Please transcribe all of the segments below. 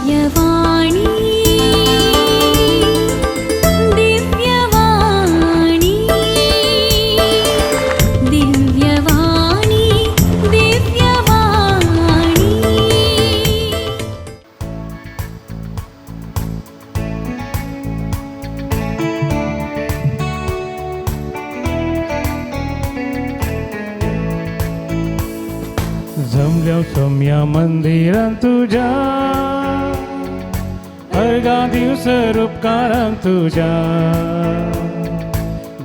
दिव्यवाणी दिव्यवाणी दिव्यवाणी दिव्यवाणी। जमल्या सोम्या मंदिरां तुझ्या, अर्घा दिवस उपकारां तुझ्या,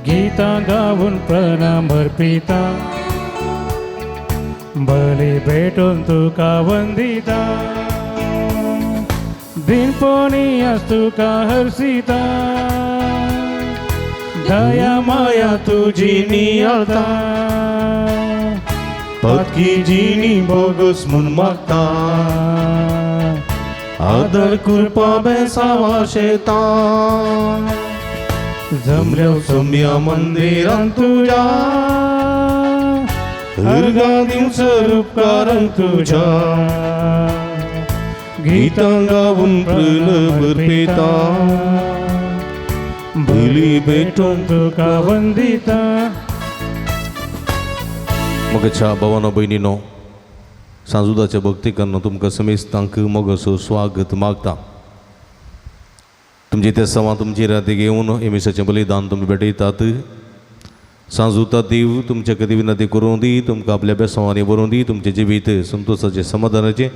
गीतां गावन प्रणाम अर्पिता, बली भेटून तुका वंदिता, दिनपोणी आज तुका हर्षिता, दया माया तुझी नियाळता, पक्की जिणी बोगस म्हूण मागता, आदर कृपा बेसावा शेता, जमल्या सोम्या मंदिरां तुझ्या, अर्घा दिवस उपकारां तुझ्या, गीतां गावन प्रणव अर्पिता, बली भेटून तुका वंदिता। मोगाच्या भावानो भयणीनो, सांजुदाच्या भक्ती कन्न तुमकां समेस्तांक मोगाचो स्वागत मागता। तुमचे ते सवां तुमची राती घेवन हे मिसाचें बलिदान तुमी भेटयतात। सांजुता देव तुमच्या खातीर विनंती करूं दी, तुमकां आपल्या बेसांवांनी बरोवं दी, तुमचें जिवीत संतोशाचें समाधानाचें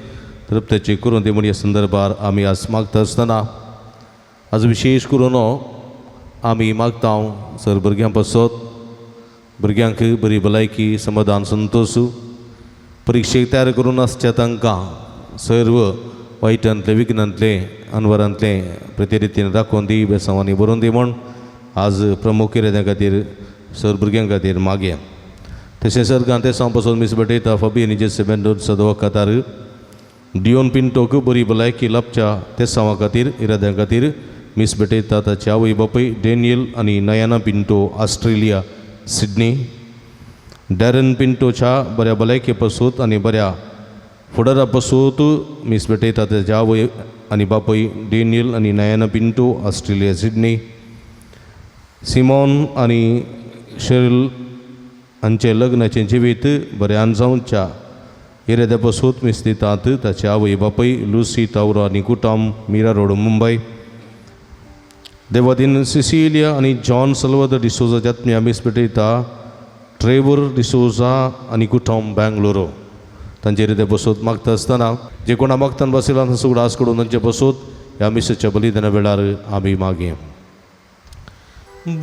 तृप्ताचें करूं दी म्हूण ह्या संदर्भार आमी आज मागता आसतना आज विशेश करून आमी मागता सर भुरग्यां पासत, भुरग्यांक बरी भलायकी समाधान संतोश, परिक्षेक तयार करून आसच्या तांकां सर्व वायटांतले विघ्नांतले अनवरांतले प्रतिरितीन राखून दी, बेसांवांनी बरोवन दी म्हूण आज प्रमुख इराद्या खातीर सर भुरग्यां खातीर मागया। तशें सर्गान ते पासून मीस भेटयता फाबी आनी जेसे बेंडोर सदवा खातार डियोन पिंटोक बरी भलायकी लाभच्या तेसांवा खातीर इराद्यां खातीर मीस भेटयता। ताचे आवय बापूय डेनियल आनी नयाना पिंटो ऑस्ट्रेलिया सिडनी, डॅरन पिंटोच्या बऱ्या भलायके पासूत आनी बऱ्या फुडारा पासूत मीस भेटयता। ताचे आवय आनी बापूय डेनियल आनी Nayana Pinto Australia Sydney, Simone आनी शेरिल हांचें लग्नाचें जिवीत बऱ्यान जावच्या इराद्या पासूत मीस दितात। ताचे आवय बापूय लुसी तावरो आनी कुटाम मीरा रोड मुंबय, देवादीन सिसिलिया आनी जॉन सल्वद डिसोजा जातम्या मीस भेटयता। ट्रेवर डिसोजा आनी कुटुंब बेंगलोरो तांचेर ते बसोत मागता आसतना जे कोणा मागतान बसयला तांचो उगडास करून तांचे बसोत ह्या मिसाच्या बलिदाना वेळार आमी मागया।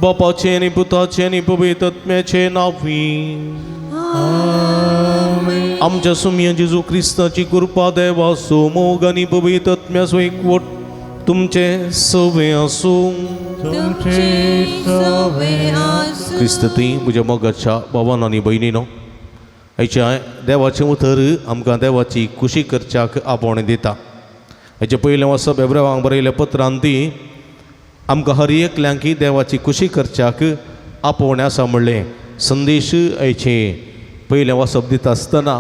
बापाचें आनी पुताचें आनी पवित्र आत्म्याचें नांवी आमच्या सुमया जेजू क्रिस्ताची कृपा देवाचो मोग आनी पवित्र आत्म्याचो एकवट तुमचे सवे आसूं। तुमचे सवे आसूं। क्रिस्त ती म्हज्या मोगाच्या भावान आनी भयणीनो, आयच्या देवाचें उतर आमकां देवाची खुशी करच्याक आपोवणें दिता। हाचे पयलें वाचप एब्रेवांक बरयल्या पत्रान ती आमकां हर एकल्यांकी देवाची खुशी करच्याक आपोवणें आसा म्हणलें संदेश आयचें पयलें वाचप दिता आसतना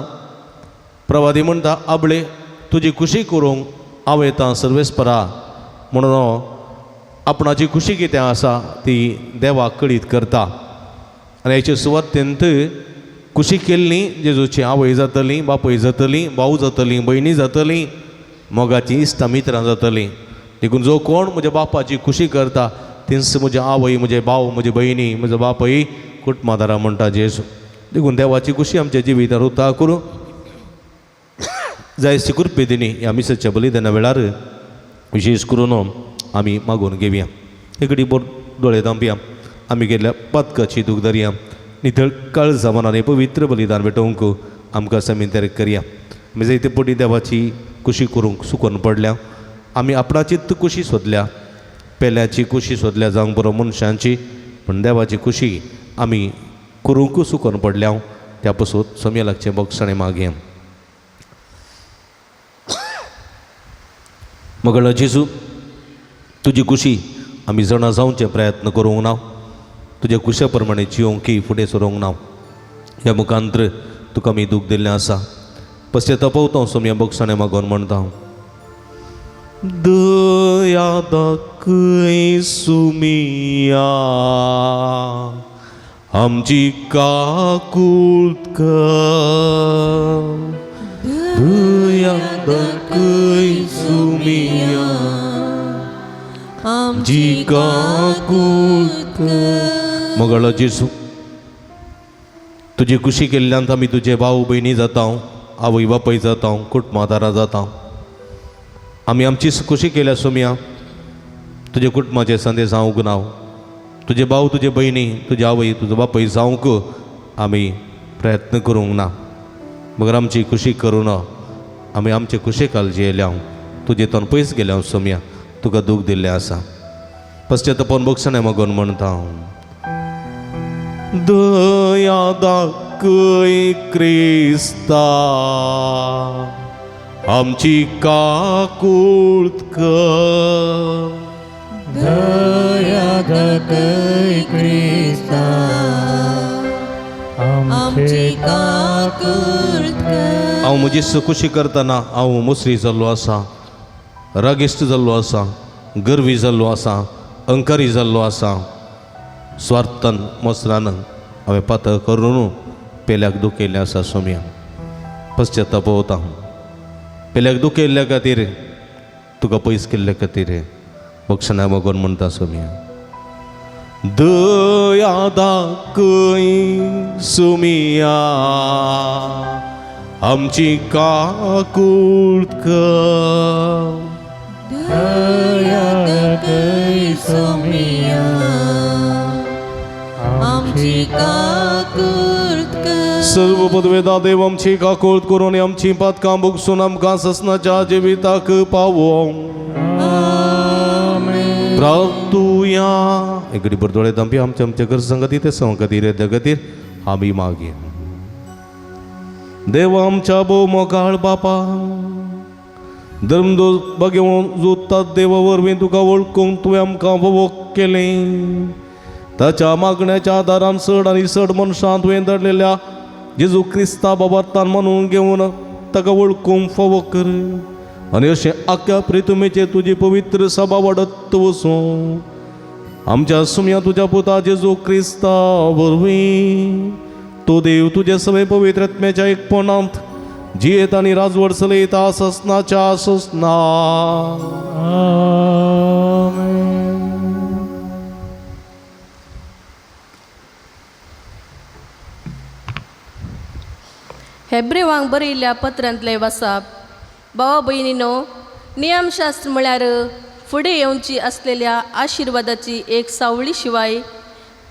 प्रवादी म्हणटा, आबळे तुजी खुशी करूंक हांव येता सर्वेस्परा, म्हणून आपणाची खुशी कितें आसा ती देवाक कळीत करता। आनी हाचे सुवातेंत खुशी केल्ली जेजूची आवय जातली, बापूय जातली, भाव जातली, भयणी जातली, मोगाची इश्टां मित्रां जातली। देखून जो कोण म्हज्या बापाची खुशी करता तींच म्हजी आवय, म्हजे भाव, म्हजी भयणी, म्हजो बापूय कुटुंबादारां म्हणटा जेजू। देखून देवाची खुशी आमच्या जिवितार उता करूं जायसी कृपेदिनी ह्या मिसाच्या बलिदाना वेळार विशेश करून आमी मागून घेवया। एकडे बोट दोळे धांपया, आमी गेल्ल्या पातकाची दूख धरया, नितळ काळजा मनान पवित्र बलिदान भेटोवंक आमकां समिंतर करया। आमी जायते पटी देवाची खुशी करूंक सुकोन पडल्या, आमी आपणाचीच खुशी सोदल्या, पेल्याची खुशी सोदल्या जावंक बरो मनशांची, पूण देवाची खुशी आमी करूंक सुकोन पडल्या। त्या पसून सोम्या लागचें बोगसाणें मागया। मगळ जेजू तुजी खुशी आमी जाणा जावचे प्रयत्न करूंक ना, तुज्या खुशा प्रमाणे जियोंक की फुडें सरूंक ना। ह्या मुखांत्र तुका आमी दूख दिल्लें आसा, पश्चातापवता सोम्या बोगसाणें मागोन म्हणटा। दया दाखय सुमिया, आमची काकूळ कर। दया दाखय सुमिया, आमची काकूळ कर। मोगाळो जेजू, तुजी कुशी केल्ल्यान आमी तुजे भाव भयणी जाता, आवय बापूय जाता, कुटुंबादारां जाता। आमी आमची खुशी केल्या सोम्या, तुजे कुटुंबाचे संदेश जावंक ना, तुजे भाव तुजे भयणी तुजे आवय तुजो बापूय जावंक आमी प्रयत्न करूंक ना, मगर आमची खुशी करूं ना। आमी आमचे खुशे काल जियेल्या, तुजे तोंड पयस गेल्या सोम्या, तुका दूख दिल्लें आसा। पश्चातापान बक्षणें मागून म्हणटा हांव। दया दाखय क्रिस्ता, आमची काकूळ कर। दया दाखय क्रिस्ता, आमची काकूळ कर। हांव म्हजी खुशी करतना हांव मुसरी जाल्लो आसा, रागिश्ट जाल्लो आसा, गर्वी जाल्लो आसा, अंकारी जाल्लो आसा। स्वार्थान मसरान हांवें पातळ करून पेल्याक दुखयल्लें आसा सोम्या, पश्चाताप वता। पेल्याक दुखयल्ल्या खातीर, तुका पयस केल्ल्या खातीर बक्षणा मागून म्हणटा सोम्या। दया दाखय सुमिया, आमची काकूळ कर। दया दाखय सोमिया, आमची काकूळ कर। सर्व पदवेदा देव आमची काकूळ करून आमची पातकां भोगसून आमकां ससनाच्या जिविताक पावोवं। प्रार्थुया। एकडे बरदोळे दांपी आमच्या आमच्या घर संगती ते संगती रे खातीर आमी मागीर देव आमच्या भोव मोगाळ बापा, धर्मदोस बगेवन जोडतात देवा वरवीं तुका वळखूंक तुवें आमकां वोक केलें। ताच्या मागण्याच्या आदारान चड आनी चड मनशां तुवें धाडलेल्या जेजू क्रिस्ता बाबार्तान म्हणून घेवन ताका वळखूंक फावो कर आनी अशें आख्या प्रितुमेचेर तुजी पवित्र सभा वाडत वचूं। आमच्या सुम्या तुज्या पुता जेजू क्रिस्ता वरवीं तो देव तुज्या सगळे पवित्र आत्म्याच्या एकपणांत जियेत आनी राजवट चलयता ससनाच्या ससना। आमेन। हेब्रेवांक बरयल्ल्या पत्रांतलें वासाप। भावा भयणीनो, नियमशास्त्र म्हळ्यार फुडें येवची आसलेल्या आशिर्वादाची एक सावळी शिवाय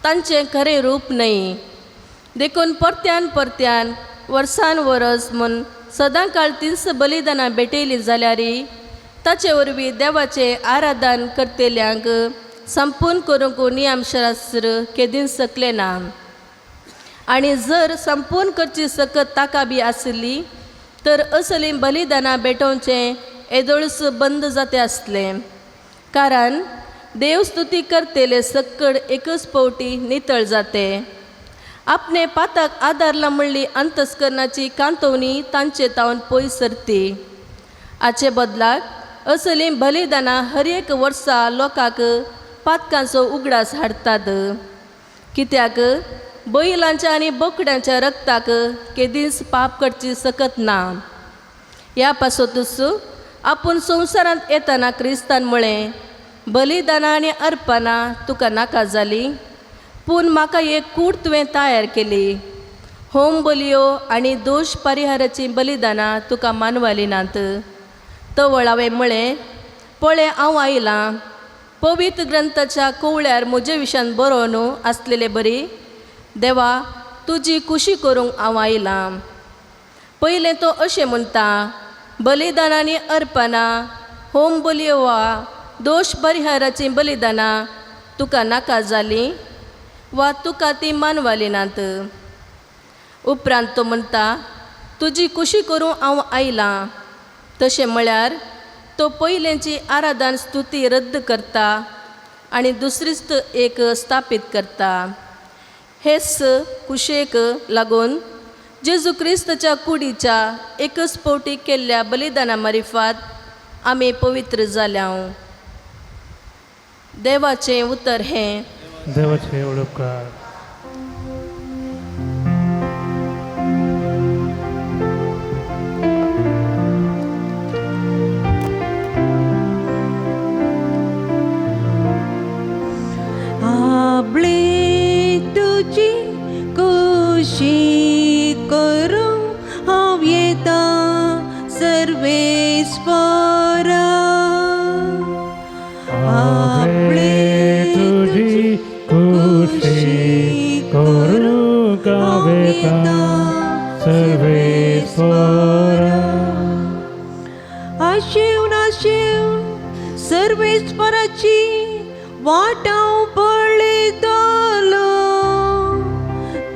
तांचें खरें रूप न्हय। देखून परत्यान परत्यान वर्सान वरस म्हूण सदां काळ तीस बलिदानां भेटयलीं जाल्यार ताचे वरवीं देवाचें आराधन करतल्यांक संपूर्ण करूंक नियमशास्त्र केदींच शकलें ना। आनी जर संपूर्ण करची सकत ताका बी आशिल्ली तर असलीं बलिदानां भेटोवचें येदोळच बंद जाता आसलें, कारण देव स्तुती करतले सक्कड एकच पावटी नितळ जाते। आपणे पाताक आदारला म्हणली अंतस्करणाची कांतवणी तांचे तावन पयस सरती। हाचे बदलाक असलीं बलिदानां हर एक वर्सा लोकांक पातकांचो उगडास हाडटात, कित्याक बैलांच्या आनी बोकड्यांच्या रक्ताक केदींच पाप करची सकत ना। ह्या पासतूच आपूण संवसारांत येतना क्रिस्तान म्हळें, बलिदानां आनी अर्पणां तुका नाका जालीं, पूण म्हाका एक कूड तुवें तयार केली। होम बलयो आनी दोश परिहाराचीं बलिदानां तुका मानवालीं नात। तवळ हांवें म्हळें, पळय हांव आयलां, पवित्र ग्रंथाच्या कोवळ्यार म्हजे विशयान बरोवन आसलेले बरी देवा तुजी कुशी करूंक हांव आयलां। पयलें तो अशें म्हणटा, बलिदानां आनी अर्पणां, होम बलयो वा दोश परिहाराचीं बलिदानां तुका नाका जालीं वा तुका तीं मानवालीं नात। उपरांत तो म्हणटा, तुजी कुशी करूंक हांव आयलां। तशें म्हळ्यार तो पयलेंची आराधन स्तुती रद्द करता आनी दुसरीच एक स्थापीत करता। हेच कुशेक लागून जेजू क्रिस्ताच्या कुडीच्या एकच फावटी केल्ल्या बलिदाना मारिफात आमी पवित्र जाल्या. देवाचें उतर हें. देवाचे उपकार. आपले तुजी खुशी करूंक हांव येता सर्वेस्परा. आपले तुजी खुशी करूंक हांव येता सर्वेस्परा. आशेवन आशेवन सर्वेस्पराची वाट हांव पळयतलो.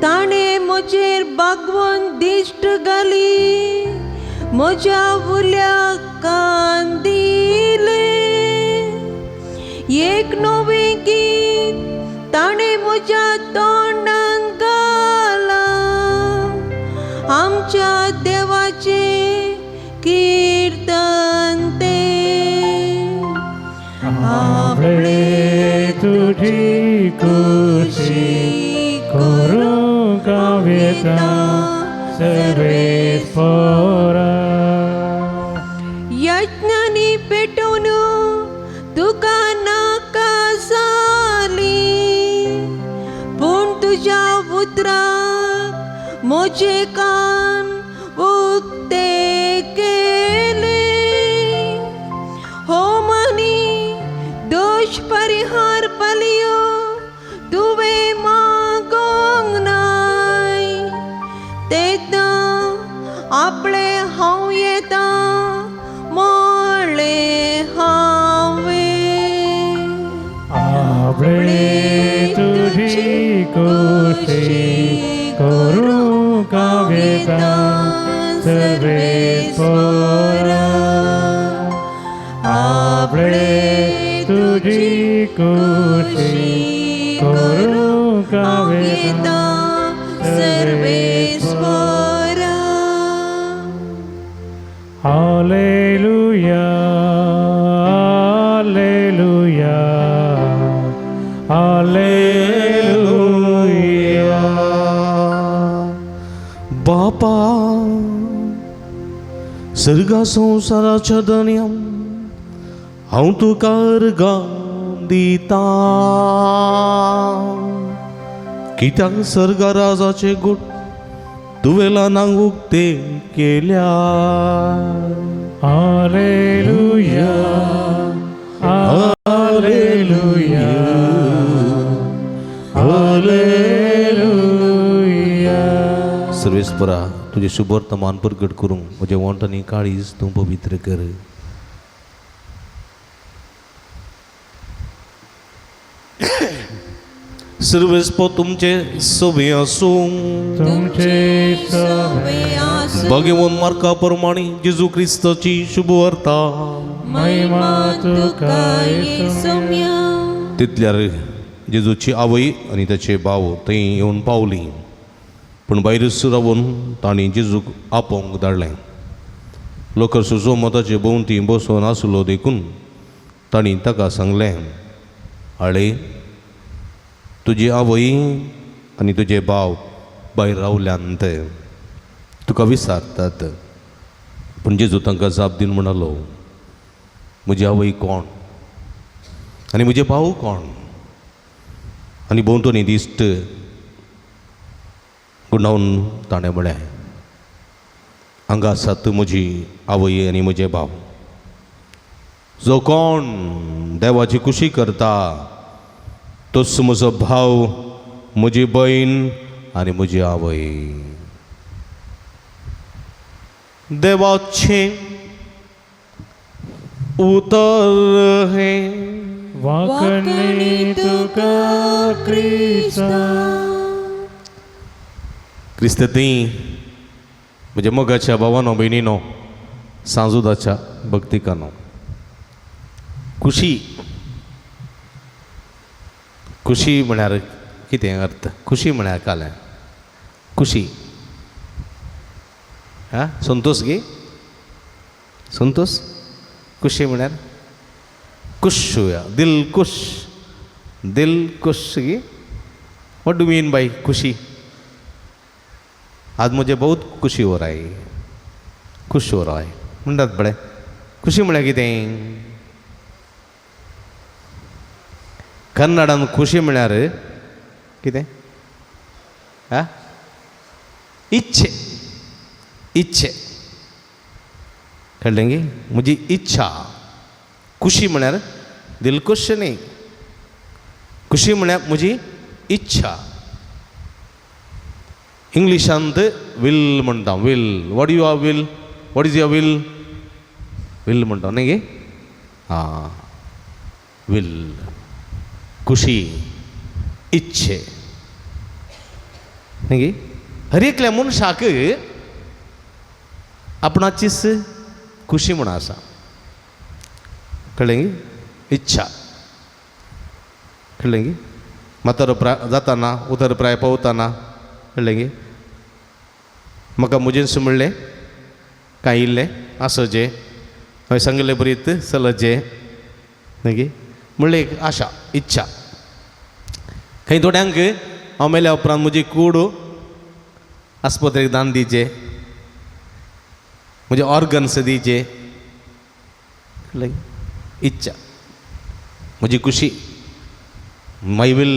ताणें म्हजेर बागवोन दिश्ट घाली, म्हज्या उल्याक कान दिले. एक नवें गीत ताणें म्हज्या तोंडान घालां, आमच्या देवाचें कीर्तन तें. आपले तुजी खुशी करूंक हांव येता सर्वेस्परा. यज्ञांनी पेटोवन तुका नाका जाली, पूण तुज्या उतराक म्हजे कान उक्ते केले. होम आनी दोश परिहार बलयो तुवें मागोंक नाय, तेन्ना आपले हांव येता म्हळें हांवें. आपले तुजी खुशी करूंक हांव येता सर्वेस्परा. आपले तुजी खुशी करूंक हांव येता सर्वेस्परा. Alleluia, Alleluia, Alleluia. बापा सर्गा संवसाराच्या धनया, हांव तुका अर्गां दिता, कित्याक सर्गा राजाचे गुट तुवें ल्हानांक उक्ते केल्या. Alleluia, Alleluia, Alleluia. सर्वेस्परा, तुजें शुभवर्तमान प्रगट करूंक म्हजें वंठ आनी काळीज तूं पवित्र कर. सर्वेस्पर तुमचे सवे आसूं. तुमचे सवे. भगवान मार्का प्रमाणे जेजू क्रिस्ताची शुभवार्ता. महिमा तुका येसुम्या. तितल्यार जेजूची आवय आनी ताचे भाव थंय येवन पावली, पूण भायरच रावन तांणी जेजूक आपोवंक धाडलें. लोकांचो मताचे भोंवती बसोवन आसलो देखून तांणी ताका सांगलें, आळे, तुजी आवय आनी तुजे भाव भायर रावल्यान ते तुका विचारतात. पूण जेजू तांकां जाप दिवन म्हणालो, म्हजी आवय कोण आनी म्हजे भाव कोण? आनी भोंवतणी दिश्ट गुंडावन ताणें म्हळें, हांगा आसात म्हजी आवय आनी म्हजे भाव. जो कोण देवाची खुशी करता तोच म्हजो भाव, म्हजी भयण आनी म्हजी आवय. देवाचें उतर हें. वाकणी तुका क्रिस्ता. क्रिस्त ती म्हज्या मोगाच्या भावानो भयणीनो, सांजुदाच्या भक्तिकानो, खुशी, खुशी म्हळ्यार कितें अर्थ? खुशी म्हळ्यार कालें खुशी आं, संतोष गे, संतोष. खुशी म्हळ्यार खुश होया, दिल खुश, दिल खुश की। What do mean by खुशी? आज मुझे बहुत खुशी हो रहा है, खुश हो रहा है म्हणटात पळय। खुशी म्हळ्यार कितें? कन्नडान खुशी म्हळ्यार कितें? आ, इच्छे, इच्छे कळ्ळें गी? म्हजी इच्छा। खुशी म्हळ्यार दिलखुश न्ही, खुशी म्हळ्यार म्हजी इच्छा। इंग्लिशांत will म्हणटा, will. What you are will? What is your will? Will म्हणटा न्ही गे? आं, will, खुशी, इच्छे न्ही गे? हर एकल्या मनशाक आपणाचीच खुशी म्हूण आसा, कळ्ळें गी? इच्छा, कळ्ळें गी? म्हातारो प्राय जाताना, उतर प्राय पावताना, कळ्ळें गी? म्हाका म्हजेंच म्हणलें कांय इल्लें आसचें, हांवें सांगिल्लें बरीत चलचें न्ही गी? म्हणलें एक आशा, इच्छा। खंय थोड्यांक हांव मेल्या उपरांत म्हजी कूड आस्पत्रेक दान दिवचें, म्हजे ऑर्गन्स दिवचे, कळ्ळें? इच्छा, म्हजी खुशी, my will.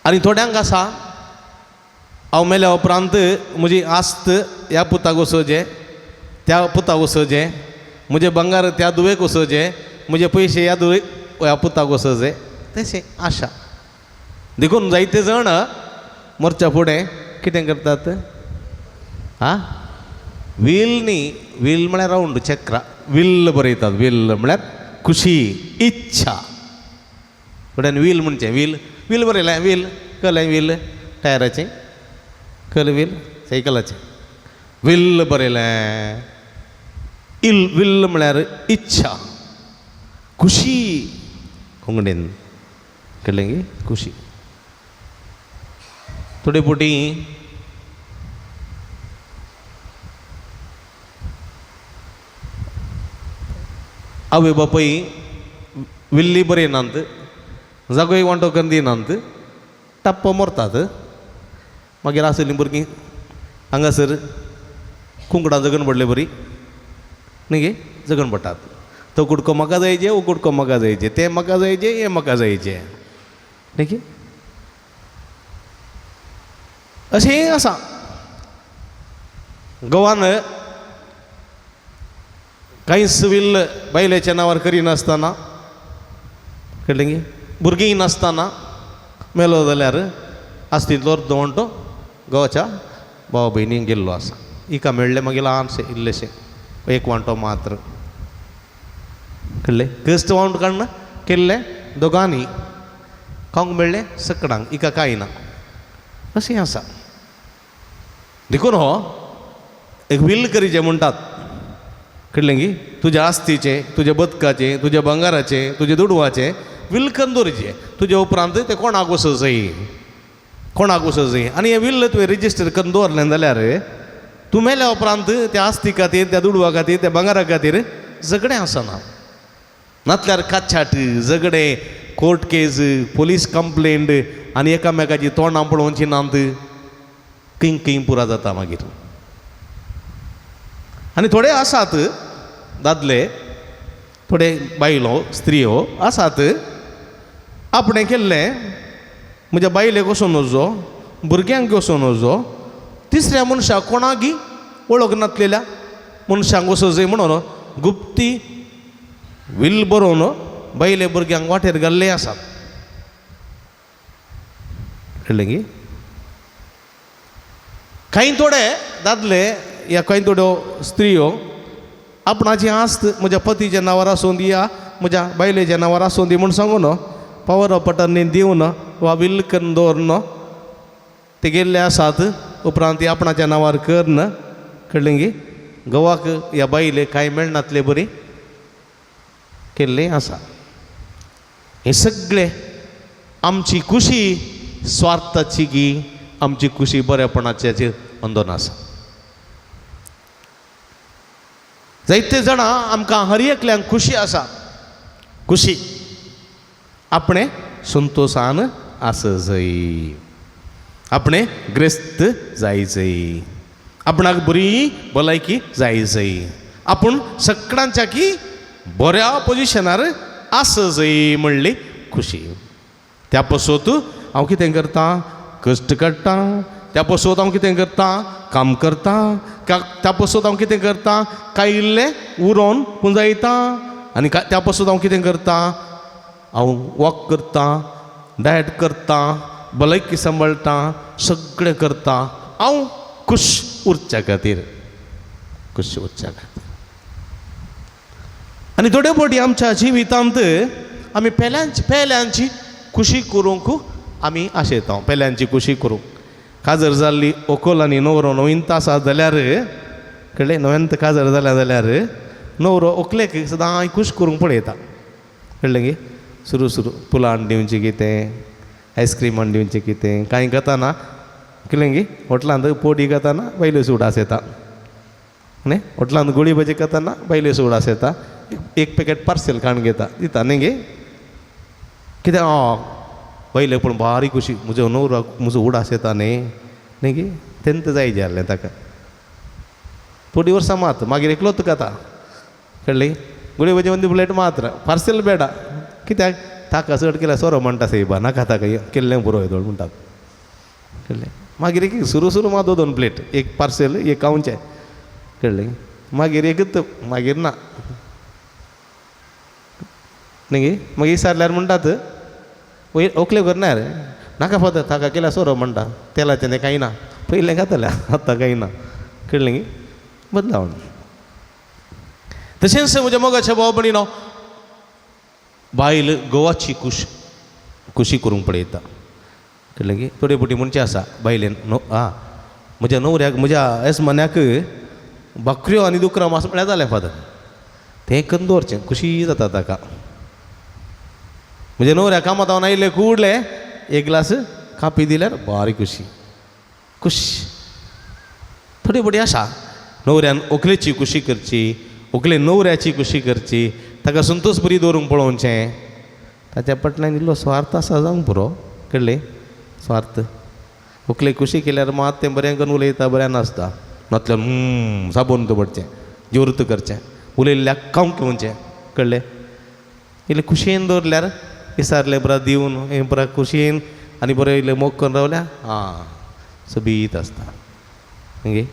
आनी थोड्यांक आसा हांव मेल्या उपरांत म्हजी आस्त ह्या पुताक वचोवचें, त्या पुताक वचोवचें, म्हजें बंगार त्या धुवेक वचोवचें, म्हजे पयशे ह्या धुवे ह्या पुताक वचोवचें, तशें आशा। देखून जायते जाण मरच्या फुडें कितें करतात? आं, व्हील न्ही, व्हील म्हळ्यार रावंड, चक्रा, will बरयतात। व्हील म्हळ्यार खुशी, इच्छा। फुड्यान व्हील म्हणचें, व्हील, व्हील बरयलें, व्हील कळ्ळें? व्हील टायराचें कळ्ळें? व्हील सायकलाचें व्हील बरयलें। इल, will म्हळ्यार इच्छा, खुशी, कोंकणीन कळ्ळें गी? खुशी। थोडे फावटी आवय बापूय विल्ली बरयनात, जागोय वांटो करून दिनात, टप्पो मरतात। मागीर आसलीं भुरगीं हांगासर कुंकडां जगण पडले बरी न्ही गे, जगण पडटात। तो कुडको म्हाका जायचे, हो कुडको म्हाका जायचे, तें म्हाका जायचे, हें म्हाका जायचे, न्ही गे? अशें आसा गोवान। कांयच will बायलेच्या नांवार करिनासतना, कळ्ळें गे? भुरगीं नासतना मेलो जाल्यार आस्तींतलो अर्दो वांटो गोवाच्या भावा भयणींक गेल्लो आसा। हिका मेळ्ळें मागीर ल्हानशें इल्लेशें एक वांटो मात्र, कळ्ळें? कश्ट वांट काडून केल्लें दोगांनी, खावंक मेळ्ळें सकडांक, हिका कांय ना, अशें आसा। देखून हो एक will करीचें म्हणटात, कळ्ळें गी? तुज्या आस्तीचें, तुज्या बदकाचें, तुज्या भांगाराचें, तुज्या दुडवाचें will करून दवरचें। तुज्या उपरांत तें कोणाक वचूं जाय, कोणाक वचूं जाय। आनी हें will तुवें रजिस्टर करून दवरलें जाल्यार तूं मेल्या उपरांत त्या आस्ती खातीर, त्या दुडवा खातीर, त्या भांगारा खातीर झगडें आसना। नातल्यार काचाट, झगडें, कोर्ट केस, पोलीस कंप्लेंट आनी एकामेकाची तोंडां पळोवची नात, खंय खंय पुरा जाता मागीर। आनी थोडे आसात दादले, थोडे बायलो, स्त्रियो आसात, आपणें केल्लें म्हज्या बायलेक वचून नजो, भुरग्यांक वचून नजो, तिसऱ्या मनशाक कोणाकी वळख नासलेल्या मनशांक वचूं जाय म्हणून गुप्ती will बरोवन बायले भुरग्यांक वाटेर घाल्ले आसात, कळ्ळें गी? कांय थोडे दादले या कांय थोड्यो स्त्रियो आपणाची आस्त म्हज्या पतीच्या नांवार आसूं दी या म्हज्या बायलेच्या नांवार आसूं दी म्हूण सांगून पावर ऑफ अटर्नी दिवन वा will करून दवरून ते गेल्ले आसात। उपरांत ती आपणाच्या नांवार करून, कळ्ळें गी? घोवाक या बायलेक कांय मेळनातले बरी केल्लें आसा। हें सगळें आमची खुशी स्वार्थाची गी, आमची खुशी बरेपणाचेर अंदोन आसा। जायते जाणां आमकां हर एकल्यांक खुशी आसा, खुशी आपणें संतोशान आस जाय, आपणें ग्रेस्त जाय जाय, आपणाक बरी भलायकी जाय जाय, आपूण सगळ्यांच्या की बऱ्या पोजिशनार आस जाय म्हणली खुशी. त्या पसत हांव कितें करतां, कश्ट काडटा, त्या पसत हांव कितें करतां, काम करतां, त्या पसत हांव कितें करतां, कांय इल्लें उरोन पुंजायता, आनी त्या पसत हांव कितें करतां, हांव वॉक करतां, डायट करतां, भलायकी सांबाळटा, सगळें करता, हांव खुश उरच्या खातीर, खुश उरच्या खातीर. आनी थोडे फावटी आमच्या जिवितांत आमी पेल्यांची खुशी करूंक आमी आशेता, पेल्यांची खुशी करूंक. काजर जाल्ली व्हंकल आनी न्हवरो नवीन आसा जाल्यार, कळ्ळें, नव्यान काजर जाल्या जाल्यार न्हवरो व्हंकलेक सदांय खूश करूंक पळयता, कळ्ळें गे. सुरू सुरू फुलां हाडून दिवचें कितें, आयस्क्रीम हाडून दिवचें कितें, कांय घेताना कळ्ळें गे, हॉटलांत पोडी घेताना बायलेचो उडास येता, न्ही, हॉटलांत गोळी भाजी घेताना बायलेचो उडास येता, एक पॅकेट पार्सल काडून घेता दिता न्ही गे. कितें बायलेक पूण बारीक खुशी, म्हजो न्हवरो म्हजो उडास येता न्ही, न्ही गे, तेन्ना जाय जाल्लें ताका. थोडीं वर्सां मात मागीर एकलोच खाता, कळ्ळें, गुळी भाजी ಒಂದು प्लेट मात्र, पार्सल बेडा, कित्याक ताका चड केल्यार सोरो म्हणटा सायबा नाका ताका केल्लें पुरो येदोळ म्हणटा, कळ्ळें. मागीर एक सुरू सुरू मात दोन प्लेट, एक पार्सल एक खावचें, कळ्ळें, मागीर एकूच, मागीर ना न्ही गे. मागीर विचारल्यार म्हणटात वयर ओकले करना रे, नाका फादर ताका केल्यार सोरो म्हणटा, तेलाचें तें कांय ना, पयलें खातालें आतां कांय ना, कळ्ळें गे, बदलावण. तशेंच म्हज्या मोगाच्या भाव भयणीनो, बायल गोवाची खुशी करूंक पळयता, कळ्ळें गे. थोडे फावटी म्हणचें आसा बायलेन, आं म्हज्या न्हवऱ्याक म्हज्या येसमान्याक बकऱ्यो आनी दुकरां मास म्हळ्यार जालें फादर, तें करून दवरचें, खुशी जाता ताका. म्हज्या न्हवऱ्याक कामात हांव आयिल्लें कुडलें एक ग्लास कापी दिल्यार बारी खुशी, खुश. थोडी फावटी आसा न्हवऱ्यान व्हंकलेची खुशी करची, व्हंकले न्हवऱ्याची खुशी करची, ताका संतोश बरी दवरूंक पळोवचें. ताच्या फाटल्यान इल्लो स्वार्थ आसा जावंक पुरो, कळ्ळें, स्वार्थ. व्हंकले खुशी केल्यार मात तें बरें करून उलयता, बरें नासता, नातल्यार साबून पडचें, जिवृत करचें, उलयल्ल्याक खावंक घेवचें, कळ्ळें. इल्लें खुशयेन दवरल्यार विसारलें बरें दिवन हें बरें खुशयेन आनी बरें इल्लें मोग करून रावल्यार आं सोबीत आसता गे.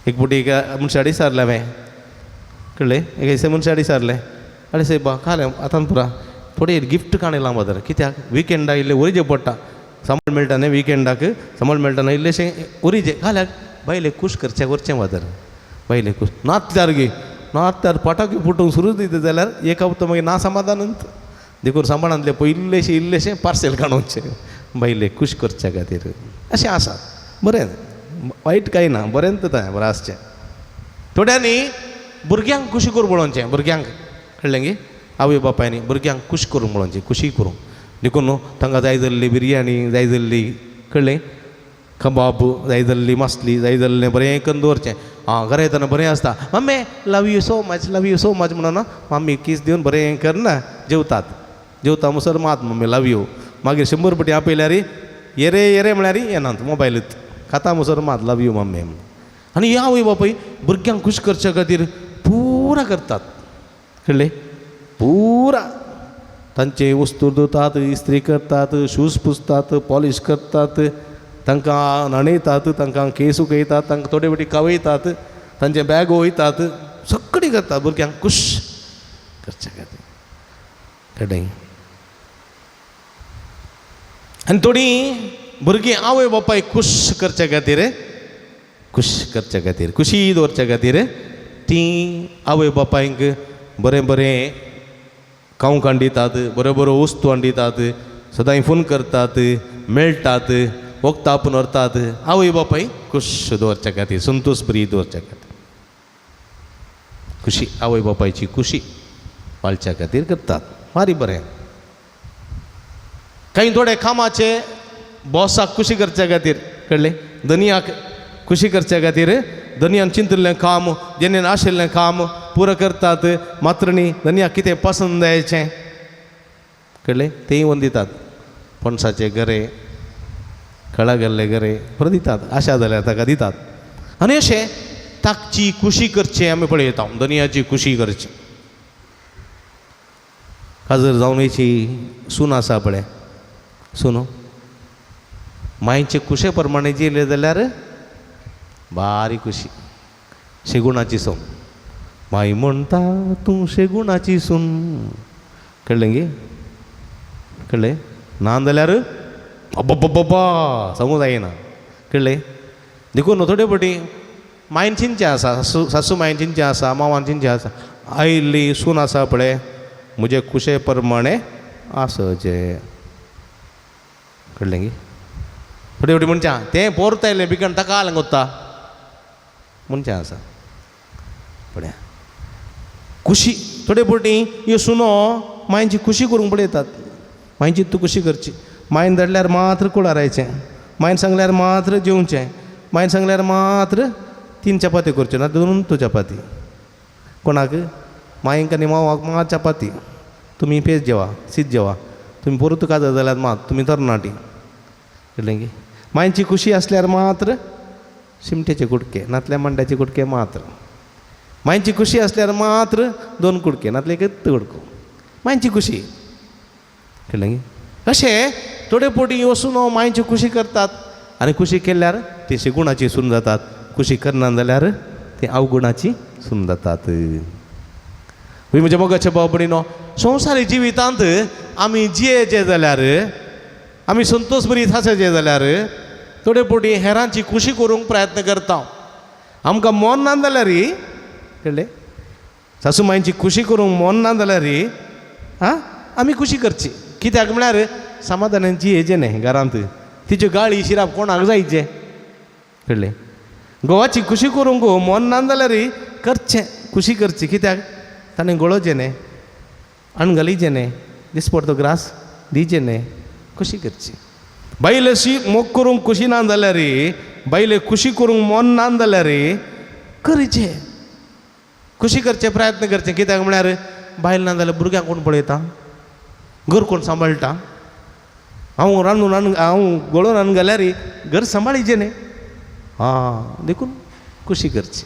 एक फावटी एका मनशा विचारलें हांवें, कळ्ळें, एक मनशा विचारलें, आरे सायबा खालें आतां पुरा थोडे गिफ्ट काडला मदर, कित्याक विकेंडाक इल्लें वरिजें पडटा, सांबाळ मेळटा न्ही विकेंडाक, सांबाळ मेळटा न्ही इल्लेशें वरिजें खाल्यार बायलेक खूश करचें करचें मदर, बायलेक खूश. नातल्यार गे, नातल्यार पटाके फुटूंक सुरू दिता जाल्यार एक हप्तो मागीर ना समाधानूच. देखून सांबाळांतलें पयल्लेशें इल्लेशें पार्सेल काडूचें बायलेक खूश करच्या खातीर. अशें आसा, बरें, वायट कांय ना, बरें तें बरें आसचें. थोड्यांनी भुरग्यांक खुशी करूंक पळोवचें, भुरग्यांक, कळ्ळें गे, आवय बापायनी भुरग्यांक खूश करूंक पळोवचें, खुशी करूंक. देखून न्हू तांकां जाय जाल्ली बिरयानी, जाय जाल्ली, कळ्ळें, कबाब जाय जाल्ली, मासली जाय जाल्लें बरें करून दवरचें. आं घरा येतना बरें आसता, mummy love you so much, love you so much म्हणून मम्मी कीस दिवन बरें करना जेवतात, जेवता म्हणसर मात मम्मी लव you. मागीर 100 पटी आपयल्यार येरे येरे म्हळ्यार येनात, मोबायलूत खाता म्हणसर मात लव you mummy म्हणून. आनी ह्या आवय बापूय भुरग्यांक खूश करच्या खातीर पुरा करतात, कळ्ळें, पुरा तांचे वस्तू धुतात, इस्त्री करतात, शूज पुसतात, पॉलीश करतात, तांकां न्हाणयतात, तांकां केस उकयतात, तांकां थोडे फावटी खावयतात, तांचे बॅग वयतात, सगळीं करतात भुरग्यांक खूश करच्या खातीर, कळ्ळें. आनी थोडीं भुरगीं आवय बापायक खूश करच्या खातीर, खूश करच्या खातीर, खुशी दवरच्या खातीर तीं आवय बापायक बरें बरें खावंक हाडून दितात, बऱ्यो बऱ्यो वस्तू हाडून दितात, सदांय फोन करतात, मेळटात, वखदां आपोवन व्हरतात, आवय बापाय खूश दवरच्या खातीर, संतोश बरी दवरच्या खातीर, खुशी आवय बापायची खुशी पाळच्या खातीर करतात. मारी बरें. कांय थोडे कामाचे बॉसाक खुशी करच्या खातीर, कळ्ळें, धनयाक खुशी करच्या खातीर, धनयान चिंतिल्लें काम, जेन्ना आशिल्लें काम पुरो करतात. मात्र न्ही धनया कितें पसंत जायचें कळ्ळें तेंय व्हरून दितात. पणसाचे गरे, कळा गेल्ले गरे परत दितात, आशा जाल्यार ताका दितात. आनी अशें ताची खुशी करचें आमी पळयता, धनयाची खुशी करची. काजर जावन वयची सून आसा पळय, सून मांयचे खुशे प्रमाणे जियेले जाल्यार बारीक खुशी. शेगुणाची सून, माई म्हणटा तूं शेगुणाची सून, कळ्ळें गे? कळ्ळें ना जाल्यार अब्बब्बब्बा सांगूं जायना, कळ्ळें? देखून थोडे फावटी मायन चिंतचें आसा, सासू सासू मायन चिंतचें आसा, मावान चिंतचें आसा, आयिल्ली सून आसा पळय म्हजे खुशे प्रमाणे आसचें, कळ्ळें गे? थोडे फावटी म्हणच्या तें पोरतायलें बिकण ताका हाल कोत्ता म्हणचें आसा पळया. खुशी थोडे फावटी ह्यो सुनो मांयची खुशी करूंक पळयतात. मांयची तूं खुशी करची, मायन धाडल्यार मात्र कुळारायचें, मायन सांगल्यार मात्र जेवचें, मायन सांगल्यार मात्र 3 चपाती करच्यो ना 2 तूं चपाती. कोणाक? मायंक आनी मावाक मात चपाती, तुमी पेज जेवा, शीत जेवा, तुमी परत काजर जाल्यार मात तुमी तरणाटी, कळ्ळें गे? मांयची खुशी आसल्यार मात्र शिमटेचे कुडके, नातल्या मांड्याचे कुडके मात्र. मांयची खुशी आसल्यार मात्र 2 कुडके, नातले एक कुडको. मांयची खुशी, कळ्ळें गे? अशें थोडे फावटी वचून मांयची खुशी करतात आनी खुशी केल्यार ती शेगुणाची सून जातात, खुशी करना जाल्यार ती अवगुणाची सून जातात. म्हज्या मोगाच्या भाव भयणीनो, संवसारी जिवितांत आमी जियेचे जाल्यार, आमी संतोष बरी आसाचे जाल्यार थोडे फावटी हेरांची खुशी करूंक प्रयत्न करता. आमकां मन ना जाल्यार, कळ्ळें, सासू मांयची खुशी करूंक मन ना जाल्यार आं आमी खुशी करची. कित्याक म्हळ्यार समाधानान जियेचें न्ही घरांत, तिच्यो गाळी शिराप कोणाक जायचें, कळ्ळें? घोवाची खुशी करूंक मन ना जाल्यार करचें, खुशी करची. कित्याक ताणें गळोवचें न्ही, अणगलीचें न्ही, दिसपडतो ग्रास दिवचें न्ही, खुशी करची. बायलेशी मोग करूंक खुशी ना जाल्यार, बायले खुशी करूंक मन ना जाल्यार करचें, खुशी करचें, प्रयत्न करचें. कित्याक म्हळ्यार बायल ना जाल्यार भुरग्यांक कोण पळयता, घर कोण सांबाळटा? हांव रांदून हांव गळोवन रांदून घाल्यार घर सांबाळीचें न्ही, आं देखून खुशी करची.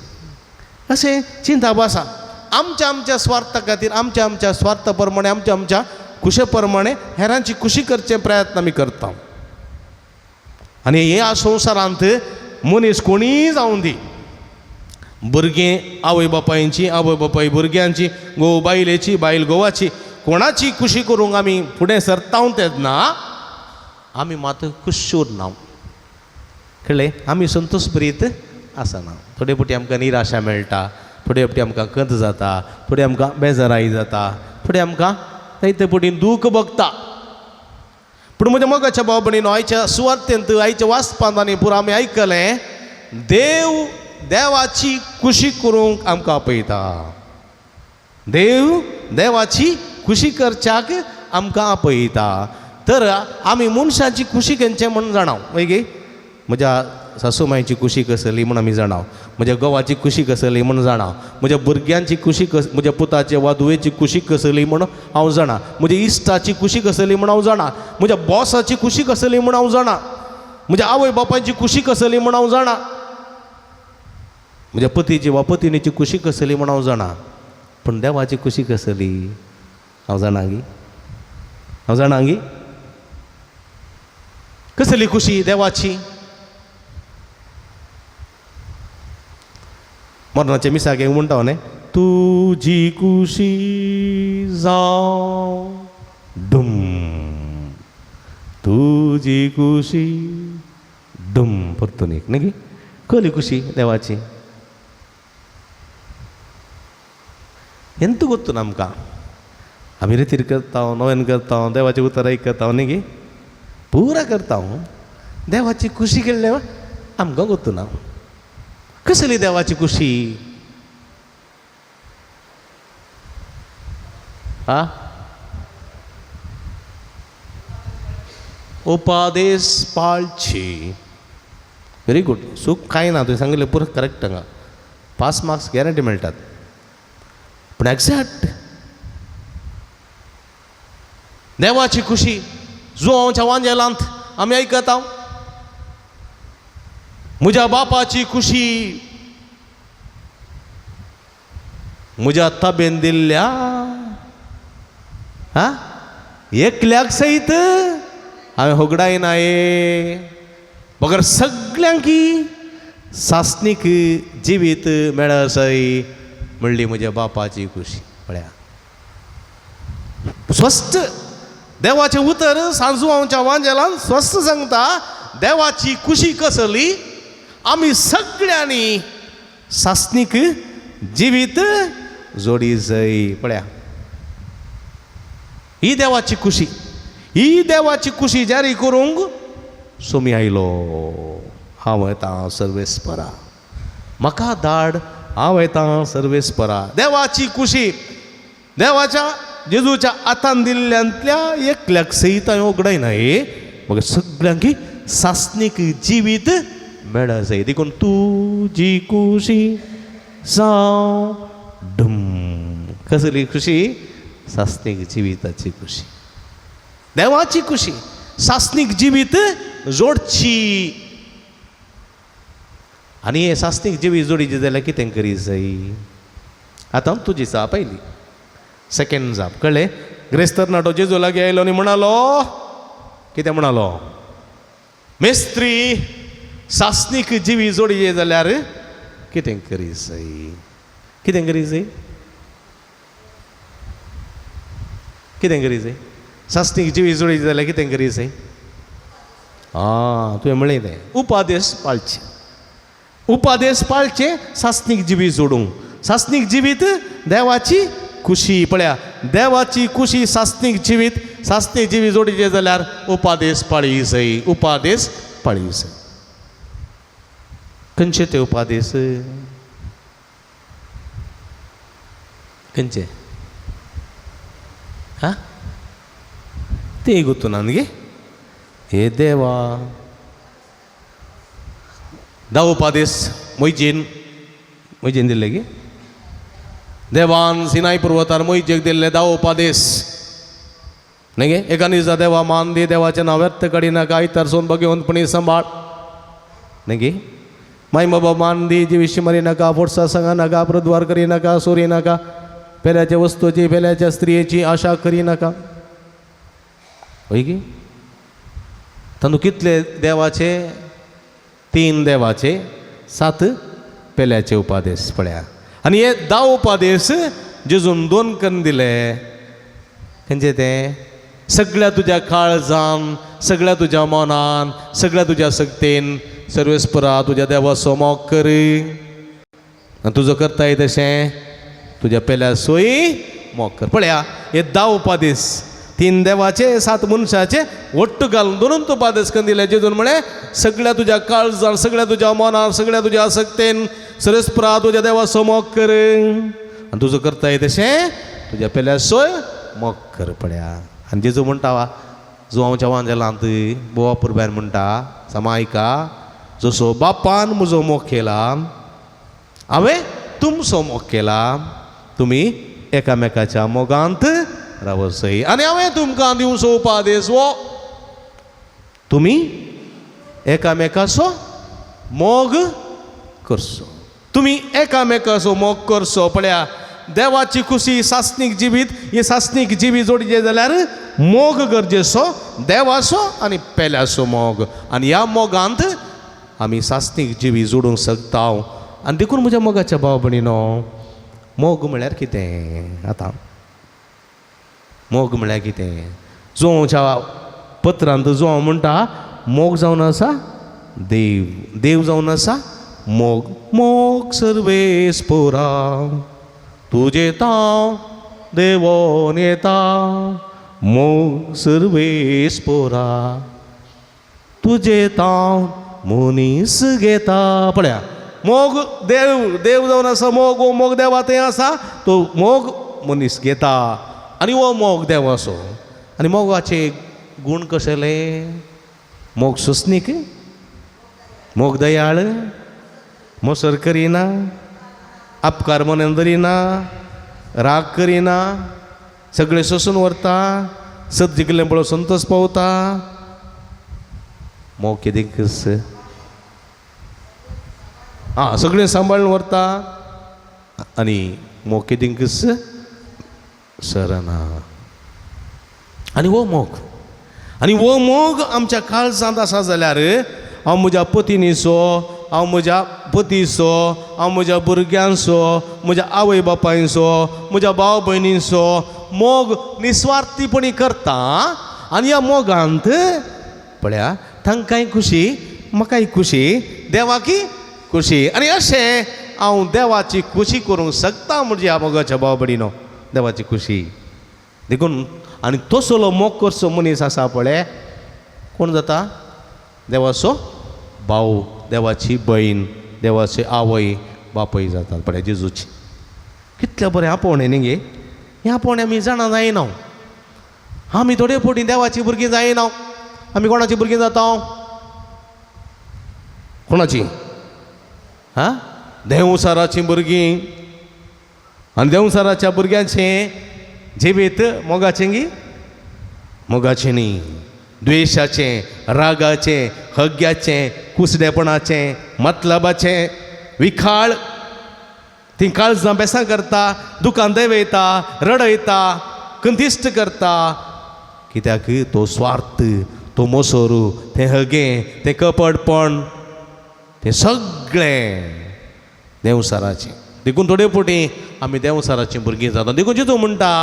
अशें चिंताप आसा. आमच्या आमच्या स्वार्था खातीर, आमच्या आमच्या स्वार्था प्रमाणे, आमच्या आमच्या खुशे प्रमाणे हेरांची खुशी करचे प्रयत्न आमी करता. आनी ह्या संवसारांत मनीस कोणीय जावं दी, भुरगीं आवय बापायची, आवय बापाय भुरग्यांची, घोव बायलेची, बायल घोवाची, कोणाची खुशी करूंक आमी फुडें सरता तेन्ना आमी मात खुश उरना, कळ्ळें? आमी संतोष प्रीत आसना. थोडे फावटी आमकां निराशा मेळटा, थोडे फावटी आमकां खंत जाता, थोडे आमकां बेजाराय जाता, थोडे आमकां जायते फावटी दूख भोगता. पूण म्हज्या मोगाच्या भाव भयणीनो, आयच्या सुवार्थेंत, आयच्या वाचपांत आनी पुरो आमी आयकलें, देव देवाची खुशी करूंक आमकां आपयता. देव देवाची खुशी करच्याक आमकां आपयता. तर आमी मनशाची खुशी खंयचें म्हूण जाणाव वय गे? म्हज्या सासू मांयची खुशी कसली म्हूण आमी जाणाव, म्हज्या घोवाची खुशी कसली म्हूण जाणा, म्हज्या भुरग्यांची खुशी कस, म्हज्या पुताचे वा धुवेची खुशी कसली म्हूण हांव जाणा, म्हज्या इश्टाची खुशी कसली म्हूण हांव जाणा, म्हज्या बॉसाची खुशी कसली म्हूण हांव जाणा, म्हज्या आवय बापायची खुशी कसली म्हूण हांव जाणा, म्हज्या पतीची वा पतिणीची खुशी कसली म्हूण हांव जाणा. पूण देवाची खुशी कसली हांव जाणा गी? हांव जाणा गी कसली खुशी देवाची? मरणाचे मिसाक म्हणटा न्ही, तुजी खुशी जावं डुम, तुजी खुशी डुम, परतून एक न्ही कसली खुशी देवाची? ಎಂತ ಗೊತ್ತು ನಮ್ಗೆ? आमी रितीर करता, नवेन करता, देवाचें उतर आयकता न्ही गे, पुरा करता. देवाची खुशी केल्ले आमकां गोत्तू ना. कसली देवाची खुशी? आ उपादेश पाळची. Very good. सूख कांय ना, तुवें सांगिल्लें पुरो करेक्ट. हांगा पास मार्क्स गॅरंटी मेळटात. पूण एग्जॅक्ट देवाची खुशी जुवांच्या वांजेलांत आमी आयकता, म्हज्या बापाची खुशी म्हज्या ताबेन दिल्ल्या हा एकल्याक सयत हांवें होगडायना ये, बगर सगल्यांकी सासणीक जिवीत मेळसय म्हणली म्हज्या बापाची खुशी. पळया स्वस्थ देवाचें उतर सांजुआंवच्या वांजेलान स्वस्थ सांगता देवाची खुशी कसली, आमी सगळ्यांनी सासणीक जिवीत जोडी जाय. पळया ही देवाची खुशी, ही देवाची खुशी जारी करूंक सोमी आयलो. हांव येता सर्वेस्परा, म्हाका धाड, हांव येता सर्वेस्परा. देवाची खुशी देवाच्या जेजूच्या हातान दिल्ल्यांतल्या एकल्याक सयत हांवें उगडायना हे, मगीर सगळ्यांकी सासणीक जिवीत मेळ जाय. देखून तुजी खुशी जावं डम, कसली खुशी? सासणीक जिविताची खुशी, देवाची खुशी, सासणीक जिवीत जोडची. आनी हे सासणीक जिवीत जोडीचें जाल्यार कितें करी जाय? आतां तुजी जाप आयली, सेकेंड जाप कळ्ळें. ग्रेस्त तरणाटो जेजू लागीं आयलो आनी म्हणालो, कितें म्हणालो? मेस्त्री, सासणीक जिवी जोडीचें जाल्यार कितें करी जाय? कितें करी जाय? कितें करी जाय? सासणीक जिवी जोडीचें जाल्यार कितें करी जाय? आं, तुवें म्हणलें तें उपादेश पाळचे, उपादेश पाळचे सासणीक जिवी जोडूंक. सासणीक जिवीत देवाची खुशी. पळया देवाची खुशी सासणीक जिवीत, सासणीक जिवी जोडीचें जाल्यार उपादेश पाळी जाय, उपादेश पाळी जाय. खंयचे ते उपादेश? खंयचे? हा ते गोतून गे हे देवा. धा उपादेश मोयजेन, मोयजेन दिल्ले गे देवान सिनाय पर्वतार मोयजेक दिल्ले धा उपादेश न्ही गे. एका निजा देवा मान दी, देवाचें नांव व्यर्थ काडिनाका, आयतार सोन भगवंतपणी सांबाळ न्ही गे. माय बाबा मान दी, जिविशी मरी नाका, फोटसा सांगा नाका, प्रद्वार करी नाका, सोरी नाका, पेल्याच्या वस्तूची पेल्याच्या स्त्रियेची आशा करी नाका. हय गे. तांदूळ कितले देवाचे? 3 देवाचे, 7 पेल्याचे उपादेश. पळया आनी हे 10 उपादेश जेजून 2 कन्न दिले. खंयचे ते? सगळ्या तुज्या काळजान, सगळ्या तुज्या मनान, सगळ्या तुज्या शक्तेन सर्वेस्परा तुज्या देवाचो मोग कर, आनी तुजो करताय तशें तुज्या पेल्या सोय मोग कर. पळया हे 10 उपादेश, 3 देवाचे 7 मनशाचे वट्ट घालून 2 उपादेश करून दिले. जेजून म्हळें सगळ्या तुज्या काळजान, सगळ्या तुज्या मनान, सगळ्या तुज्या शक्तेन सर्वेस्परा तुज्या देवाचो मोग कर, आनी तुजो करताय तशें तुज्या पेल्या सोय मोग कर. पळया आनी जेजू म्हणटा जुवांच्या वांजेलांत बोवा पुरब्यान म्हणटा, समा आयका, जसो बापान म्हजो मोग केला हांवें तुमचो मोग केला, तुमी एकामेकाच्या मोगांत रावसय. आनी हांवें तुमकां दिवचो उपादेश हो, तुमी एकामेकाचो मोग करचो, तुमी एकामेकाचो मोग करचो. पळया देवाची खुशी सासणीक जिवीत, ही सासणीक जिवीत जोडचें जाल्यार मोग गरजेचो, देवाचो आनी पेल्याचो मोग. आनी ह्या मोगांत आमी सासणीक जिवीत जोडूंक शकता. आनी देखून म्हज्या मोगाच्या भाव भयणीनो, मोग म्हळ्यार कितें? आतां मोग म्हळ्यार कितें? जुवांच्या पत्रांत जुवांव म्हणटा मोग जावन आसा देव, देव जावन आसा मोग. मोग सर्वेस्पोरा तुजे तांव देवोन येता, मोग सर्वेस्पोरा तुजे तांव मनीस घेता. पळया मोग देव, देव जावन आसा मोग, हो मोग देवा थंय आसा, तो मोग मनीस घेता आनी हो मोग देवाचो. आनी मोगाचे गूण कसले? मोग सोंसणीक, मोग दयाळ, मोसर करिना, अपकार मनन धरिना, राग करिना, सगळें सोसून व्हरता, सत जिखलें पळोवन संतोष पावता. मोग कितें कस आं सगळें सांबाळून व्हरता आनी मोग कितें कस सरना. आनी हो मोग, आनी हो मोग आमच्या काळजांत आसा जाल्यार हांव म्हज्या पतिनीचो, हांव म्हज्या पतीचो, हांव म्हज्या भुरग्यांचो, म्हज्या आवय बापायचो, म्हज्या भाव भयणींचो मोग निस्वार्थीपणी करता. आनी ह्या मोगांत पळया तांकांय खुशी, म्हाकाय खुशी, देवाकी खुशी. आनी अशें हांव देवाची खुशी करूंक शकता म्हज्या मोगाच्या भाव भयणीनो, देवाची खुशी. देखून आनी तसलो मोग करचो मनीस आसा पळय, कोण जाता? देवाचो भाव, देवाची भयण, देवाची आवय बापूय जातात. पळय जेजूची कितलें बरें आपोवणें न्ही गे. हें आपोवणें आमी जाणा जायना. आमी थोडे फावटी देवाची भुरगीं जायना. आमी कोणाची भुरगीं जाता? कोणाची? हां, देंवसाराचीं भुरगीं. आनी देंवसाराच्या भुरग्यांचें जिवीत मोगाचें गी? मोगाचें न्ही, द्वेशाचें, रागाचें, हग्याचें, कुसडेपणाचें, मतलबाचें, विखाळ. ती काळजां बेसां करता, दुकान देंवयता, रडयता, कंतिश्ट करता. कित्याक? तो स्वार्थ, तो मोसोरू, तें हगें, तें कपटपण, तें सगळें देंवसाराचें. देखून थोडे फावटी आमी देंवसाराचीं भुरगीं जाता. देखून जेजू म्हणटा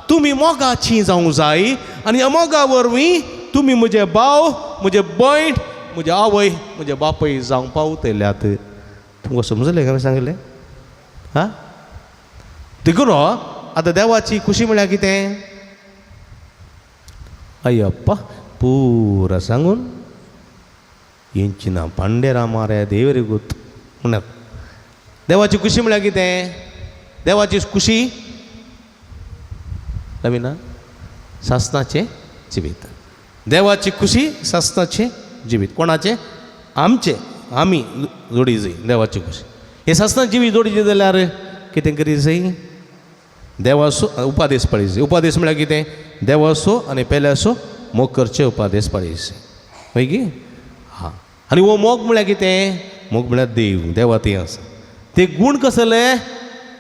तुमी मोगाचीं जावंक जाय आनी ह्या मोगा वरवीं तुमी म्हजे भाव, म्हजे भयण, म्हजे आवय, म्हजे बापूय जावंक पावतल्यात. तुमकां समजलें काय सांगलें? हां, देखून आतां देवाची खुशी म्हळ्यार कितें? अय्यप्पा पुरा सांगून येंची ना पांडेरा माऱ्या देवरे गोत म्हणत. देवाची खुशी म्हळ्यार कितें? देवाची खुशी नवीना सासनाचें जिवीत. देवाची खुशी सासनाचें जिवीत. कोणाचें? आमचें. आमी जोडी जाय देवाची खुशी. हें सासना जिवीत जोडीचें जाल्यार कितें करी जाय? देवाचो उपादेश पाळी जाय. उपादेश म्हळ्यार कितें? देवाचो आनी पेल्याचो मोग करचे उपादेश पाळी जाय. हय की? हां. आनी हो मोग म्हळ्यार कितें? मोग म्हळ्यार देव, देवा थंय आसा. ते गूण कसले?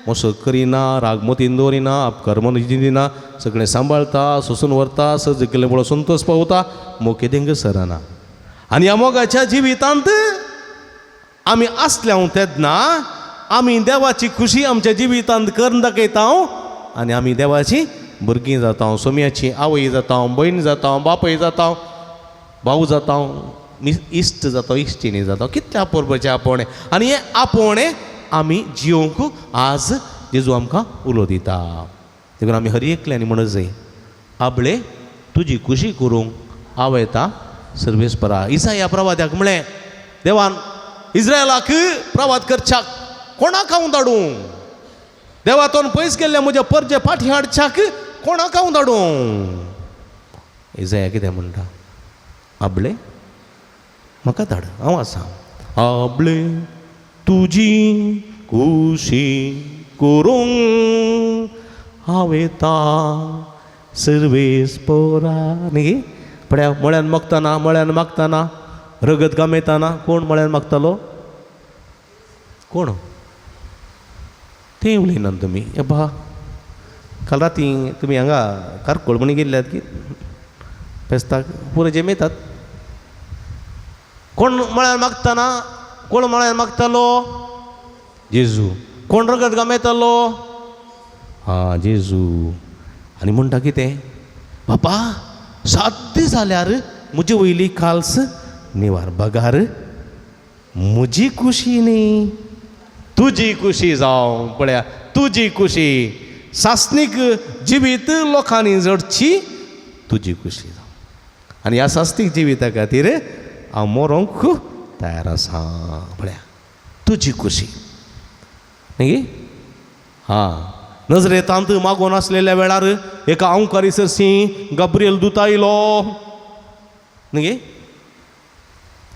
मोसो करिना, राग मतीन दवरिना, अपकर्म दिना, सगळें सांबाळता, सोसून व्हरता, सज केलें पळोवन संतोष पावता, मोग कितें सरना. आनी ह्या मोगाच्या जिवितांत आमी आसल्या तेन्ना आमी देवाची खुशी आमच्या जिवितांत करून दाखयता आनी आमी देवाची भुरगीं जाता, सोम्याची आवय जाता, भयण जाता, बापूय जाता, भाव जाता, इश्ट जाता, इश्टिणी जाता. कितल्या अपुरबायेचें आपोवणें. आनी हें आपोवणें आमी जियोंक आज जेजू आमकां उलो दिता. देखून आमी हर एकल्यानी म्हणत जाय, आबळे तुजी खुशी करूंक हांव येता सर्वेस्परा. इसाया प्रवाद्याक म्हळें देवान इस्रायलाक प्रवाद करच्याक कोणाक हांव धाडूं? देवातोन पयस गेल्ल्या म्हज्या परजे फाटी हाडच्याक कोणाक हांव धाडूं? इसाया कितें म्हणटा? आबळे म्हाका धाड, हांव आसा. आबळे तुजी खुशी करूंक हांव येता सर्वेस्परा. न्ही पळया मळ्यान मागतना, मळ्यान मागतना, रगत गमेतना कोण मळ्यान मागतालो? कोण? तें उलयनात तुमी. एबा काल राती तुमी हांगा कारकोळ म्हण गेल्ल्यात की फेस्ताक पुरो जेमेतात. कोण मळ्यान मागतना? कोण मळ्यान मागतालो? जेजू. कोण रगत गमेतालो? हां, जेजू. आनी म्हणटा कितें? बापा साध्य जाल्यार म्हजे वयली काल्स निवार, बगार म्हजी खुशी न्ही तुजी खुशी जावं. पळया तुजी खुशी, सासणीक जिवीत लोकांनी जडची तुजी खुशी जावं. आनी ह्या सासणीक जिविता खातीर हांव मरोंक तयार आसा. पळया तुजी खुशी न्ही. हां, नजरेतांत मागोन आसलेल्या वेळार एका अंवकारी सरशी गाब्रियल दूत आयलो न्ही.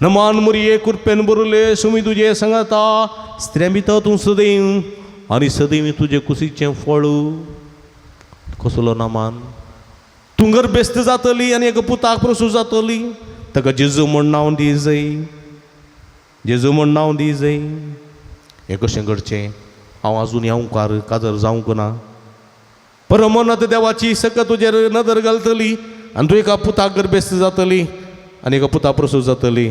नमान मुरये कुरपेन बरुले सुमी तुजे सांगता, स्त्रियां भितर तूं सदैव आनी सदैव तुजे कुशीचें फळ. कसलो नामान तूं गर्भेस्त जातली आनी एका पुताक प्रसूत जातली, ताका जेजू म्हूण नांव दी जाय, जेजू म्हूण नांव दी जाय. हें कशें घडचें? हांव आजून ह्या काजर जावंक ना. परमोन्नत देवाची सकत तुजेर नदर घालतली आनी तूं एका पुताक गर्भेस्त जातली आनी एका पुता प्रसूत जातली,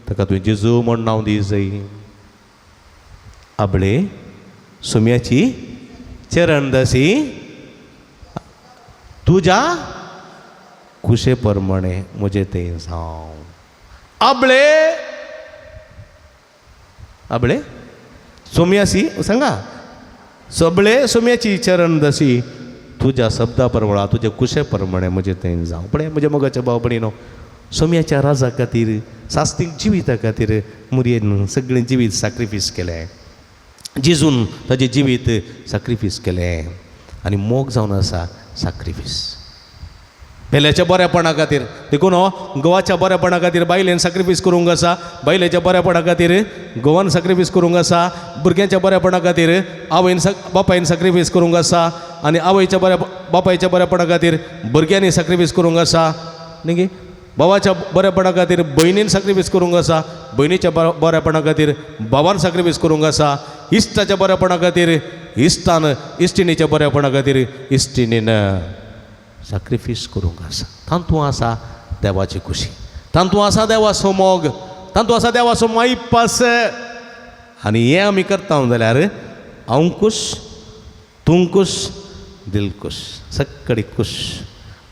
ताका तुवें जेजू म्हूण नांव दी जाय. आबळे सुम्याची चरणदासी तुज्या कुशे प्रमाणे म्हजें तें जावं. आबळे आबळे सोम्यासी सांगा सगळे सोम्याची चरणदासी तुज्या शब्दा प्रमाणे तुज्या कुशे प्रमाणे म्हजें तें जावं. पळय म्हज्या मोगाच्या भाव भयणीनो, सोम्याच्या राजा खातीर सास्तीक जिविता खातीर मुरयेन सगळें जिवीत साक्रिफीस केलें, जेजून ताजें जिवीत साक्रिफीस केलें आनी मोग जावन आसा साक्रिफीस पेल्याच्या बऱ्यापणा खातीर. देखून हो गोवाच्या बऱ्यापणा खातीर बायलेन साक्रिफीस करूंक आसा, बायलेच्या बऱ्यापणा खातीर गोवान साक्रिफीस करूंक आसा, भुरग्यांच्या बऱ्यापणा खातीर आवयन बापायन साक्रिफीस करूंक आसा आनी आवयच्या बऱ्या बापायच्या बऱ्यापणा खातीर भुरग्यांनी साक्रिफीस करूंक आसा, न्ही? भावाच्या बऱ्यापणा खातीर भयणीन साक्रिफीस करूंक आसा, भयणीच्या बऱ्यापणा खातीर भावान साक्रिफीस करूंक आसा, इश्टाच्या बऱ्यापणा खातीर इश्टान, इश्टिणीच्या बऱ्यापणा खातीर इश्टिणीन साक्रिफीस करूंक आसा. तातूंत आसा देवाची खुशी, तातूंत आसा देवाचो मोग, तातूंत आसा देवाचो मायपास. आनी हें आमी करता जाल्यार हांव खूश, तूं खूश, दिल खूश, सगळी खूश.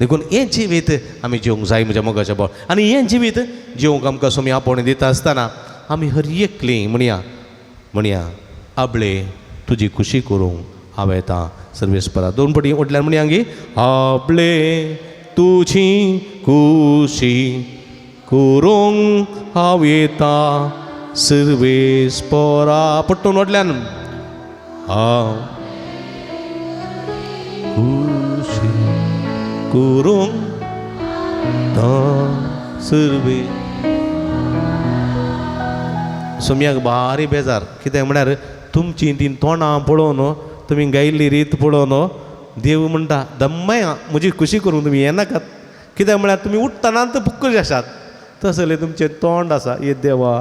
देखून हें जिवीत आमी जिवंक जाय म्हज्या मोगाच्या भाव. आनी हें जिवीत जिवंक आमकां स्वामी आपोवणें दिता आसतना आमी हर एकली म्हणया म्हणया आबळे तुजी खुशी करूंक हांव येता सर्वेस्परा. दोन पटी उठल्यार म्हणया गी आबळे तुजी खुशी करूंक हांव येता सर्वेस्परा. पट्टून वटल्यान हांव खुशी करूंक सर्वे. सोम्याक भारी बेजार, कितें म्हळ्यार तुमची तीं तोंडां पळोवन तुमी गायिल्ली रीत पळोवन देव म्हणटा दम्मय म्हजी खुशी करूंक तुमी येनाकात. कित्याक म्हळ्यार तुमी उठ्ठनात पुक्कूश आसात, तसलें तुमचें तोंड आसा. ये देवा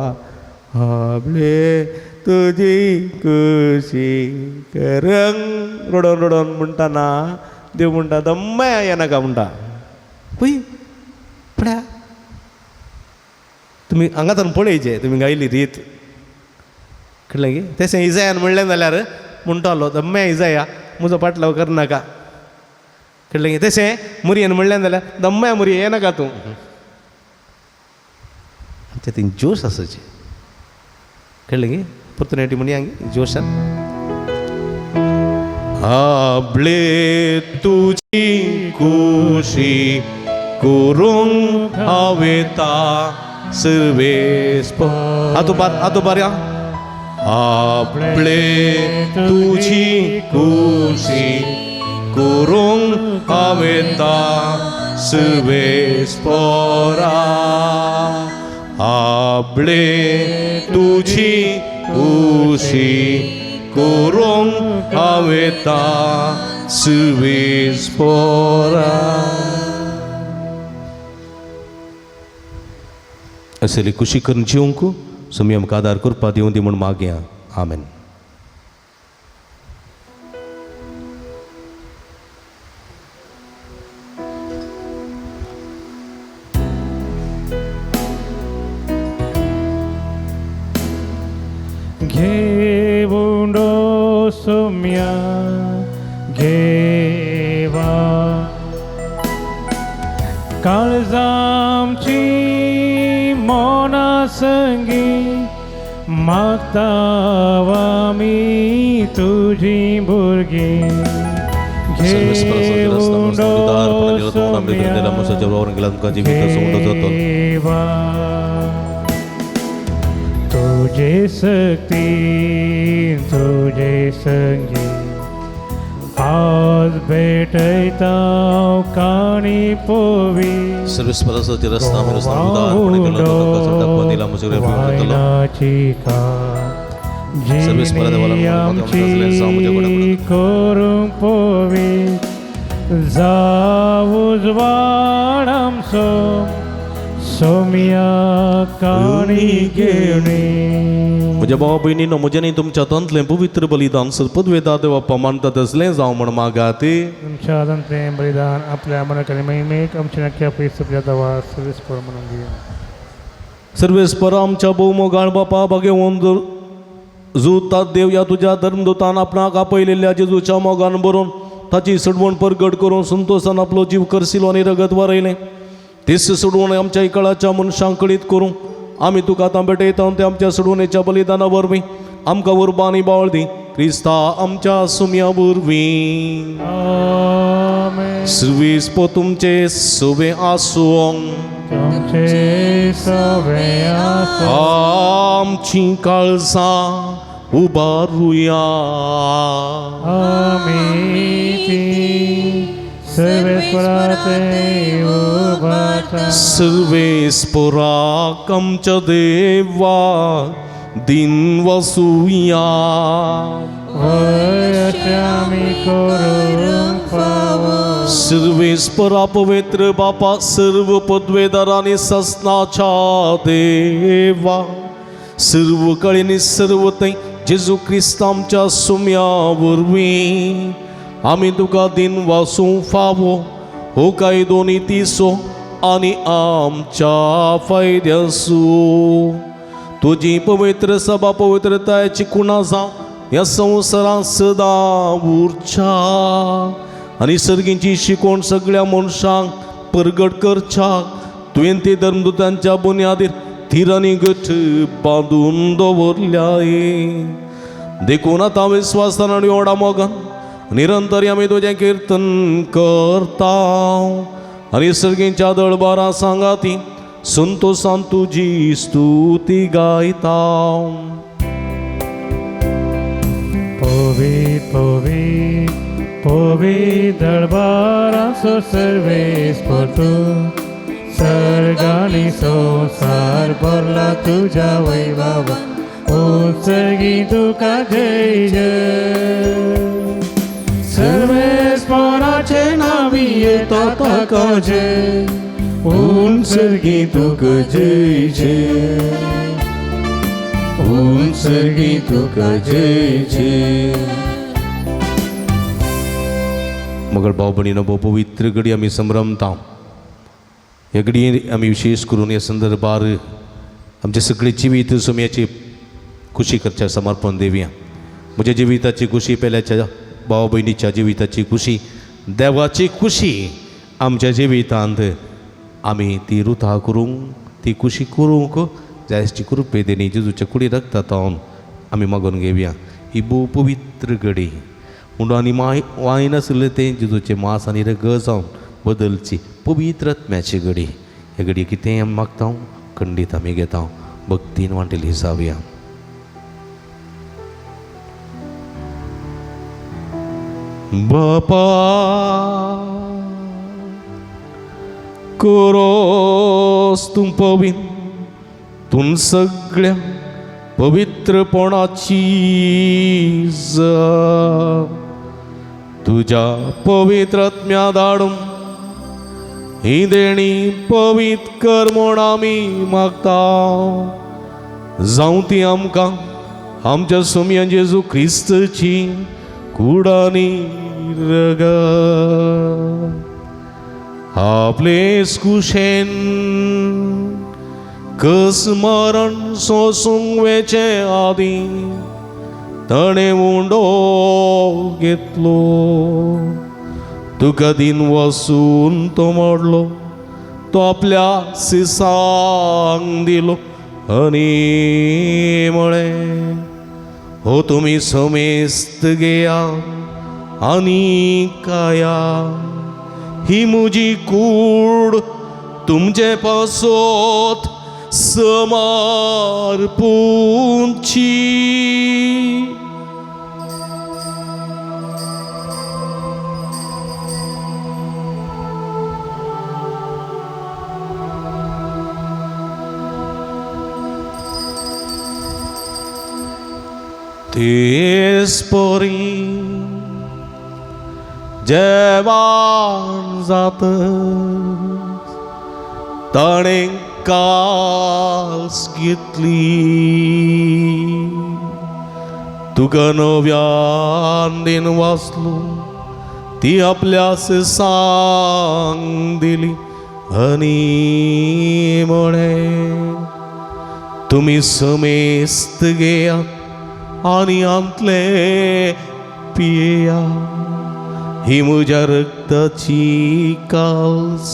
आबळे तुजी खुशी करंग रडोन रडोन म्हणटा ना, देव म्हणटा दम्मय येनाका म्हणटा. पळय पळया तुमी हांगाच्यान पळयचें तुमी गायली रीत, कळ्ळें की? तशें इजायान म्हणलें जाल्यार म्हणटालो दम्म्या इजाया म्हजो पाटलाव करनाका, कळ्ळें की? तशें मुरयेन म्हणलें जाल्यार दम्म्या मुरये येनाका तूं. आमच्या थंय जोश आसाचे, कळ्ळें की? परतून एकटी म्हणया जोशान. आबळे तुजी खुशी करूंक हांव येता सर्वेस्पर. आतू बार आतू बारया. आपले तुजी खुशी करूंक हांव येता सर्वेस्परा. आपले तुजी खुशी करूंक हांव येता सर्वेस्परा. असली खुशी करून जिवंक स्वामी आमकां आदार करपा दिवं दी म्हूण मागया. आमेन. घेऊन सोम्या घेवा काळजामची मना संगी मागता आमी तुजी भुरगीं. सर्वेस्पराचो उदारपणान दिला तूं आमकां दिला मोसाच्या वावरून गेला तुमकां जिवीत सोंड जातो. देवा तुझे शक्ती तुझे संगी आज भेटयता काणी पोवी. सर्वेस्पराचो रस्ता उदारपणान दिला तुमकां दाखोवन दिला मोसाच्या वावरून जातलो. वायनाची का सर्वेस्परा देवाला जिणी आमची करूंक पवीत जावं उजवाड आमचो सोम्या काणी घेवणी. म्हज्या भावा भयणीनो, म्हजें न्ही तुमच्या हातांतलें पवित्र बलिदान सरपदवेदा देवा मानता तसलें जावं म्हण मागात. तुमच्या हातांतलें बलिदान आपल्या मनाकडे महिमेक आमच्या नक्की पैसुपल्या दवा सर्वेस्पर म्हणून घेऊन. सर्वेस्पर आमच्या भोवमोगाळ बापा, भागेवन जुतात देव ह्या तुज्या धर्मदूतान आपणाक आपयलेल्या जेजूच्या मोगान बरोवन ताची सोडवण परगट करून संतोशान आपलो जीव करसिलो आनी रगत वारयलें. तीच सोडवण आमच्या इकळाच्या मनशांक कळीत करूं आमी तुका आतां भेटयता. ते आमच्या सोडवणेच्या बलिदाना वरवीं आमकां उर्बा आनी बावळ दी, क्रिस्ता आमच्या सुम्या वरवीं. आमेन. सर्वेस्पर तुमचे सवे आसूं. तुमचे सवे आसूं. आमची काळजां उबारुया. आमी ती सर्वेस्पराचे उबारता. सर्वेस्पराक आमच्या देवा दिन वसुया. वय अशें आमी करूंक फावो. सर्वेस्परा पवित्र बापा, सर्व पदवेदार आनी ससनाच्या देवा, सर्व कळेनी सर्व थंय जेजू क्रिस्त आमच्या सुम्या वरवीं आमी तुका दिन वासूं फावो. हो कायदो नितीचो आनी आमच्या फायद्यासू. तुजी पवित्र सभा पवित्रतायेची कुणा जावं ह्या संवसारांत सदां उरच्या आनी सर्गींची शिकवण सगळ्या मनशांक परगट करच्याक तुवें ती धर्मदूतांच्या बुन्यादीर थीर आनी गठ बांदून दवरल्याय. देखून आतां विस्वासान आनी व्हडा मोगान निरंतर आमी तुजें किर्तन करता आनी सर्गींच्या दळबारा सांगाती संतोसान तुजी स्तुती गायता. पवीत पवीत पवीत दरबाराचो सर्वेस्पर तूं, सर्गांनी संवसार भरला तुज्या वैभवान. उत्सर्गी तुका जय जय. सर्वेस्पराचे नांवी येता ताका जय, उत्सर्गी तुका जय जय, उत्सर्गी तुका जय जय. मगर भाव भयणीनो, भोव पवित्र घडी आमी संभ्रमता. ह्या घडये आमी विशेष करून ह्या संदर्भार आमचें सगळें जिवीत सोम्याची खुशी करच्या समर्पण देवया. म्हज्या जिविताची खुशी, पेल्याच्या भाव भयणीच्या जिविताची खुशी, देवाची खुशी आमच्या जिवितांत आमी ती रुथा करूंक, ती खुशी करूंक जायची कृपे देणी जेजूच्या कुडी रक्तांत आमी मागून घेवया. ही भोव पवित्र घडी उंडो आनी माय वायन आशिल्लें तें जेजूचें मांस आनी रगत जावन बदलची पवित्र आत्म्याची घडी. ह्या घडये कितेंय आमी मागता, खंडीत आमी घेता, भक्तीन वांटेली जावया. बापा कोरोस तूं पवीन तूं सगळ्या पवित्रपणाची जाप तुज्या पवित्र आत्म्या धाडून ही देणी पवित्र कर म्हूण आमी मागता. जावं ती आमकां आमच्या सोम्या जेजू क्रिस्तची कूड आनी रगत आपले कुशेन कस मरण सोसूंक वेचे आदीं ताणें उंडो घेतलो. तुका दिन वसून तो मोडलो, तो आपल्या सिसांक दिलो आनी म्हळें, हो तुमी समेस्त घेया आनी काया, ही म्हजी कूड तुमचे पासत समर्पूंची. तेच परी जेवण जात ताणें काल्स घेतली तुका नव्यान दिन वाचलो ती आपल्यास सांग दिली आनी म्हळें तुमी समेस्त घेयात आनी आंतले पिया ही म्हज्या रक्ताची काल्स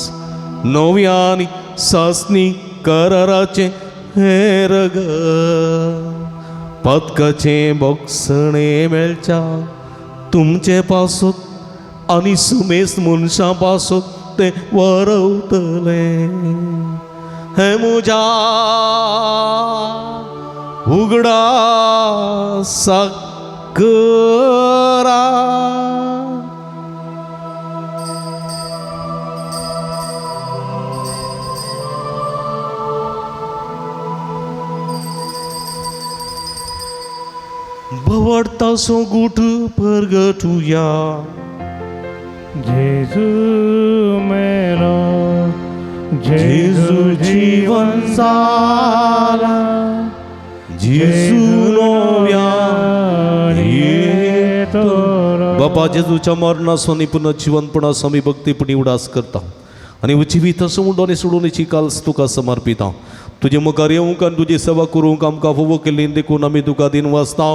नव्या आनी सासणी कराराचें हें रगत पदकाचें बोगसणें मेळच्या तुमचे पासत आनी सुमेस्त मनशां पासत तें वरवतलें हें म्हज्या उगडासाक करा. भवडतासो गुट परगटुया. जेजू मेलो, जेजू जीवन जाला, जेजू नव्या येतो. बापा जेजूच्या मरणाचो आनी पुनर्जिवनपणाचो आमी भक्तीपणी उडास करता आनी जिवीत सोडून आनी सोडून काल्स तुका समर्पिता. तुजे मुखार येवंक आनी तुजी सेवा करूंक आमकां फावो केल्ली देखून आमी तुका दिन वाचता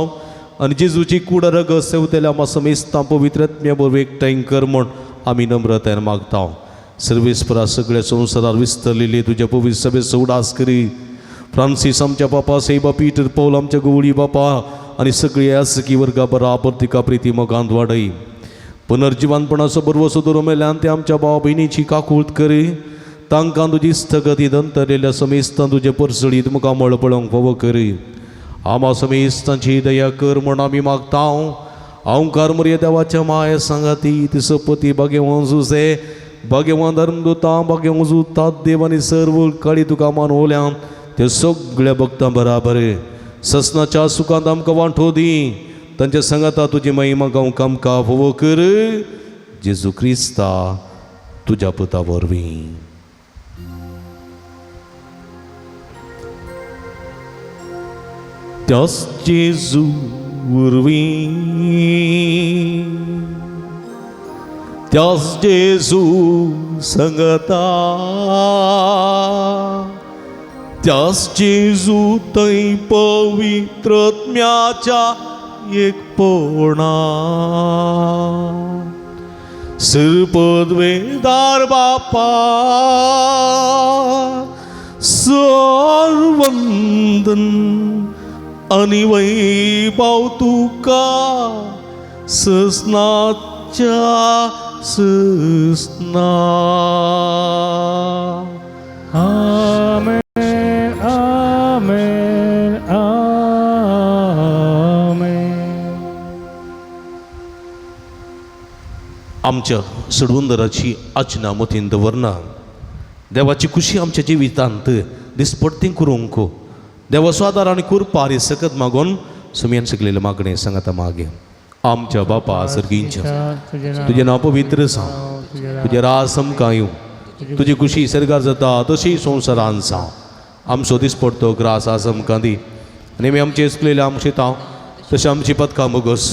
आनी जेजूची कूड रगत सेवतेल्या आमा समेस्तां पवित्र आत्म्या बरोबर एकठांय कर म्हूण आमी नम्रतायेन मागता. सर्वेस्परा सगळ्या संवसारार विस्तरलेली तुज्या पवित्र सभेचो उडास करी. फ्रांसीस आमच्या बापा सेबा पीटर पौल आमच्या गवळी बापा आनी सगळी आसकी वर्गा बराबर तिका प्रिती मोगांत वाडय. पुनर्जिवनपणाचो बरवसो दवरून मेल्यान ते आमच्या भाव भयणीची काकूळत करी. तांकां तुजी स्थगती दंतरलेल्या समेस्तां तुजे परसळीत मुखामळ पळोवंक फावो करी. आमा समेस्तांची दया कर म्हूण आमी मागता. ओंकार मरिया देवाच्या माये सांगाती ती सपती भाग्यवान जुसे भाग्यवान धर्मदुतां भाग्यवान जुतात देव आनी सर्व काळी तुका मानवल्या ते सगळ्या भक्तां बराबर ससनाच्या सुखांत आमकां वांटो दी. तांच्या सांगाता तुजी महिमा गावंक आमकां फावो कर. जेजू क्रिस्ता तुज्या पुता वरवीं. त्याच जेजू वरवीं, त्याच जेजू संगता, त्याच जेजू थंय पवित्रत्म्याच्या एकपणा सिरपदवेदार बापा सर्वंदन आनी वैभव तुका ससनाच्या ससना. आमेन, आमेन, आमेन. आमच्या सडवंदराची आचना मतीन दवरना देवाची खुशी आमच्या जिवितांत दिसपडती करूंक देवाचो आदार आनी कृपा आनी सकत मागून सुमयान शिकलेलें मागणें सांगाता मागे. आमच्या बापा सर्गींच्या तुजें नांव पवित्र जावं, तुजें राज आमकां येवं, तुजी खुशी सर्गार जाता तशी संवसारान जावं. आमचो दिसपडतो ग्रास आज आमकां दी आनी आमी आमचे चुकलेले आमचे तांव तशें आमची पदकां बोगस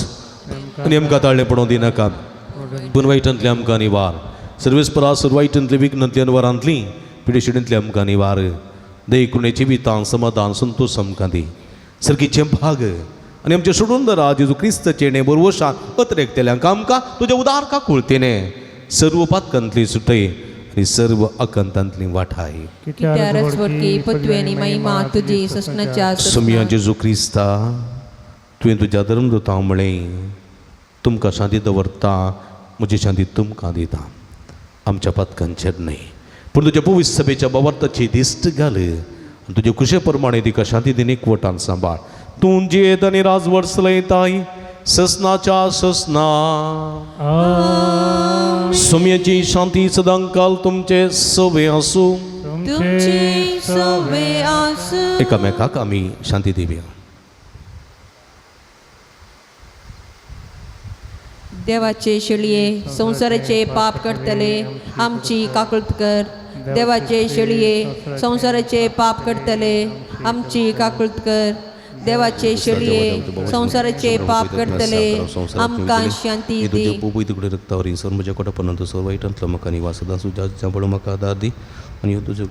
आनी आमकां ताळ्ळें पडोवं दिनाका पूण वायटांतली आमकां निवार. सर्वेस्परा सर वायटांतली विघ्नांतली अनवरांतली पिडेशिडींतली आमकां निवार. देखून जिवितान समाधान संतोश आमकां दी. सर्गीचें भाग आनी आमचें सोडून दरा जेजू क्रिस्ताचें बरवशान अतरेकतेल्यांक आमकां तुज्या उदार काकुळतेने सर्व पातकांतली सुटय आनी सर्व आकांतांतली वाठाय. कित्यारच वरकी पृथ्वी आनी महिमा तुजी ससनाच्या सुमया जेजू क्रिस्ता तुवें तुज्या धर्मदुतां म्हळें तुमकां शांती दवरता म्हजी शांती तुमकां दिता. आमच्या पातकांचेर न्हय पूण तुज्या पवित्र सभेच्या बाबार्थाची दिश्ट घाल आनी तुजे खुशे प्रमाणे तिका शांती दिन एकवटान सांबाळ. तूं जियेत आनी राजवट चलयताय ससनाच्या ससना. सुमयाची शांती सदांकाल तुमचे सवे आसूं. तुमचे सवे आसूं. एकामेकाक आमी शांती दिवया. देवाचे शेळये संवसाराचे पाप करतले आमची काकळत कर. देवाचे शेळये संवसाराचे पाप करतले आमची काकळत कर. देवाचे शेळये संवसाराचे पाप करतले आमकां शांती दी. पोपय तुकडे रक्तावर सर म्हज्या कोटा सर वायटांतलो म्हाका आनी वासदां सुद्दां पडो म्हाका आदार दी आनी ह्यो तुज्यो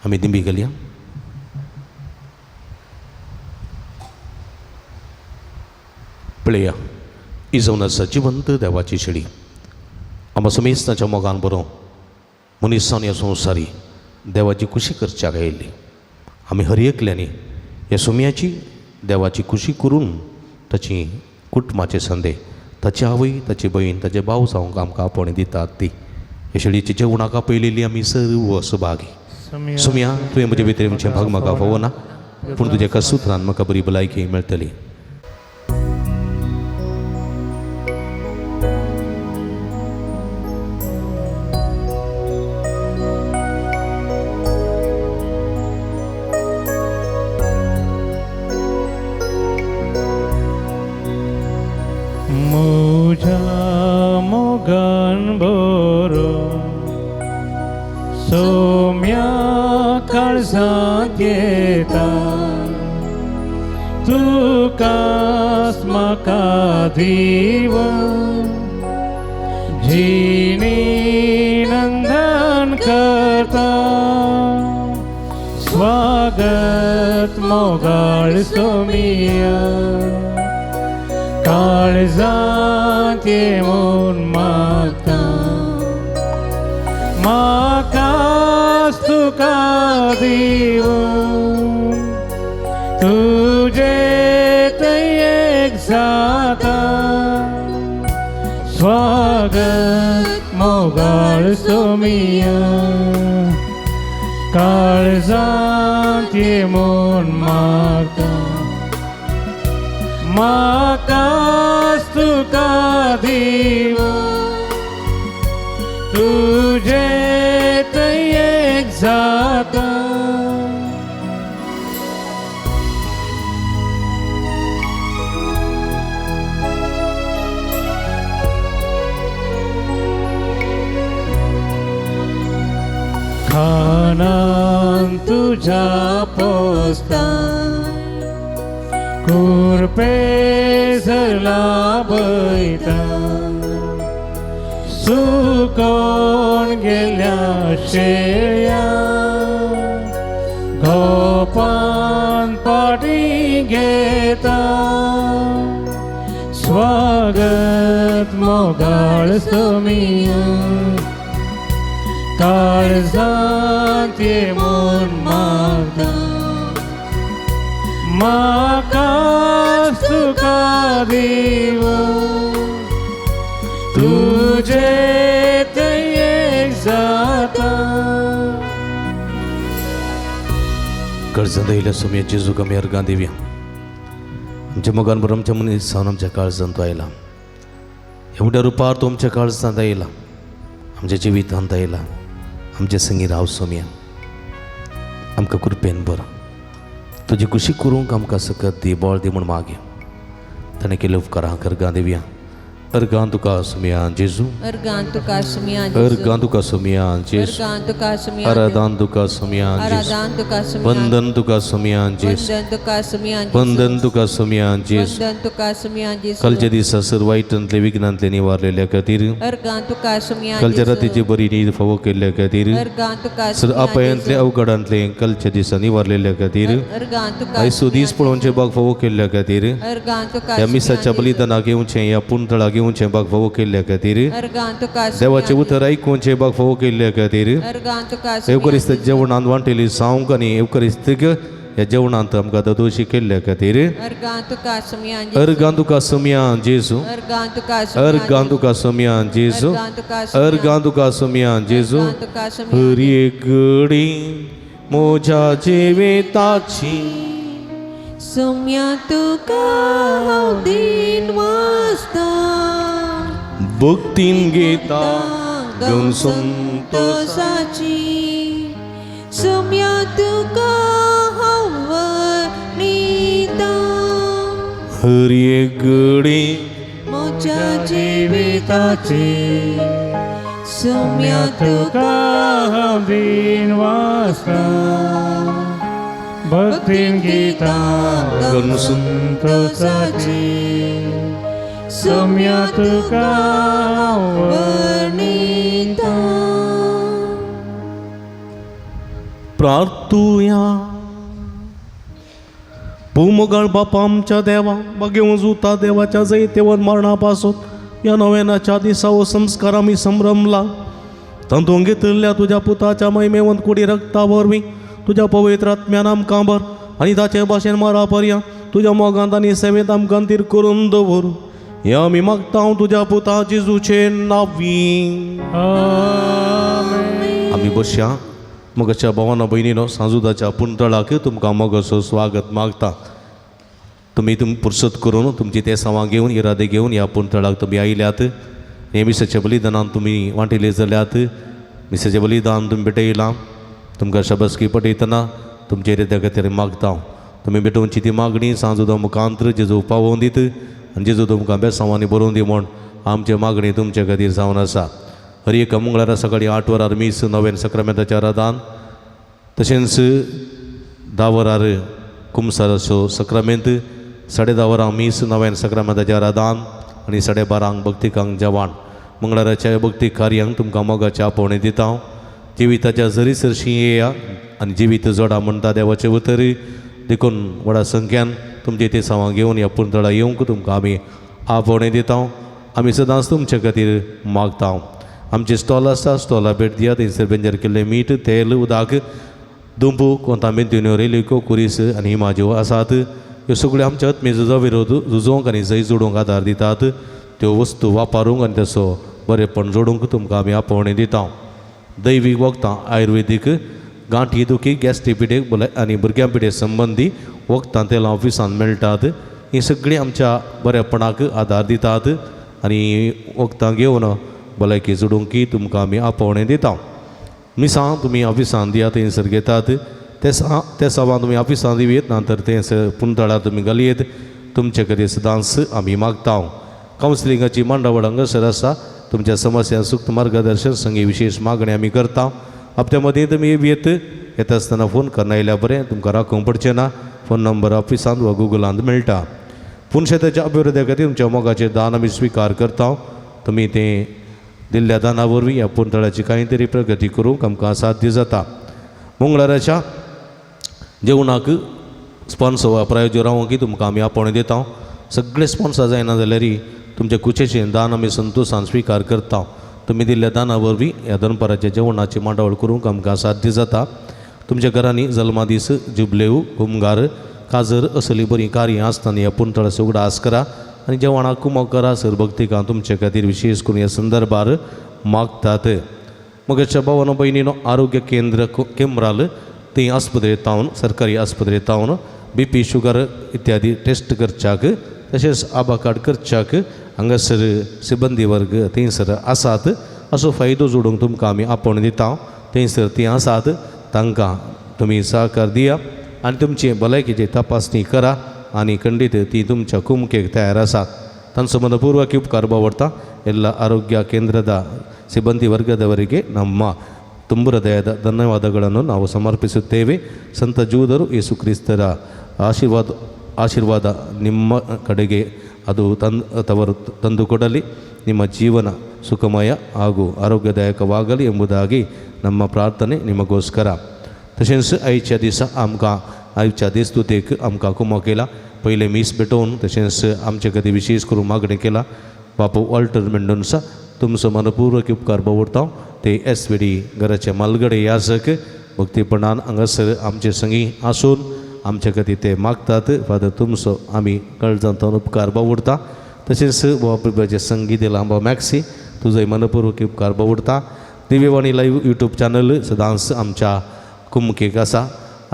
आमी दिंबी घालया. पळया ही जावन आसा जिवंत देवाची शेळी आमकां समेस्ताच्या मोगान बरोवं मनीसान ह्या संवसारी देवाची खुशी करच्याक आयिल्ली. आमी हर एकल्यांनी ह्या सुम्याची देवाची खुशी करून ताची कुटुंबाचे संदे ताची आवय ताची भयण ताचे भाव जावंक आमकां आपोवणी दितात ती ह्या शेळीची जेवणाक आपयलेली आमी सर्व सुभागी. सुम्या तुवें म्हजे भितर म्हजें भाग म्हाका फावना पूण तुज्या एका सुत्रान म्हाका बरी भलायकी मेळटली. मुझा मोगान बोरो सोम्या काळजांत येता तुकाच म्हाका दिवन जिणी नंदन करता. स्वागत मोगाळ सोमिया काळजांत येवन मागता म्हाकाच तुका दिवन तुजे थंय एक जाता. स्वागत मोगाळ सोमिया काळजांत येवन मागता म्हाकाच तुका दिवन तुजे थंय एक जाता. खानान तुज्या पोसता कुरपे लाभयता सुकोन गेल्या शेळ्या गोपान पाटी घेता. स्वागत मोगाळ सोमिया काळजांत येवन मागता म्हाकाच तुका दिवन तुजे थंय एक जाता. काळजांत आयिल्ल्या सोम्या जेजूक आमी अर्गां दिवया. आमच्या मोगान बरो आमच्या मनीस जावन आमच्या काळजांत तो आयला एवढ्या रुपार तो आमच्या काळजांत आयला आमच्या जिवितांत आयला आमच्या संगी राव सोम्या आमकां कृपेन बरो तुजी खुशी करूंक आमकां सकत दी बळ दी म्हूण मागया. ताणें केल्ले उपकारां अर्गां दिवया. अर्गां तुका सोम्या जेजू अर्गां तुका सुम्या अर्गां तुका सोम्या जेजू अर्गां तुका सुम्या आराधान तुका सोम्या जेजू आराधान तुका सुम्या वंदन तुका सोम्या जेजू वंदन तुका सुम्या वंदन तुका सोम्या जेजू वंदन तुका सुम्या जेजू. कालच्या दिसा सर वायटांतले विघ्नांतले निवारलेल्या खातीर अर्गां तुका सुम्या कालच्या रातीची बरी न्हीद फावो केल्ल्या खातीर अर्गां तुका सर अपायांतले अवघडांतले कालच्या दिसा निवारलेल्या खातीर अर्गां तुका आयसो दीस पळोवचे बाग फावो केल्ल्या खातीर अर्गां तुका ह्या मिसाच्या बलिदानाक येवचें ह्या पुंतळाक येवचें बाग फावो केल्ल्या खातीर अर्गां तुका देवाचें उतर आयकुचें बाग फावो केल्ल्या खातीर अर्गां तुका एवकरिस्त जेवणांत वांटेली सावंक आनी एवकरिस्तीक ह्या जेवणांत आमकां ददोशी केल्ल्या खातीर अर्गां तुका सुम्या अर्गां तुका सोम्या जेजू अर्गां तुका अर्गां तुका सोम्या जेजू अर्गां तुका सोम्या जेजू. हर एक घडी म्हज्या जिविताची सुम्या तुका हांव दीन वाचता भक्तीन घेता गम संतोषाची संतोषाची सुम्या तुका हांव वर्णिता. हर एक घडी म्हज्या जिविताची सम्या तुका हांव दीन वासता भक्तीन गितां गावन संतोषाची सम्या तुका हांव वर्णिता. प्रार्थुया. भूमगळ बापा आमच्या देवा बगेवन जुता देवाच्या जैतेवर मरणा पासून ह्या नव्यानाच्या दिसा हो संस्कार आमी संभ्रमला तातूंत घेतिल्ल्या तुज्या पुताच्या महिमेवंत कुडी रक्ता वरवीं तुज्या पवित्र आत्म्यान आमकां भर आनी ताचे भाशेन मरा पर्यंत तुज्या मोगांत आनी सेवेंत आमकां तीर करून दवर हें आमी मागता तुज्या पुता जेजूचे नांवी. आमी बसया. मोगाच्या भावानो भयणीनो, सांजुदाच्या पुंतळाक तुमकां मोगाचो स्वागत मागता. तुमी तुम पुरसत करून तुमची ते सवां घेवन इरादे घेवन ह्या पुंतळाक तुमी आयल्यात. हे मिसाच्या बलिदानान तुमी वांटिले जाल्यात. मिसाचें बलिदान तुमी भेटयलां. तुमकां शाबासकी पटयतना तुमचे हृदया खातीर मागता हांव. तुमी भेटोवची ती मागणी सांजुदा मुखांत्र जेजू पावोवन दित आनी जेजू तुमकां बेसांवांनी बरोवन दी म्हूण आमची मागणी तुमचे खातीर जावन आसा. हर एका मंगळारा सकाळी 8 वरार मीस नव्यान सक्रामेंताच्या रादान, तशेंच 10 वरार कुमसाराचो सक्रामेंत, 10:30 वरां मीस नव्यान सक्रामेंताच्या रादान आनी 12:30 भक्तिकांक जेवण. मंगळाराच्या भक्ती कार्यांक तुमकां मोगाचें आपोवणें दिता हांव. जिविताच्या जरी सरशी येया आनी जिवीत जोडा म्हणटा देवाचें उतर, देखून व्हडा संख्यान तुमचे ते सवां घेवन ह्या पुंतळा येवंक तुमकां आमी आपोवणें दिता. आमी सदांच तुमचे खातीर मागता. आमचें स्टॉल आसा, स्टॉला भेट दियात. थंयसर बेंजर केल्लें मीठ, तेल, उदक, दुंबू, कोंता मेंतिन्यो, रेलिको, कुरीस आनी हिमाज्यो आसात. ह्यो सगळ्यो आमच्या आत्मी झुजा विरोध झुजोवंक आनी जैत जोडूंक आदार दितात. त्यो वस्तू वापरूंक आनी तसो बरेपण जोडूंक तुमकां आमी आपोवणें दिता. दैवीक वखदां, आयुर्वेदीक, गांठी दुखी, गॅस्ट्रीक पिडेक आनी भुरग्यां पिडे संबंदी वखदां तेलां ऑफिसांत मेळटात. हीं सगळीं आमच्या बरेपणाक आदार दितात आनी वखदां घेवन भलायकी जोडूंक तुमकां आमी आपोवणें दिता. मिसां तुमी ऑफिसांत दिया, थंयसर घेतात. ते सवां तुमी ऑफिसांत दिवयेत ना तर थंयसर पुंतळार तुमी घालयेत. तुमचे खातीर सदांच आमी मागता. कावन्सिलिंगाची मांडावळ हांगासर आसा. तुमच्या समस्या सुक्त मार्गदर्शन संगी विशेष मागणी आमी करता. हप्त्या मदीं तुमी येत येता आसतना फोन करना आयल्यार बरें, तुमकां राखूंक पडचें ना. फोन नंबर ऑफिसांत वा गुगलांत मेळटा. पूण शेताच्या अभिवृद्धी खातीर तुमच्या मोगाचें दान आमी स्विकार करता. तुमी तें दिल्ल्या दाना वरवीं ह्या पुंतळाची कांय तरी प्रगती करूंक आमकां साध्य जाता. मंगळाराच्या जेवणाक स्पॉन्सर वा प्रायोजक रावंक तुमकां आमी आपोवणें दिता. सगळे स्पॉन्सर जायना जाल्यार तुमच्या कुचेचें दान आमी संतोशान स्विकार करता. तुमी दिल्ल्या दाना वरवीं ह्या दनपाराच्या जेवणाची मांडावळ करूंक आमकां साध्य जाता. तुमच्या घरांनी जल्मादीस, जुबलेव, कुमगार, काजर असली बरीं कार्यां आसतना ह्या पुंतळाचो उगडास करा आनी जेवणाक कुमक करा. सर भक्तिकां तुमचे खातीर विशेष करून ह्या संदर्भार मागतात. मगच्या भावानो भयणीनो, आरोग्य केंद्र केम्राल ती आस्पत्रेंत तावन, सरकारी आस्पत्रेंत तावन बीपी, शुगर इत्यादी टेस्ट करच्याक तशेंच आभा कार्ड करच्याक हांगासर सिबंदी वर्ग थंयसर आसात. असो फायदो जोडूंक तुमकां आमी आपोवणें दिता. थंयसर तीं आसात, तांकां तुमी सहकार दिया आनी तुमची भलायकेची तपासणी करा आनी खंडीत ती तुमच्या कुमकेक तयार आसात. तांचो मनपूर्वक उपकार बावडटा. ಎಲ್ಲ ಆರೋಗ್ಯ ಕೇಂದ್ರದ ಸಿಬ್ಬಂದಿ ವರ್ಗದವರಿಗೆ ನಮ್ಮ ತುಂಬು ಹೃದಯದ ಧನ್ಯವಾದಗಳನ್ನು ನಾವು ಸಮರ್ಪಿಸುತ್ತೇವೆ. ಸಂತ ಜೂದರು ಯೇಸು ಕ್ರಿಸ್ತರ ಆಶೀರ್ವಾದ ನಿಮ್ಮ ಕಡೆಗೆ ಅದು ತವರು ತಂದುಕೊಡಲಿ. ನಿಮ್ಮ ಜೀವನ ಸುಖಮಯ ಹಾಗೂ ಆರೋಗ್ಯದಾಯಕವಾಗಲಿ ಎಂಬುದಾಗಿ ನಮ್ಮ ಪ್ರಾರ್ಥನೆ ನಿಮಗೋಸ್ಕರ. तशेंच आयच्या दिसा आमकां आयच्या देसदुतेक आमकां कुमो केला. पयलें मीस भेटोवन तशेंच आमचे खातीर विशेष करून मागणें केला. बापू वॉल्टर मेंडोन्सा, तुमचो मनपूर्वक उपकार बावडता. ते एस व्ही डी घराचे मालगडे याजक भक्तीपणान हांगासर आमचे संगी आसून आमचे खातीर ते मागतात. फादर, तुमचो आमी कळजांतून उपकार बावडता. तशेंच बाबाचे संगी दिला बाबा मॅक्सी, तुजोय मनपूर्वक उपकार बावडता. दिव्यवाणी लायव्ह यूट्यूब चॅनल सदांच आमच्या कुमकेक आसा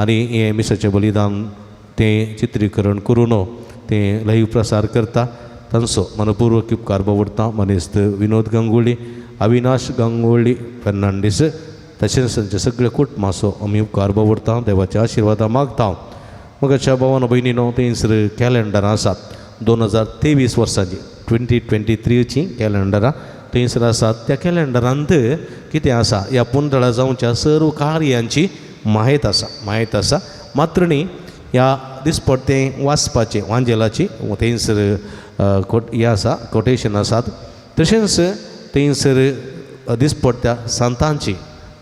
आनी हें मिसाचें बलिदान तें चित्रीकरण करून तें लायव्ह प्रसार करता. तांचो मनपूर्वक उपकार बावडता. मनेस्त विनोद गांगुली, अविनाश गांगोळी फेर्नांडीस तशेंच तांचे सगळे कुटुंबाचो आमी उपकार बावडता. देवाच्या आशिर्वादा मागता. मगाच्या भावानो भयणीनो, थंयसर कॅलेंडर आसात. 2023 वर्साची 2023ची कॅलेंडरां थंयसर आसात. त्या कॅलेंडरांत कितें आसा ह्या पुंतळा जावच्या सर्व कार्यांची म्हायत आसा, म्हायत आसा. मात्र न्ही ह्या दिसपट्टें वाचपाचें वांजेलाची थंयसर हें आसा, कोटेशन आसात. तशेंच थंयसर दिसपट्ट्या सांतांची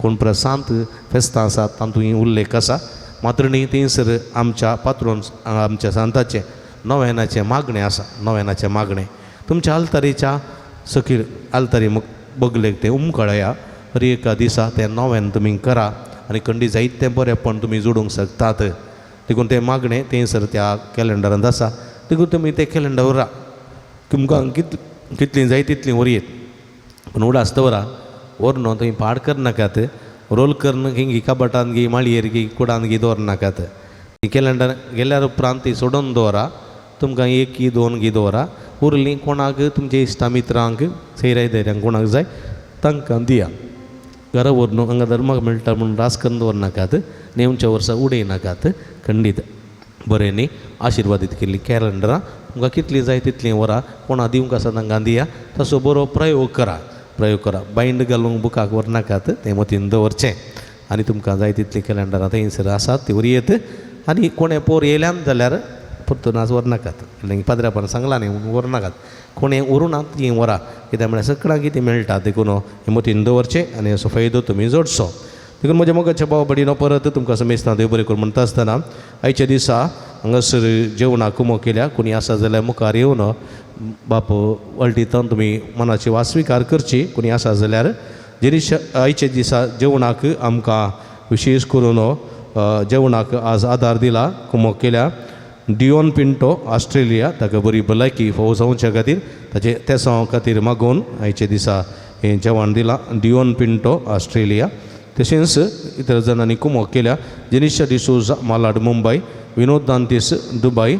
कोण प्रसांत फेस्तां आसात तातूंत उल्लेख आसा. मात्र न्ही थंयसर आमच्या पात्रोन आमच्या सांताचें नव्यानाचें मागणें आसा, नव्यानाचें मागणें तुमच्या आल्तारीच्या सकयल आल्तारी बगलेक तें उमकळया. हर एका दिसा तें नव्यान तुमी करा आनी खंडी जायत तें बरेंपण तुमी जोडूंक शकतात. देखून तें मागणें थंयसर त्या कॅलेंडरांत आसा. देखून तुमी तें कॅलेंडर व्हरा, तुमकां कितलीं जाय तितलीं व्हरयेत, पूण उडास दवरा व्हर थंय पाड करनाकात, रोल करून हिंगी कबाटान गी माळयेर गी कुडान गी दवरनाकात. ती कॅलेंडर गेल्यार उपरांत ती सोडून दवरा, तुमकां एक गी दोन गी दवरा, उरलीं कोणाक तुमच्या इश्टा मित्रांक सैराय धैर्यांक कोणाक जाय तांकां दिया. घरा व्हरून हांगा धर्माक मेळटा म्हूण रास करून दवरनाकात, नेमच्या वर्सा उडयनाकात. खंडीत बरें न्ही आशिर्वादीत केल्ली कॅलेंडरां तुमकां कितलीं जाय तितलीं व्हरा, कोणा दिवंक आसा तांकां दिया. तसो बरो प्रयोग करा, प्रयोग करा. बायंड घालूंक बुकाक व्हरनाकात, तें मतीन दवरचें. आनी तुमकां जाय तितलीं कॅलेंडरां थंयसर आसात ती व्हरयेत. आनी कोणें पोर येयल्यान जाल्यार परतून आज व्हरनाकात, पाद्र्यापान सांगलां न्ही म्हणून व्हरनाकात. कोणें व्हरूना तीं व्हरा, कित्याक म्हळ्यार सगळ्यांक कितें मेळटा. देखून हें मतीन दवरचें आनी असो फायदो तुमी जोडचो. देखून म्हज्या मोगाच्या भाव भयणीनो परत तुमकां समेस्तां देव बरें करूं म्हणटा आसतना आयच्या दिसा हांगासर जेवणाक कुमो केल्या. कोणी आसा जाल्यार मुखार येवन बाप वळटींतल्यान तुमी मनाची वास्विकार करची. कोणी आसा जाल्यार जेरी आयच्या दिसा जेवणाक आमकां विशेश करून जेवणाक आज आदार दिला कुमो केल्या डियोन पिंटो ऑस्ट्रेलिया, ताका बरी भलायकी फावो जावच्या खातीर ताचे तेसांव खातीर मागोवन आयच्या दिसा हें जेवण दिलां डियोन पिंटो ऑस्ट्रेलिया. तशेंच इतर जाणांनी कुमोक केल्या Jenisha D'Souza Malad Mumbai, Vinod Dantis Dubai,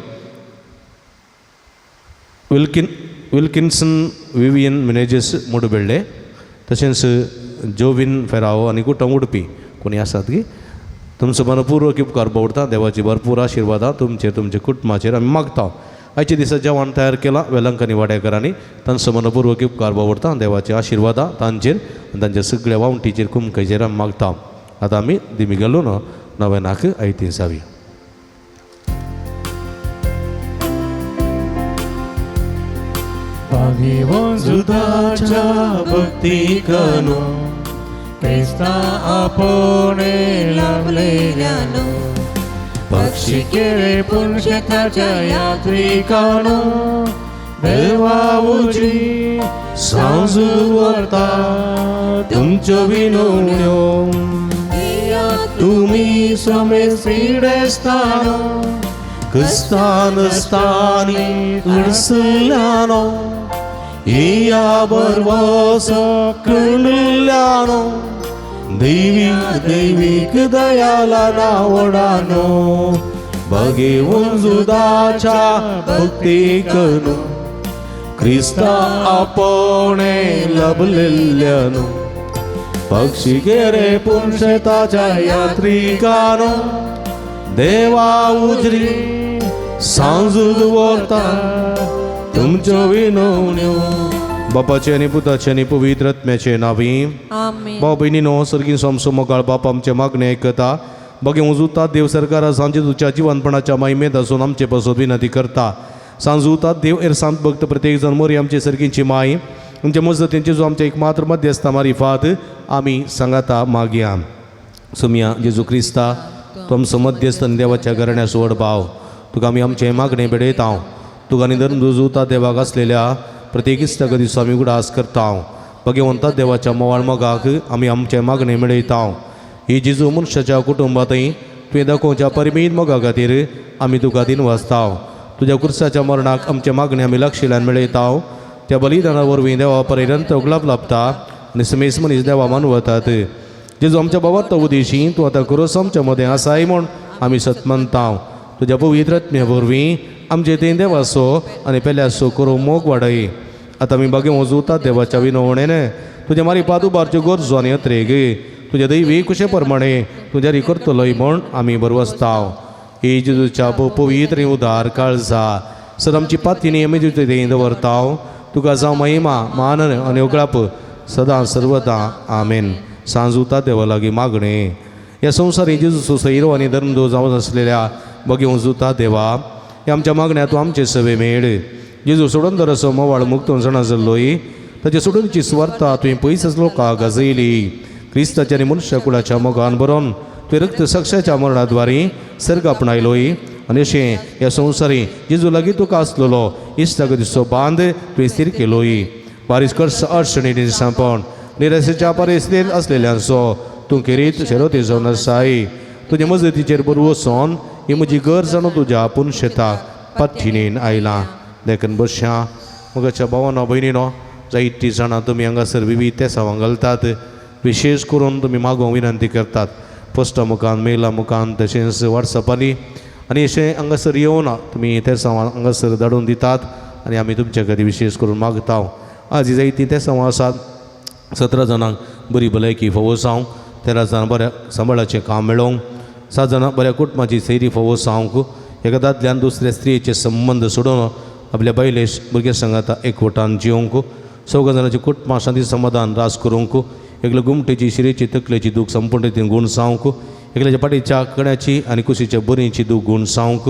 Wilkinson Vivian Menezes Mudbelle, तशेंच जोवीन फेरावो आनी कुटम उडपी. कोणी आसात की तुमचो मनपूर्वक उपकार भोवता. देवाची भरपूर आशिर्वादां तुमचेर तुमच्या कुटुंबाचेर आमी मागता. आयच्या दिसा जेवण तयार केलां वेलंकनी वाड्याकरांनी, तांचो मनपूर्वक उपकार भोवता. देवाची आशिर्वादां तांचेर आनी तांच्या सगळ्या वावटीचेर कुमकेचेर आमी मागता. आतां आमी दिमी घालून नव्यानाक आयती जावया. जुदाच्या भक्तिकनो क्रिस्ता आपोणे लाभलेल्यानो पक्षी केळे पुरुषताच्या यात्रिकानो देवा उजरी सांजू व्हरता तुमच्यो विनवण्यो तुमी समेत पिडेस्तानो क्रिस्तान स्थानी उडसुल्यानो इया बरवसो कळुल्यानो देवी दैवीक दयाला नावडानो बगेवन जुदाच्या भक्ती करू क्रिस्ता आपोणे लभलेल्यानो पक्षी गेरे पुंशताच्या यात्रिकानो देवा उजरी सांजू दवरता तुमच्यो विनवण्यो. बापाचे आनी पुताचे आनी पवित्र आत्म्याचे नांवी आमेन. भाव भयणीनो सर्गीन सोमसो मोगाळ बाप आमचे मागणे आयकता. बगे उजुता देव सरकारा सांजे तुज्या जिवनपणाच्या माहिमेंत आसून आमचे पासत विनंती करता. सांजुता देव एर सांत भक्त प्रत्येक जण मोरी आमचे सर्गींची माय आमच्या मजतींचे जो आमच्या एक मात्र मध्यस्था मारिफात आमी सांगाता मागया. सुमया जेजू क्रिस्ता तो आमचो मध्यस्थ आनी देवाच्या घराण्याचो व्हड भाव, तुका आमी आमचें मागणें भेटयता. तुका आनी धर्म रुजुता देवाक आसलेल्या प्रत्येक इश्टा दिसा आमी उगडास करता. भगवंता देवाच्या मोवाळ मोगाक आमी आमचें मागणें मेळयता. ही जेजू मनशाच्या कुटुंबांतय तुवें दाखोवच्या परिमीत मोगा खातीर आमी तुका दिन वाचता. तुज्या कुर्साच्या मरणाक आमचें मागणें आमी लक्षिल्यान मेळयता. त्या बलिदाना वरवीं देवा परिरंत गुलाब लाभता आनी समेस मनीस देवा मानवतात. जेजू आमच्या बाबा उदेशी तूं आतां करोस आमच्या मदें आसाय म्हूण आमी सत मानता. तुज्या पवित्र आत्म्या वरवीं आमचे ते देवाचो आनी पेल्याचो करूं मोग वाडय. आतां आमी बागे वजुता देवाच्या विनवणेन तुज्या मारी पाद उबारच्यो गरजो आनी अत्रेग तुज्या दैवी कुशे प्रमाणे तुज्या री करतलोय म्हूण आमी बरवसता. ही जेजूच्या पवित्र उदार काळजा सर आमची पातीनी आमी तुजे दवरताव तुका जावं महिमा मान आनी उगळाप सदां सर्वदा आमेन. सांजुता देवा लागीं मागणें. ह्या संवसारी जेजू सैरो आनी धर्मदो जावन आसलेल्या बगेवं जुता देवा ह्या आमच्या मागण्या तूं आमचे सवे मेळ. जेजू सोडून दर असो मोवाळ मुक्त जाणा जाल्लोय ताच्या सोडूनची सुवार्ता तुवें पयसच लोकांक गाजयली. क्रिस्ताच्या आनी मनशा कुळाच्या मोगान बरोवन तुवें रक्त साक्षाच्या मरणाद्वारे सर्ग आपणायलोय आनी अशें ह्या संवसारी जेजू लागीं तुका आसलेलो इश्टागतीचो बांद तुवें स्थीर केलोय. बारीस कर्स अडचणी सांपण निराशेच्या परिस्थितींत आसलेल्यांचो तूं खेरीत शेरोती जावन आसाय. तुजे मजतीचेर बरो वचोन ही म्हजी गरज जाणू तुज्या आपूण शेताक पाठीणेन आयलां. देखून बसया मगाच्या भावानो भयणीनो जायतीं जाणां तुमी हांगासर विवीध तेसांवां घालतात विशेश करून तुमी मागोवंक विनंती करतात पोस्टा मुखान मेला मुखान तशेंच वॉट्सॅपांनी आनी अशें हांगासर येवना तुमी तेसांवां हांगासर धाडून दितात आनी आमी तुमच्या खातीर विशेश करून मागता. आज जायतीं तेसांवां आसात. 17 जाणांक बरी भलायकी फावो जावंक, 13 जाणां बऱ्या सांबाळाचें काम मेळोवंक, 7 जाणां बऱ्या कुटुंबाची सैरी फावो जावंक, एका दादल्यान दुसऱ्या स्त्रियेचे संबंद सोडून आपल्या बायले भुरग्यां सांगाता एकवटान जिवंक, 4 जाणांची कुटुंबां शांती समाधान रास करूंक, एकल्या गुमटेची शिरेची तकलेची दूख संपूर्ण रितीन गूण जावंक, एकल्याच्या फाटीच्या कण्याची आनी कुशीच्या बरीची दूख गूण जावंक,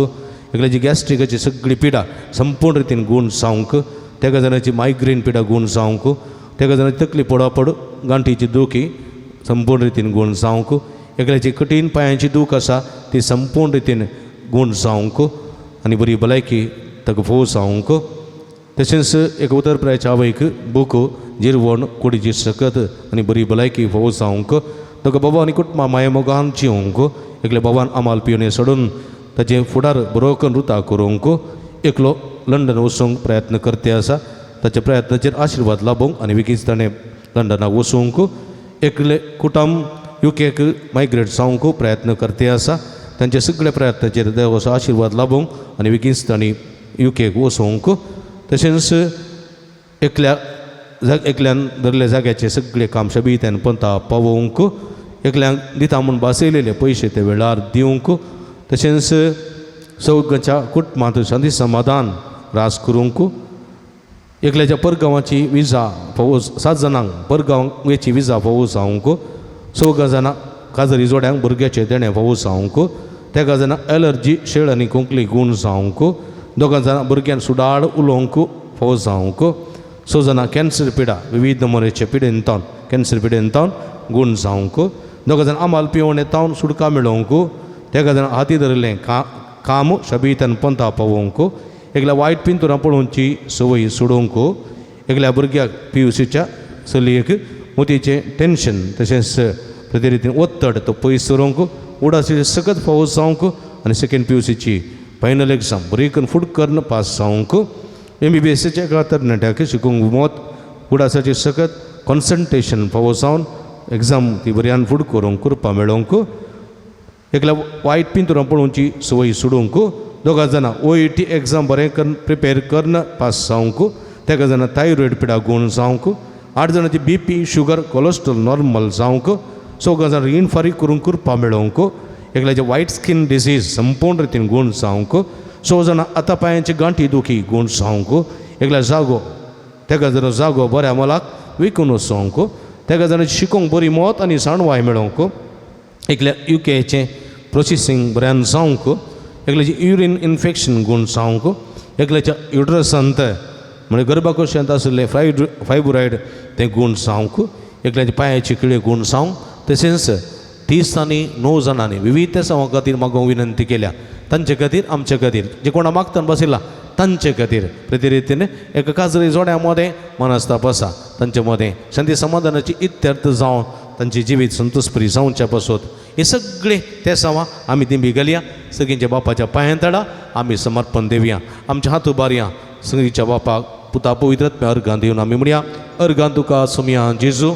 एकल्याची गॅस्ट्रिकाची सगळी पिडा संपूर्ण रितीन गूण जावंक, तेगा जाणाची मायग्रेन पिडा गूण जावंक, तेगा जाणाची तकली पडापड गांठीची दुखी संपूर्ण रितीन गूण जावंक, एकल्याची कठीण पांयांची दूख आसा ती संपूर्ण रितीन गूण जावंक आनी बरी भलायकी ताका फोव जावंक. तशेंच एक उतर प्रायच्या आवयक बूक जिरवण कुडीची सकत आनी बरी भलायकी फोव जावंक, ताका बाबा आनी कुटुंबा माये मोगान जिवंक, एकल्या बाबान आमाल पिवणे सोडून ताचें फुडार बरो करून रुता करूंक, एकलो लंडन वचूंक प्रयत्न करते आसा ताच्या प्रयत्नाचेर आशिर्वाद लाबोवंक आनी बेगीच ताणें लंडनाक वचूंक, एकले कुटुंब युकेक मायग्रेट जावंक प्रयत्न करते आसा तांच्या सगळ्या प्रयत्नाचेर देवाचो आशिर्वाद लाबोवंक आनी बेगीच तांणी युकेक वचूंक. तशेंच एकल्या एकल्यान धरल्या जाग्याचें सगळें काम शबीत्यान पंता पावोवंक, एकल्यांक दिता म्हूण भासयलेले पयशे ते वेळार दिवंक, तशेंच सगळ्यांच्या कुटुंबांत शांती समाधान रास करूंक, एकल्याच्या परगांवाची विजा फावो 7 जाणांक परगांवाची विजा फावो जावंक, 4 जाणां काजरी जोड्यांक भुरग्याचें देणें फावो जावंक, तेगा जाणां एलर्जी शेळ आनी खोंकली गूण जावंक, 2 जाणां भुरग्यान सुडाळ उलोवंक फावो जावंक, 6 जाणां कॅन्सर पिडा विविध नमुन्याचे पिडेन तावन कॅन्सर पिडेन तावन गूण जावंक, 2 जाणां आमाल पिवण तावन सुटका मेळोवंक, तेगा जाणां हाती धरिल्लें काम शबीतान पंता पावोवंक, एकल्या वायट पिंतुरां पळोवची संवय सोडोवंक, एकल्या भुरग्याक पी यू सीच्या चलयेक मोतीचें टेंशन तशेंच प्रती रितीन ओत्तड तो पयस सरोवंक, उडासी सकत फावो जावंक आनी सेकेंड पी यू सीची फायनल एग्जाम बरी करून फुड करून पास जावंक, एम बी बी एसीच्या एका तरणाट्याक शिकूंक मत उडासाची सकत कॉन्संट्रेशन फावो जावन एग्जाम ती बऱ्यान फुड करूंक कृपा मेळोवंक, एकल्या वायट पिंतुरां पळोवची संवय सोडूंक, 2 जाणां ओ ई टी एग्जाम बरें करून प्रिपेर करून पास जावंक, तेगा जाणां थायरॉयड पिडा गूण जावंक, 8 जाणांची B P sugar cholesterol normal जावंक, 4 जाणां रीण फारीक करूंक कृपा मेळोवंक, एकल्याचे वायट स्कीन डिसीज संपूर्ण रितीन गूण जावंक, 6 जाणां आतां पांयांची गांठी दुखी गूण जावंक, एकल्या जागो तेका जर जागो बऱ्या मोलाक विकून वचोंक, तेका जाणां शिकोवंक बरी मत आनी जाणवाय मेळोवंक, एकल्या युकेचें प्रोसेसींग बऱ्यान जावंक, एकल्याचें युरीन इन्फेक्शन गूण जावंक, एकल्याच्या युट्रसांत म्हणजे गर्भाकोशांत आशिल्लें फायब्रॉयड तें गूण जावंक, एकल्याच्या पांयाची किळे गूण जावंक. तशेंच 30 आनी 9 जाणांनी विविध तेसांवा खातीर मागोवंक विनंती केल्या तांचे खातीर आमचे खातीर जे कोणा मागतान बशिल्ला तांचे खातीर प्रती रितीन एका काजरी जोड्या मदें मनस्ताप आसा तांचे मदें शांती समाधानाची इत्यर्थ जावन तांचे जिवीत संतोषप्री जावच्या पासत हे सगळे तेसांवां आमी दिंबी घालया. सगळींच्या बापाच्या पांयां तडा आमी समर्पण देवया. आमच्या हात उबारया. सगळींच्या बापाक पुता पवित्र अर्घां दिवन आमी म्हणया. अर्गां तुका सुमया जेजू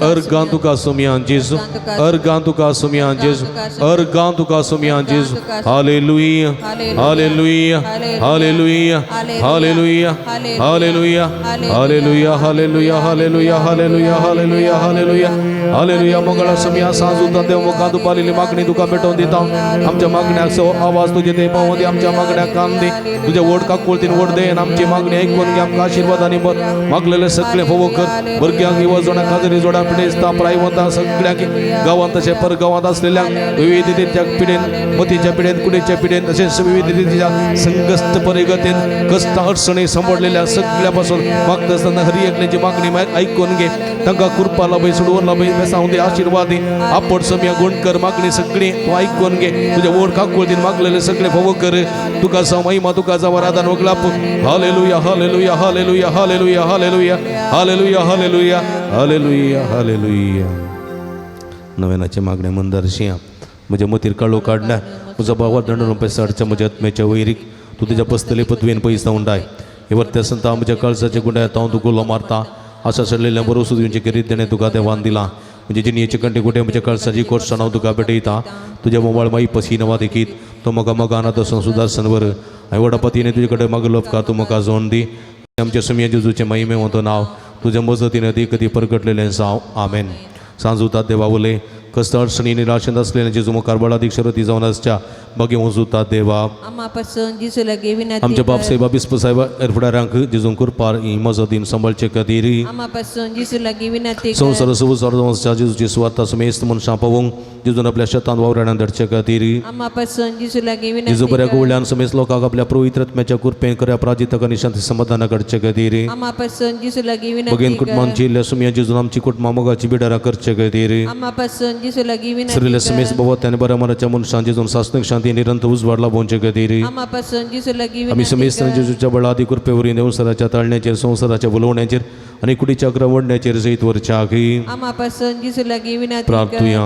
अर्गां तुका सुमया जेजू अर्गां तुका सुमया जेजू अर्गां तुका सुमया जेजू. Hallelujah hallelujah hallelujah hallelujah hallelujah hallelujah hallelujah hallelujah hallelujah hallelujah hallelujah hallelujah. Mangala Somaiya Sanju देव मुखांत उपालिल्ली मागणी तुका पेटोवन दिता. आमच्या मागण्याक सो आवाज तुजे ते पावों दी. आमच्या मागण्याक कान दी. तुज्या वोट काकुळतीन वोट दे आनी आमची मागणी ऐकून घे. आमकां आशिर्वाद आनी मागलेले सगळे फोवो कर. भुरग्यांक युवजणां खाजरी जोडा पिडेस्तां प्रायवंतां सगळ्यांक गांवांत तशें परगांवांत आसलेल्या विविधतेच्या पिडेन मतीच्या पिडेन कुडीच्या पिडेन तशेंच विविधतेच्या संघस्त परिगतीन कश्ट अडचणी सांपडलेल्या सगळ्या पासून मागता आसतना हरी एकल्याची मागणी ऐकून घे. तांकां कृपा लाभय सोडवून लाभय बेसांव दी आशिर्वाद दी. आपड सम्या गुण कर. मागणी सगळी तूं ऐकून घे. तुज्या वोड काकुळतीन मागलेले सगळे फोवो कर. तुका जावं महिमा तुका जावं आराधन वगलाप. Hallelujah hallelujah hallelujah hallelujah hallelujah hallelujah hallelujah hallelujah hallelujah. नव्यानाचे मागणे मंदारशिया म्हज्या मतीर काळो काडना. तुजो भावा दंड रुपये साडच्या म्हज्या आत्म्याच्या वैरीक तूं तुज्या बसतले पदवेन पयस उंडाय. हे वर्त्या संता म्हज्या काळजाच्या गुंड्या हांव तुका उलो मारता. आशा चडलेल्या बरोसो दिवचे करीत तेणें तुका देवान दिला. म्हणजे जिणयेचे कंटे कुठे म्हज्या काळजाची कोर्सां हांव तुका भेटयता. तुज्या मोबाळ माई पसी नवा देखीत तो म्हाका मगान आतां संसुदार वर आनी व्हडा पतीने तुजे कडेन मागलो उपकार तूं म्हाका जोन दी. आमच्या सुमया जेजूचें महिमे वतो नांव तुज्या मजतीन ती कधी परगटलेलें जावं. आमेन. सांजुतात देवा उलय कस्त अडचणी निराशेंत आसलेल्या जेजू मुखार बळादीक शरती जावन आसच्या बागी वजुतात देवा. आमा पासून जेजू लागीं विनंती आमच्या बाप कर. साहेबा बिस्प साहेबा एरफुडारांक जेजून कृपार ही मजतीन सांबाळचे खातीर. आमा पासून जेजू लागीं विनंती कर. संवसार संवसार जावन आसच्या जेजूची सुवार्ता समेस्त मनशां पावोवंक जेजून आपल्या शेतांत वावराणां धाडचे खातीर. आमा पासून जेजू लागीं जेजू विनंती बऱ्या कर. गोवल्यान समेस्त लोकांक आपल्या पवित्र आत्म्याच्या कृपेन खऱ्या प्राजितक आनी शांती समाधाना काडचे खातीर. आमा पासून जेजू लागीं बगेन विनंती कर. कुटुंबांची लसुमिया जेजून आमची कुटुंबां मोगाची बिडारां करचे खातीर. आमा पासून जेजू लागीं विनंती सरिल्ल्या कर. समेस्त भोवत्यान आनी बऱ्या मनाच्या मनशां जेजून सासणीक शांती निरंतर उजवाड लाभोवचे खातीर. आमा पासून जेजू लागीं आमी विनंती समेस्त कर. जेजूच्या बळादी कृपेवरीं देवसराच्या ताळण्याचेर संवसाराच्या बोलवण्याचेर आनी कुडीच्या अग्रवडण्याचेर जैत वरच्या आगी आमा पासून जेजू लागीं विनंती कर. प्रार्थुया.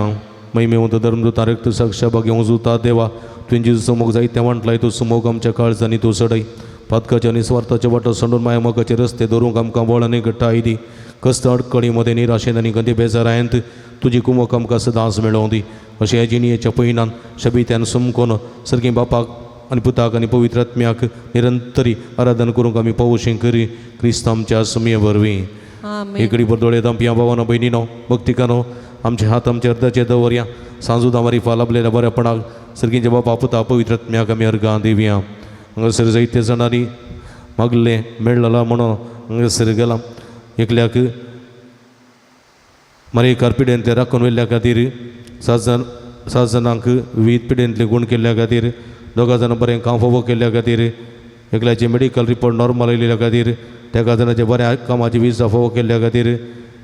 महिमेवंत धर्मदूत रक्त साक्ष भाग्य जुता देवा तुवें जेजू समोग जायते वांटलाय तो समोग आमच्या काळजांनी तूं सडय. पातकाच्या आनी स्वार्थाच्या वाटो सांडून माया मोगाचे रस्ते धरूंक आमकां बळ आनी घट्टाय दी. कस्त अडकणीमध्ये निराशेन आनी गंदी बेजारायंत तुजी कुमक आमकां सदांच मेळोवं दी. अशें ह्या जिणयेच्या पयणान शबित्यान समकोन सर्गी बापाक आनी पुताक आनी पवित्र आत्म्याक निरंतरी आराधन करूंक आमी पावोशी करी क्रिस्त आमच्या सुमये वरवीं. आमेन. इकडे बरदोळे दामपिया भावानो भयणीनो भक्तिकानो आमचे हात आमच्या अर्दाचे दवरया. सांजू दामारी फाल लाभलेल्या बऱ्यापणाक सर्गींच्या बापा पुता पवित्र आत्म्याक आमी अर्गां दिवया. हांगासर जायते जाणांनी मागलें मेळ्ळां म्हणून हांगासर गेलां. एकल्याक मारेकार पिडेंतले राखून व्हेल्ल्या खातीर 7 जाणांक विवीध पिडेंतले गूण केल्ल्या खातीर 2 जाणां बरें काम फावो केल्ल्या खातीर एकल्याचे मेडिकल रिपोर्ट नॉर्मल आयिल्ल्या खातीर 3 जाणांचे बऱ्या कामाची विजा फावो केल्ल्या खातीर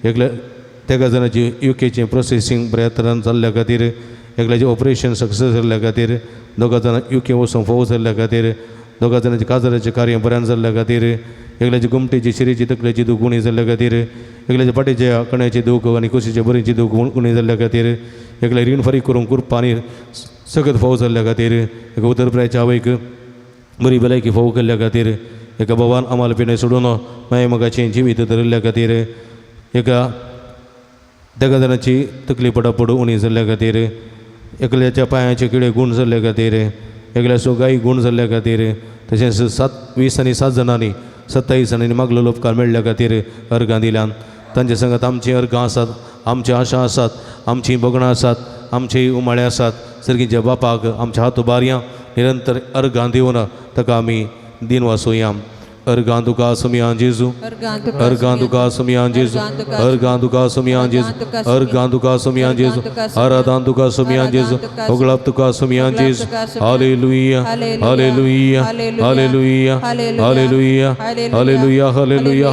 एकल्या 3 जाणांची युकेचें प्रोसेसींग बऱ्या तरान जाल्ल्या खातीर एकल्याचें ऑपरेशन सक्सेस जाल्ल्या खातीर 2 जाणां युके वचूंक फावो जाल्ल्या खातीर 2 जाणांचें काजाराचें कार्य बऱ्यान जाल्ल्या खातीर एकल्याची गोमटेची शिरेची तकलेची दूख उणी जाल्ल्या खातीर एकल्याच्या फाटीच्या कण्याची दूख आनी कुशीचे बरीची दूख उणी जाल्ल्या खातीर एकल्या रीण फारीक करूंक कृपा आनी सगत फावो जाल्ल्या खातीर एका उदरप्रायच्या आवयक बरी भलायकी फावो केल्ल्या खातीर एका भावान आमाल पिणें सोडून मागीर मोगाचें जिवीत धरिल्ल्या खातीर एका 3 जाणांची तकली पडापड उणी जाल्ल्या खातीर एकल्याच्या पांयाचे किडे गूण जाल्ल्या खातीर एकल्याचो गाय गूण जाल्ल्या खातीर तशेंच 20 आनी 7 जाणांनी 27 जाणांनी मागलेलो उपकार मेळ्ळ्या खातीर अर्गां दिल्यान. तांचे संगत आमचीं अर्गां आसात, आमची आशा आसात, आमचीं भगणां आसात, आमचे उमाळे आसात. सर्गीच्या बापाक आमच्या हात उबारया निरंतर अर्गां दिवन ताका आमी दिन वासोया. अर्गां तुका सुमया जेजू अर्गां तुका सुमया जेजू अर्गां तुका सुमया जेजू अर्गां तुका सुमया जेजू आराधन तुका सुमया जेजू ओगळाप तुका सुमया जेजू. Hallelujah hallelujah hallelujah hallelujah hallelujah hallelujah hallelujah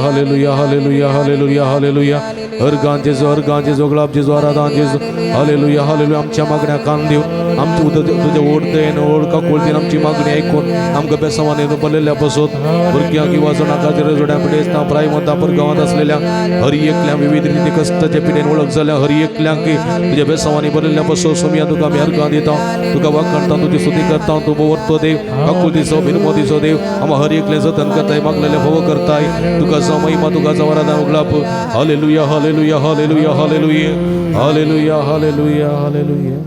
hallelujah hallelujah hallelujah. अर्गां जेजू अर्गां जेजू ओगळाप जेजू आराधन जेजू. Hallelujah hallelujah. आमच्या मागण्या कान दिवन आमची तुज्या ओडतेन ओड काकुळतीन आमची मागणी ऐकून आमकां बेसांवांनी भरलेल्या पासत भुरग्यांक युवा जाणां खातीर जोड्या पिडेस्तां प्रायमंतां परगांवांत आसलेल्या हर एकल्या विविध रिती कश्टाच्या पिडेन वळख जाल्या हर एकल्यांक तुज्या बेसांवांनी भरलेल्या पासत सोमया तुका आमी अर्गां दिता, तुका वाखाणता, तुजी स्तुती करता. तूं बोवरतो देव, काकुळतीचो भिरमोतीचो देव, आमा हर एकले जतन करताय, मागलेले भोव करताय. तुका जावं महिमा, तुका जावं आराधना उगडाप. Hallelujah, hallelujah, hallelujah, hallelujah, hallelujah, hallelujah, hallelujah.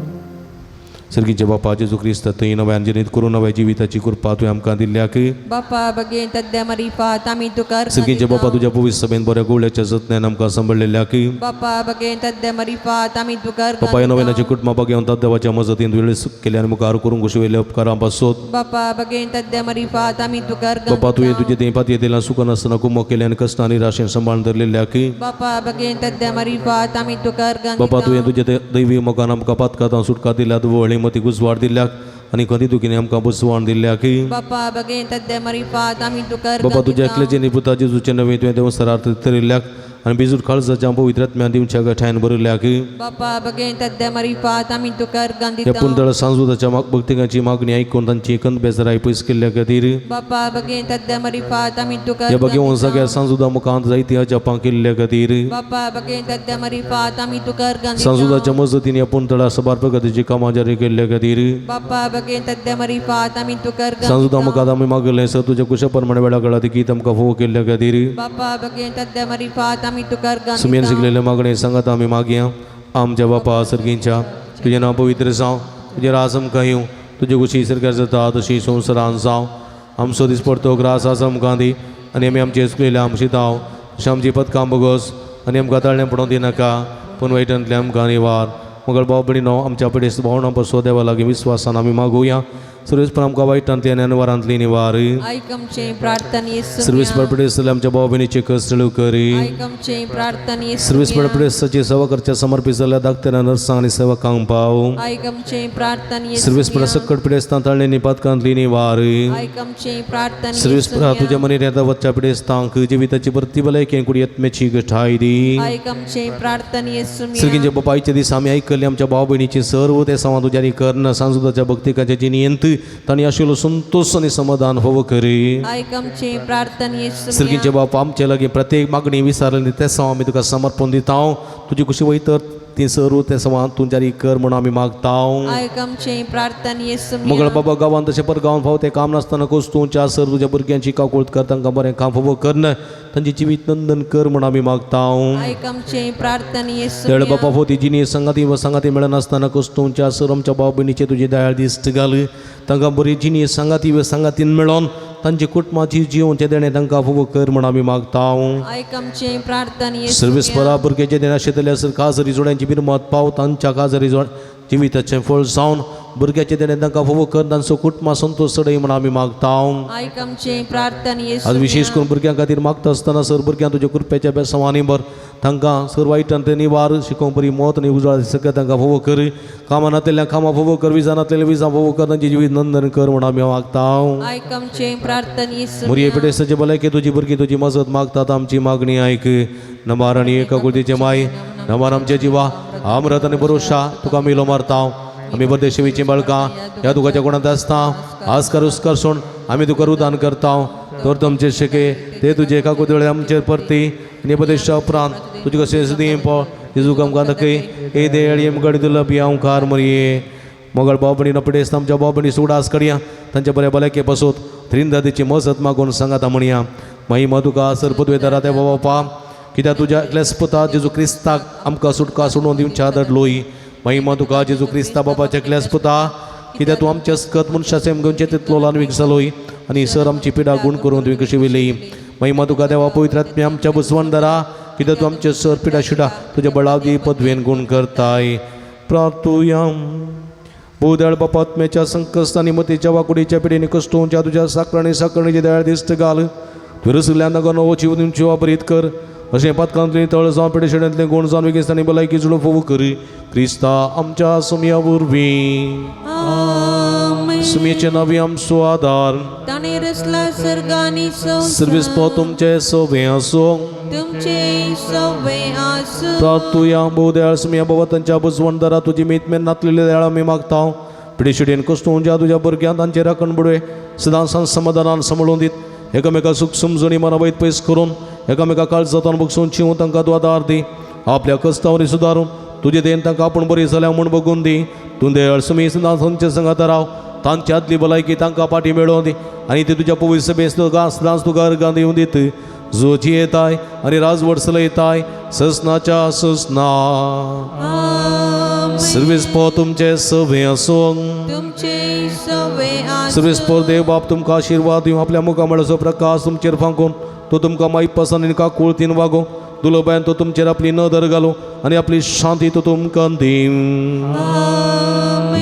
सर्गीचे बापा जेजू क्रिस्त थंय नव्यान जनित करून नव्या जिविताची कृपा तुवें आमकां दिल्ल्याक. बापा बगेन तद्या मरिफात आमी तुका अर्गां सर्गीचे बापा दिता. तुज्या पवित्र सभेन बऱ्या गोवळ्याच्या जतनान आमकां सांबाळलेल्याक. बापा बगेन तद्या मरिफात आमी तुका अर्गां बापा ह्या नव्यानाच्या दिता. कुटुंबा घेवन देवाच्या मजतीन तुवें सुख केले आनी मुखार करूंक कुशिवेल्या उपकारां पासत. बापा बगेन तद्या मरिफात आमी तुका अर्गां बापा तुवें दिता. तुजे दें पातयेंतल्यान सुख नासतना कुमो केले आनी कश्टां आनी राशेन सांबाळून धरलेल्याक. बापा बगेन तद्या मरिफात आमी तुका अर्गां बापा दिता. तुवें तुजे दैवी मोगान आमकां पातकातां सुटका दिल्या, दुवळी मती उजवाड दिल्याक आनी खंती दुखीनी आमकां बसवाण दिल्ल्याक. बापा बगेन तद्या मरिफात आमी तुका अर्गां बापा तुज्या दिता. एकल्याचे निपुता जेजूचे नवें तुवें देवसरार तरिल्ल्याक आनी बिजूट काळजाच्या पवित्र आत्म्यान दिवच्या गठायन भरिल्ल्याक. बापा बगेन तद्या मरिफात आमी तुका अर्गां ह्या दिता. पुंतळ सांजुदाच्या भक्तिकांची मागणी ऐकून तांची एकंत बेजाराय पयस केल्ल्या खातीर. बापा बगेन तद्या मरिफात आमी तुका ह्या अर्गां बगेवन दिता. सगळ्या सांजुदा मुखांत जायती अजापां केल्ल्या खातीर. बापा बगेन तद्या मरिफात आमी तुका अर्गां दिता. सांजुदाच्या मजतीन ह्या पुंतळा सबार प्रगतीची कामां जारी केल्ल्या खातीर. बापा बगेन तद्या मरिफात आमी तुका अर्गां सांजुदा दिता. मुखांत आमी मागलें सर तुज्या कुशा प्रमाणे वेळा काळात गीत आमकां फोव केल्ल्या खातीर. बापा बगेन तद्या मरिफात आमी तुका अर्गां सुमेन दिता. शिकलेले मागणे सांगात आमी मागया. आमच्या बापा सर्गींच्या तुजें नांव पवित्र जावं, तुजें राज आमकां येवं, तुजे कुशी सरकार जाता तशी संवसारान जावं. आमचो दीस पडतो ग्रास आज आमकां दी आनी आमी आमचे चुकलेले आमशी धांव तशें आमची पदकां बगस आनी आमकां ताळणें पडोवंक दिनाका पूण वायटांतलें आमकां निवार. मगळ भाव भयणीनो आमच्या पिडेस्त भावणां पासून देवा लागीं विस्वासान आमी मागुया. सर्वेस्पर आमकां वायटांतली आनी अनवारांतली निवार. आयक आमचें प्रार्थने सर्वेस्पर पिडेस्त आमच्या भाव भयणीचे कश्ट करी. आयक आमचें प्रार्थने सर्वेस्पर पिडेस्ताची सेवा करच्या समर्पित जाल्ल्या धाकट्या नर्सांक आनी सेवकांक पाव. आयक आमचें प्रार्थने सर्वेस्पर सकट पिडेस्तां ताळणें पातकांतली निवार. आयक आमचें प्रार्थने सर्वेस्परा तुज्या मनीर येता वच्च्या पिडेस्तांक जिविताची परती भलायकी कुडी आत्म्याची गठाय दी. आयक आमचें प्रार्थने सर्गींच्या बापायच्या दीस आमी आयकल्ले आमच्या भाव भयणीची सर्व ते संवाद तुज्यानी कर्ण सांजुदाच्या भक्तिकाच्या जिनियंत तांणी आशिल्लो संतोष आनी समाधान होवो करी. आयक आमचें प्रार्थने सर्गींचे बाप आमचे लागीं प्रत्येक मागणी विचारली ते सव आमी तुका समर्पण दिता. तुजी कुशी वयतर ती सर्व ते सवां तूं जारी कर म्हणून आमी मागता. आयक आमचें प्रार्थने मगळ बाबा गांवांत तशें पर गांवांत फावो तें काम नासतना कोस्तूंच्या सर तुज्या भुरग्यांची काकुळट कर, तांकां बरें काम फावो करन तांचें जिवीत नंदन कर म्हूण आमी मागता. आयक आमचें प्रार्थने तेळ बापा फोती जिनी संगाती व संगाती मेळनासतना कोस्तूंच्या सर आमच्या भाव भयणीचे तुजी दयाळ दिश्ट घाल, तांकां बरी जिनी संगाती व सांगातीन मेळोन तांचे कुटुंबाची जिवनचें देणें तांकां फावो कर म्हूण आमी मागता. आयक आमचें प्रार्थने सर्वेस्परा भुरग्याचें देणें आशिल्ल्या सर काजरी जोड्यांची बिरमत पाव, तांच्या काजरी जोड जिविताचें फळ जावन भुरग्याचें देणें तांकां फावो कर, तांचो कुटुंबा संतोष चडय म्हूण आमी मागता. आयक आमचें प्रार्थने आज विशेष करून भुरग्यां खातीर मागता आसतना सर भुरग्यां तुज्या कृपेच्या बेसांवांनी भर, तांकां सर वायटान ते निवार शिकोवंक बरी मत आनी उजवाड सगळें तांकां फावो कर, कामां नातलेल्या कामां फावो कर, विजां नातलेल्या विजां फावो कर, तांची जिवीत नंदन कर म्हूण आमी मागता. आयक आमचें प्रार्थने मुरये पिडेस्ताचे भलायके तुजी भुरगीं तुजी मजत मागतात, आमची मागणी आयक. नमार आनी एका कुळतीचे माय नमार आमच्या जिवा आमरत आनी भरोशा तुका मिलो मारता. आमी परदेशेवीची बाळकां ह्या तुकाच्या गुणांत आसता, आस्कार उस्कार सोड आमी तुका रुदान करता. तर तुमचे शेके ते तुजे एका कुदळे आमचेर परती आनी उपदेशा उपरांत तुजे कशें सुदी पो जेजू आमकां दाखय ए देळ येम गडी तुला बियांव मरये. मोगळ भाव भयणीनो पिडेस्त आमच्या भाव भयणी सुडास करया, तांच्या बऱ्या भलायके पासून त्रिंदादीची मजत मागून सांगाता म्हणया. महिमा तुका सर पदवेदारा त्या बाबा कित्याक तुज्या एकल्याच पुता जेजू क्रिस्ताक आमकां सुटका सोडून दिवच्या धाडलोय. महिमा तुका जेजू क्रिस्ता बाबाच्या एकल्याच पुता कित्याक तूं आमच्या स्कत मनशाचे घेवचे तितलो ल्हान वीक जालोय आनी सर आमची पिडा गुण करून तुवें कशी वेली. महिमा तुका देवा पवित्र आत्म्या आमच्या बसवणदारा कित्याक तूं आमचे सर पिडा शिडा तुज्या बळावदी पदवेन गुण करताय. प्रार्थुया. भूदळ बापात्म्याच्या संकश्ट आनी मतीच्या वाकुडीच्या पिढीने कश्टोंच्या तुज्या साकरणी साकरणीची दयाळ दिश्ट घाल. तुवें रसल्या नगो नवो जीव दिवची वापरीत कर अशें पातकांतली तळ जावं पिडेशेड्यांतलें गुण जावन वेगेस्तांनी भलायकी जुळून फोवू करी क्रिस्ता आमच्या सुमया वरवीं. सुमयेचे नवी आमचो आदार ताणें रचला सर्गानी सर्वीस पो तुमचे सोबें आसूं तुमचे सवे आसूं. प्रार्थुया. भोव दयाळ सुमया बाबा तांच्या बुजवणदारा तुजी मीत मेन नातलेले दयाळ आमी मागता. पिडेशिडेन कश्ट ज्या तुज्या भुरग्यां तांचे राखण बुडवे सदां समाधानान सांबाळून दीत एकामेका सुख समजणी मनावयत पयस करून एकामेका काळजातान बगसून चिवून तांकां तूं आदार दी आपल्या कस्तावरी सुदारून तुजे देन तांकां आपूण बरी जाल्या म्हूण बगून दी. तूं देळ सुमी सदां तांचे संगात राव तांची आदली भलायकी तांकां पाटी मेळोवन दी आनी ती तुज्या पवित्र सभेस तुका सदांच तुका अर्गां दिवन दीत जो जियेताय आनी राजवट चलयताय ससनाच्या ससना. सर्वेस पो तुमचे सवे आसूं तुमचे सवे आसूं. सर्वेस पो देव बाप तुमकां आशिर्वाद दिवं आपल्या मुखामळाचो प्रकाश तुमचेर फांकून तो तुमकां माई पसंत आनी काकुळतीन वागोवं दुलोबायन तो तुमचेर आपली नदर घालूं आनी आपली शांती तो तुमकां दिवं.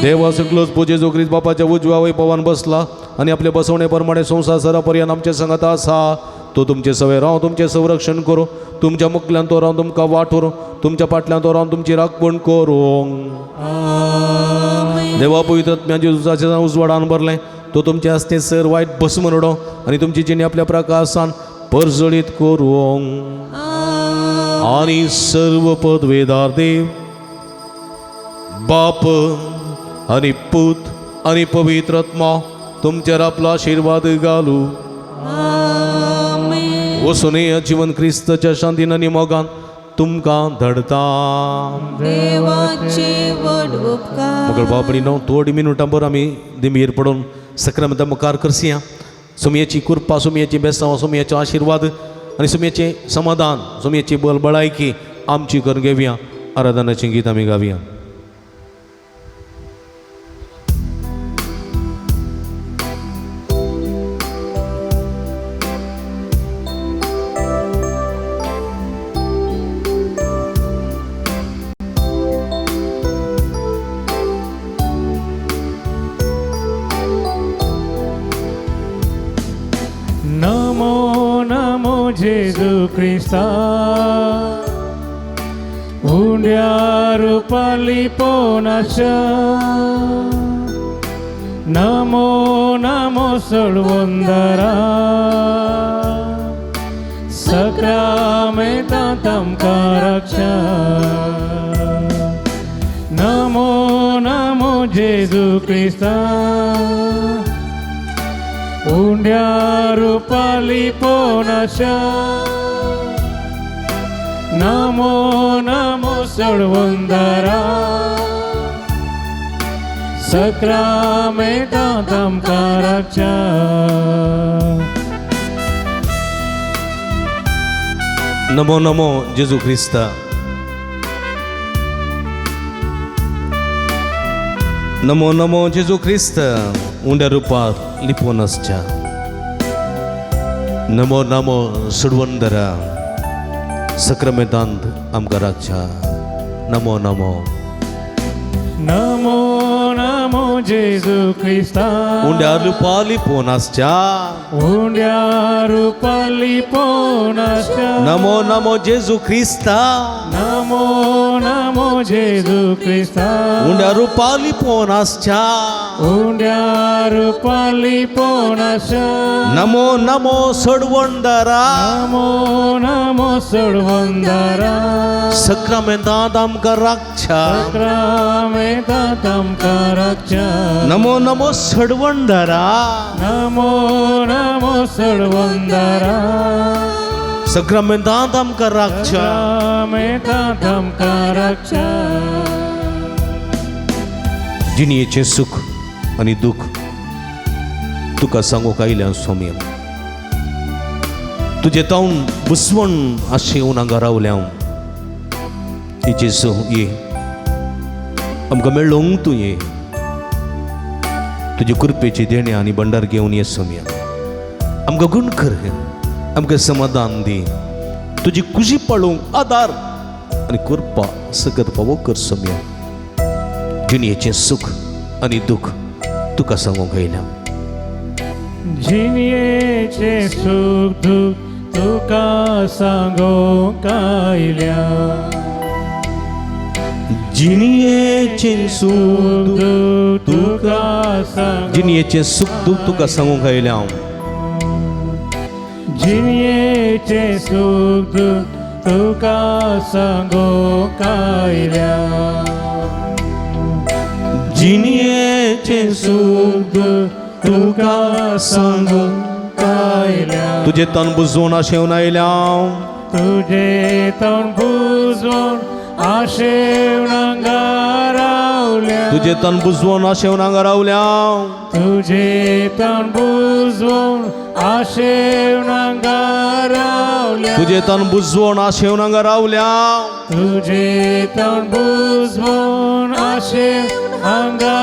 देवा सगळोच पुजे जो क्रिस्त बापाच्या उजव्या वैभवान बसला आनी आपले बसवणे प्रमाणे संवसार सरा पर्यंत आमचे संगात आसा तो तुमचे सवे राव तुमचें संरक्षण करूं तुमच्या मुखल्यान तो रावन तुमकां वाट व्हरूं तुमच्या फाटल्यान तो रावन तुमची राखवण करूं. देवा पवित्र आत्म्याच्या उजवाडान उजवाडान भरलें तो तुमचे आसते सर वायट भस्म उडोवं आनी तुमची जिणी आपल्या प्रकाशान परजळीत करूं. आनी सर्व पदवेदार देव बाप आनी पूत आनी पवित्र आत्मा तुमचेर आपलो आशिर्वाद घालू. वचून जिवन क्रिस्ताच्या शांतीन आनी मोगान तुमकां धाडता. देवाचे व्हड उपकार. मगळ बाबडीनो थोडी मिनुटां भर आमी दिमयेर पडून सक्रामेंता मुखार करसया. सुमयेची कृपा सुमयेची बेसांव सुमयेचो आशिर्वाद आनी सुमयेचें समाधान सुमयेची बल बळायकी आमची करून घेवया. आराधनाचें गीत आमी गावया. नमो नमो जेजू क्रिस्ता उंड्या रुपाली पोनाशा. नमो नमो सोडवंदरा सक्रामेंतांत आमकां रक्षा. नमो नमो जेजू क्रिस्ता उंड्या रुपाली पोनाशा. नमो नमो सोडवंदरा सक्रामेंतांत आमकां रक्षा. नमो नमो जेजू क्रिस्ता. नमो नमो जेजू क्रिस्त उंड्या रुपार लिपोवन आसच्या. नमो नमो सुडवंदरा सक्रामेंतांत आमकां राखच्या. नमो नमो नमो नमो जेजू क्रिस्ता उंड्या रुपार लिपोवन आसच्या. उंड्या रुपार लिपोवन आसच्या. नमो नमो जेजू क्रिस्ता नमो नमो जेजू क्रिस्ता उंड्या रुपार लिपोवन आसच्या. उंड्या रुपार लिपोवन आसच्या. नमो नमो सोडवंदरा नमो नमो सोडवंदरा सक्रामेंतांत आमकां राखच्या. सक्रामेंतांत आमकां राखच्या. नमो नमो सोडवंदरा नमो नमो सोडवंदरा सक्रामेंतांत आमकां राखच्या. सक्रामेंतांत आमकां राखच्या. जिणयेचें सुख आनी दुःख तुका सांगूंक आयल्या स्वामी. तुजें तावन बुसवण अशें येवन हांगा रावल्या हांव. जेजू ये आमकां मेळोवंक तूं ये. तुजे कृपेची देणे आनी भंडार घेवन ये स्वामी. आमकां गुण कर आमकां समाधान दी. तुजी खुशी पाळोवंक आदार आनी कृपा सकत फावो कर स्वामी. जिणयेचें सुख आनी दुःख तुका सांगूंक आयल्या. जिणयेचें सूख दुःख तुका सांगूंक आयल्या. जिणयेचें सूख दुःख तुका सांगूंक जिणयेचें सूख दुःख तुका सांगूंक आयल्या हांव. जिणयेचें सूख दुःख तुका सांगूंक आयल्या. जिणयेचें कृपेचें सुख तुका सांगूंक आयल्या. तुजें तन बुजोवन आशेवन आयल्या. तुजे तण बुजवून आशेवन हांगा रावल्या. तुजें तन बुजवून आशेवन हांगा रावल्या. तुजे तण बुजवून आशेवन हांगा रावल्या. तुजें तन बुजवून आशेवन हांगा रावल्या. तुजे तण बुजवून आशेवन हांगा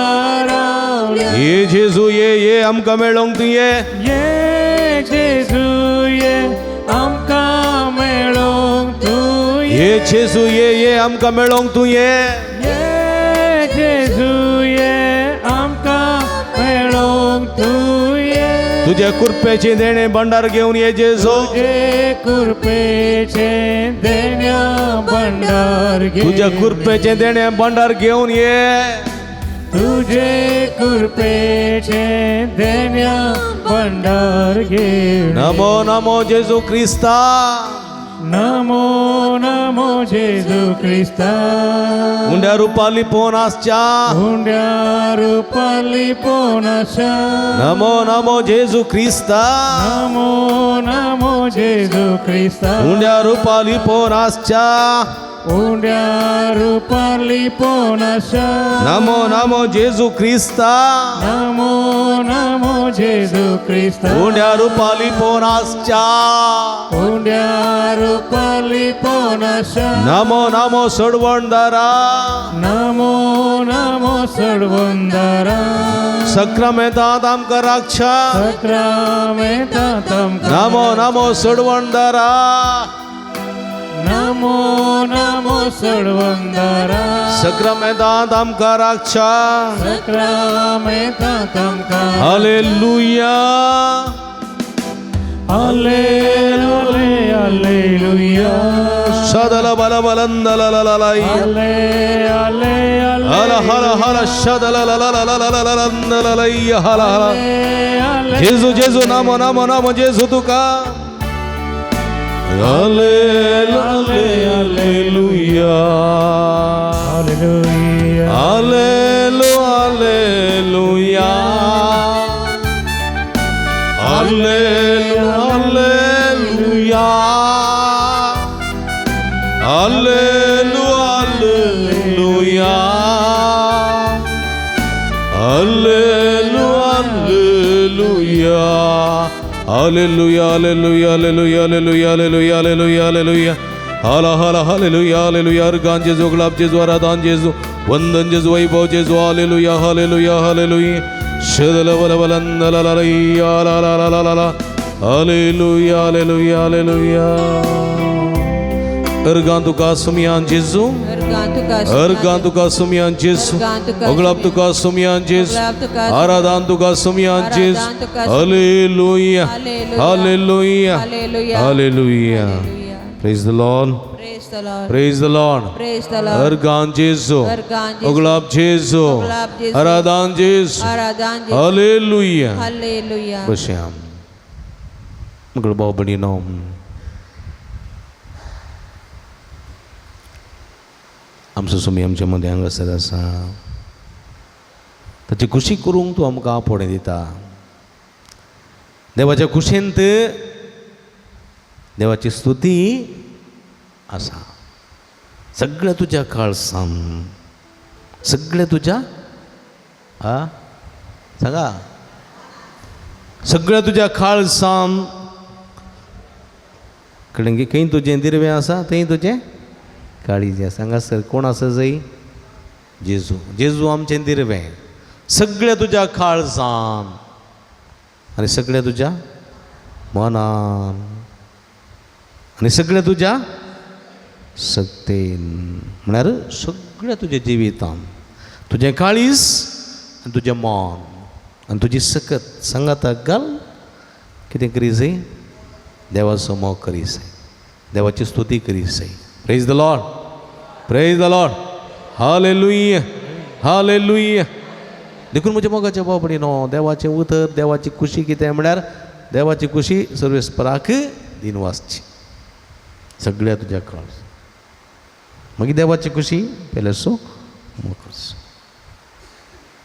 रावल्या. ये जेजू ये ये आमकां मेळोंक तूं ये. ये जेजू ये आमकां मेळोंक तूं ये जेजू ये ये आमकां मेळोंक तूं ये. ये जेजू ये आमकां मेळोंक तूं ये. तुज्या कृपेचें देणें भंडार घेवन ये जेजू. तुजे कृपेचें देण्या भंडार घेवन. तुज्या कृपेचें देणें भंडार घेवन ये. तुजे कृपेचें देण्या भंडार घेवन. नमो नमो जेजू क्रिस्ता. नमो नमो जेजू क्रिस्ता. उंड्या रुपा लिपोवन आसच्या. उंड्या रुपा लिपोवन आसच्या. नमो नमो जेजू क्रिस्ता. नमो नमो जेजू क्रिस्ता. उंड्या रुपा लिपोवन आसच्या. उंड्या रुपा लिपोवन आसच्या. नमो नमो जेजू क्रिस्ता. नमो नमो जेजू क्रिस्ता. उंड्या रुपा लिपोवन आसच्या. उंड्या रुपा लिपोवन आसच्या. नमो नमो सोडवणदारा. नमो नमो सोडवणदारा. सक्रामेंतांत आमकां राखच्या. सक्रामेंतांत आमकां. नमो नमो सोडवणदारा. नमो नमो सोडवणदारा. सक्रामेंतांत आमकां राखच्या. सक्रामेंतांत आमकां. हालेलुया. Hallelujah hallelujah. शदल बल बलंदल लललय. हाले हाले हल हल हल शदल ललललललललय हल हल. जेजू जेजू नमो नमो नमो जेजू तुका. Hallelujah hallelujah hallelujah hallelujah hallelujah hallelujah hallelujah hallelujah hallelujah hallelujah hallelujah hallelujah hallelujah हल हल हालेलुया हालेलुया. अर्गान जेजू गुलाब जेजू आराधान जेजू वंदन जेजू वैभव जेजू. Hallelujah hallelujah hallelujah. शदल बल बलंदलललया ला ला ला ला ला. Hallelujah hallelujah hallelujah. अर्गान तुका सुमियान जेजू. अर्गान तुका सुमियान जेजू. ओगलाब तुका सुमियान जेजू. आराधान तुका सुमियान जेजू. Hallelujah hallelujah hallelujah. Praise the Lord. Praise the Lord. Organ जेजू. ओगलाब जेजू. आराधान जेजू. हालेलुया. बश्याम मगळ भाव भयणीनो, आमचो सुमी आमच्या मदें हांगासर आसा. ताची खुशी करूंक तूं आमकां आपोवणें दिता. देवाच्या खुशेंत देवाची स्तुती आसा. सगळ्या तुज्या काळसान, सगळ्या तुज्या आ सांगा, सगळ्या तुज्या काळसान कळ्ळें की खंय तुजें दिरवें आसा थंय तुजें काळीज आसा. हांगासर कोण आसा जय? जेजू. जेजू आमचें दिरवें. सगळ्या तुज्या काळजान आनी सगळ्या तुज्या मनान आनी सगळ्या तुज्या सक्तेन, म्हळ्यार सगळ्या तुज्या जिवितान तुजें काळीज आनी तुजें मन आनी तुजी सकत सांगाताक घाल. कितें करी जाय? देवाचो मोग करी जाय, देवाची स्तुती करी जाय. Praise the Lord. Praise the Lord. Hallelujah hallelujah. देखून म्हज्या मोगाच्या भाव भयणीनो, देवाचें उतर, देवाची खुशी कितें म्हळ्यार देवाची खुशी सर्वेस्पराक दिन वाचची सगळ्या तुज्या काळ. मागीर देवाची खुशी पेलेसो मोग करचो.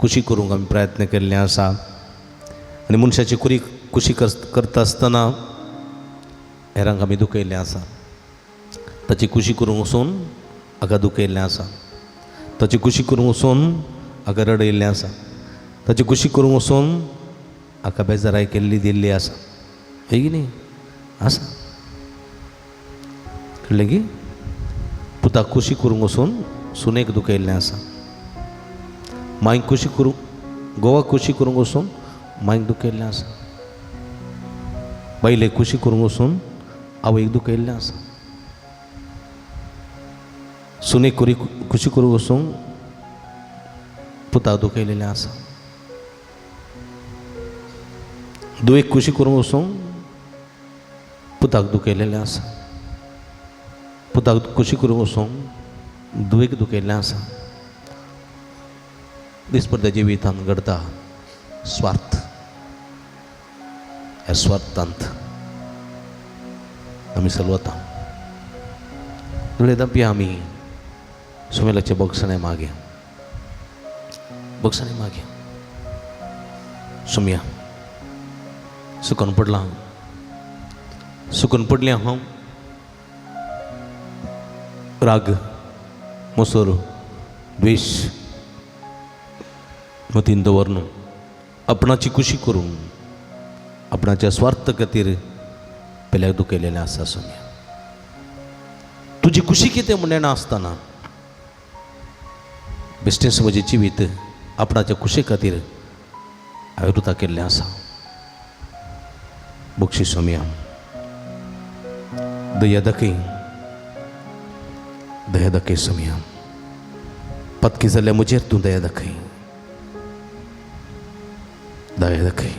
खुशी करूंक आमी प्रयत्न केल्ले आसा आनी मनशाची कुरी खुशी करता आसतना हेरांक आमी दुखयल्लें आसा. ताची खुशी करूंक वचून हाका दुखयल्लें आसा, ताची खुशी करूंक वचून हाका रडयल्लें आसा, ताची खुशी करूंक वचून हाका बेजाराय केल्ली दिल्ली आसा. हय की न्ही आसा. कळ्ळें की पुताक खुशी करूंक वचून सुनेक दुखयल्लें आसा, मांयक खुशी करूंक घोवाक खुशी करूंक वचून मांयक दुखयल्लें आसा, बायलेक खुशी करूंक वचून आवयक दुखयल्लें आसा, सुनेक खुशी करूंक वचून पुताक दुखयलेलें आसा, दुयेक खुशी करूंक वचून पुताक दुखयलेलें आसा, पुताक खुशी करूंक वचून दुयेक दुखयल्लें आसा. दिसपट्ट्या जिवितांत घडता स्वार्थ. ह्या स्वार्थांत आमी सलवता. उलयता आमी सुमेलाचे बक्षणें मागे, बक्षणें मागे. सुमया सुकून पडलां, सुकून पडलें हांव. राग, मोसोर, द्वेश मतीन दवरन आपणाची खुशी करून आपणाच्या स्वार्थ खातीर पेल्याक दुखयलेलें आसा. सोम्या तुजी खुशी कितें म्हण येना आसतना बेश्टेंच म्हजें जिवीत आपणाच्या खुशे खातीर हांवें रुता केल्लें आसा. बक्षी सोम्या, दया दाखय, दया दाखय सोम्या. पतकी जाल्यार म्हजेर तूं दया दाखय, दया दाखय.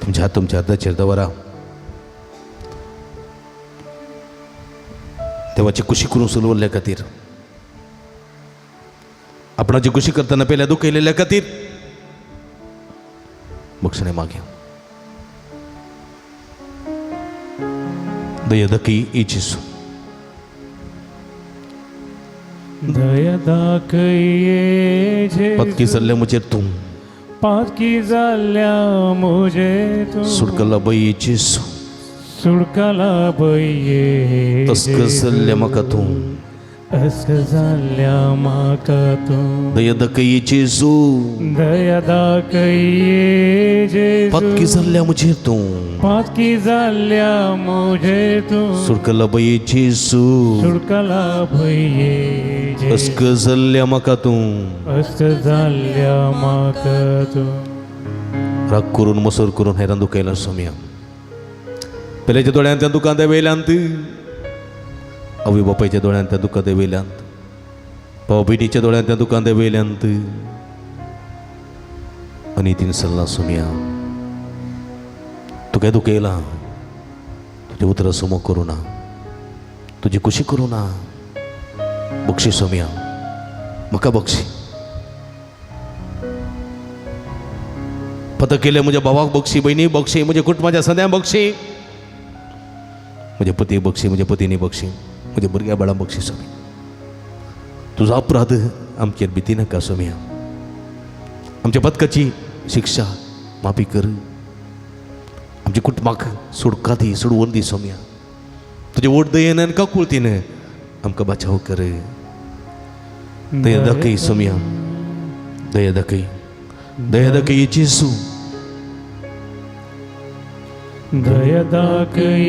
तुमच्या हात तुमच्या हाताचेर दवरा. देवाची खुशी करून सुलवल्ल्या खातीर, आपणाची खुशी करतना पेल्या दुखयलेल्या खातीर बक्षणे मागे. दया दाखय जेजू, दया दाखय पतकी जाल्ल्या म्हजेर तूं, पातकी जाल्ल्या म्हजेर तूं, सुटकला बय जेजू, सुडकाला बये तस्क जाल्ल्या म्हाका तूं, अस्क जाल्ल्या म्हाका तूं. दया दाखय जेजू, दया दाखय जेजू, पतकी जाल्ल्या म्हजेर तूं, पातकी जाल्ल्या म्हजेर तूं, सुटकला बय जेजू, सुडकाला बये जेजू, अस्क जाल्ल्या म्हाका तूं, अस्क जाल्ल्या म्हाका तूं. राग करून मसर करून हेरान दुखयला सोम्या. पेल्याच्या दोळ्यांत त्या दुकान वयल्यांत, आवय बापायच्या दोळ्यांत त्या दुकान वयल्यांत, भाव भयणीच्या दोळ्यांत त्या दुकान वयल्यांत. आनी तीन सल्ला सोम्या, तुका दुखयला, तुज्या उतरां समो करूं ना, तुजी खुशी करूं ना. बक्षी सोम्या, म्हाका बक्षी. पत केलें म्हज्या भावाक बक्षी, भयणी बक्षी, म्हज्या कुटुंबाच्या सद्या बक्षी, म्हज्या पतीक बक्षी, म्हज्या पतीनी बक्षी, म्हज्या भुरग्या बाळां बक्षी. सोम्या तुजो अपराध आमचेर भिती नाका सोम्या. आमच्या पदकाची शिक्षा माफी कर, आमच्या कुटुंबाक सोडका दी, सोडवून दी सोम्या. तुजे वोट दयेन आनी काकुळतीन आमकां बचाव कर. दया दाखय सोम्या, दया दाखय, दया दाखय जेजू. दया दाखय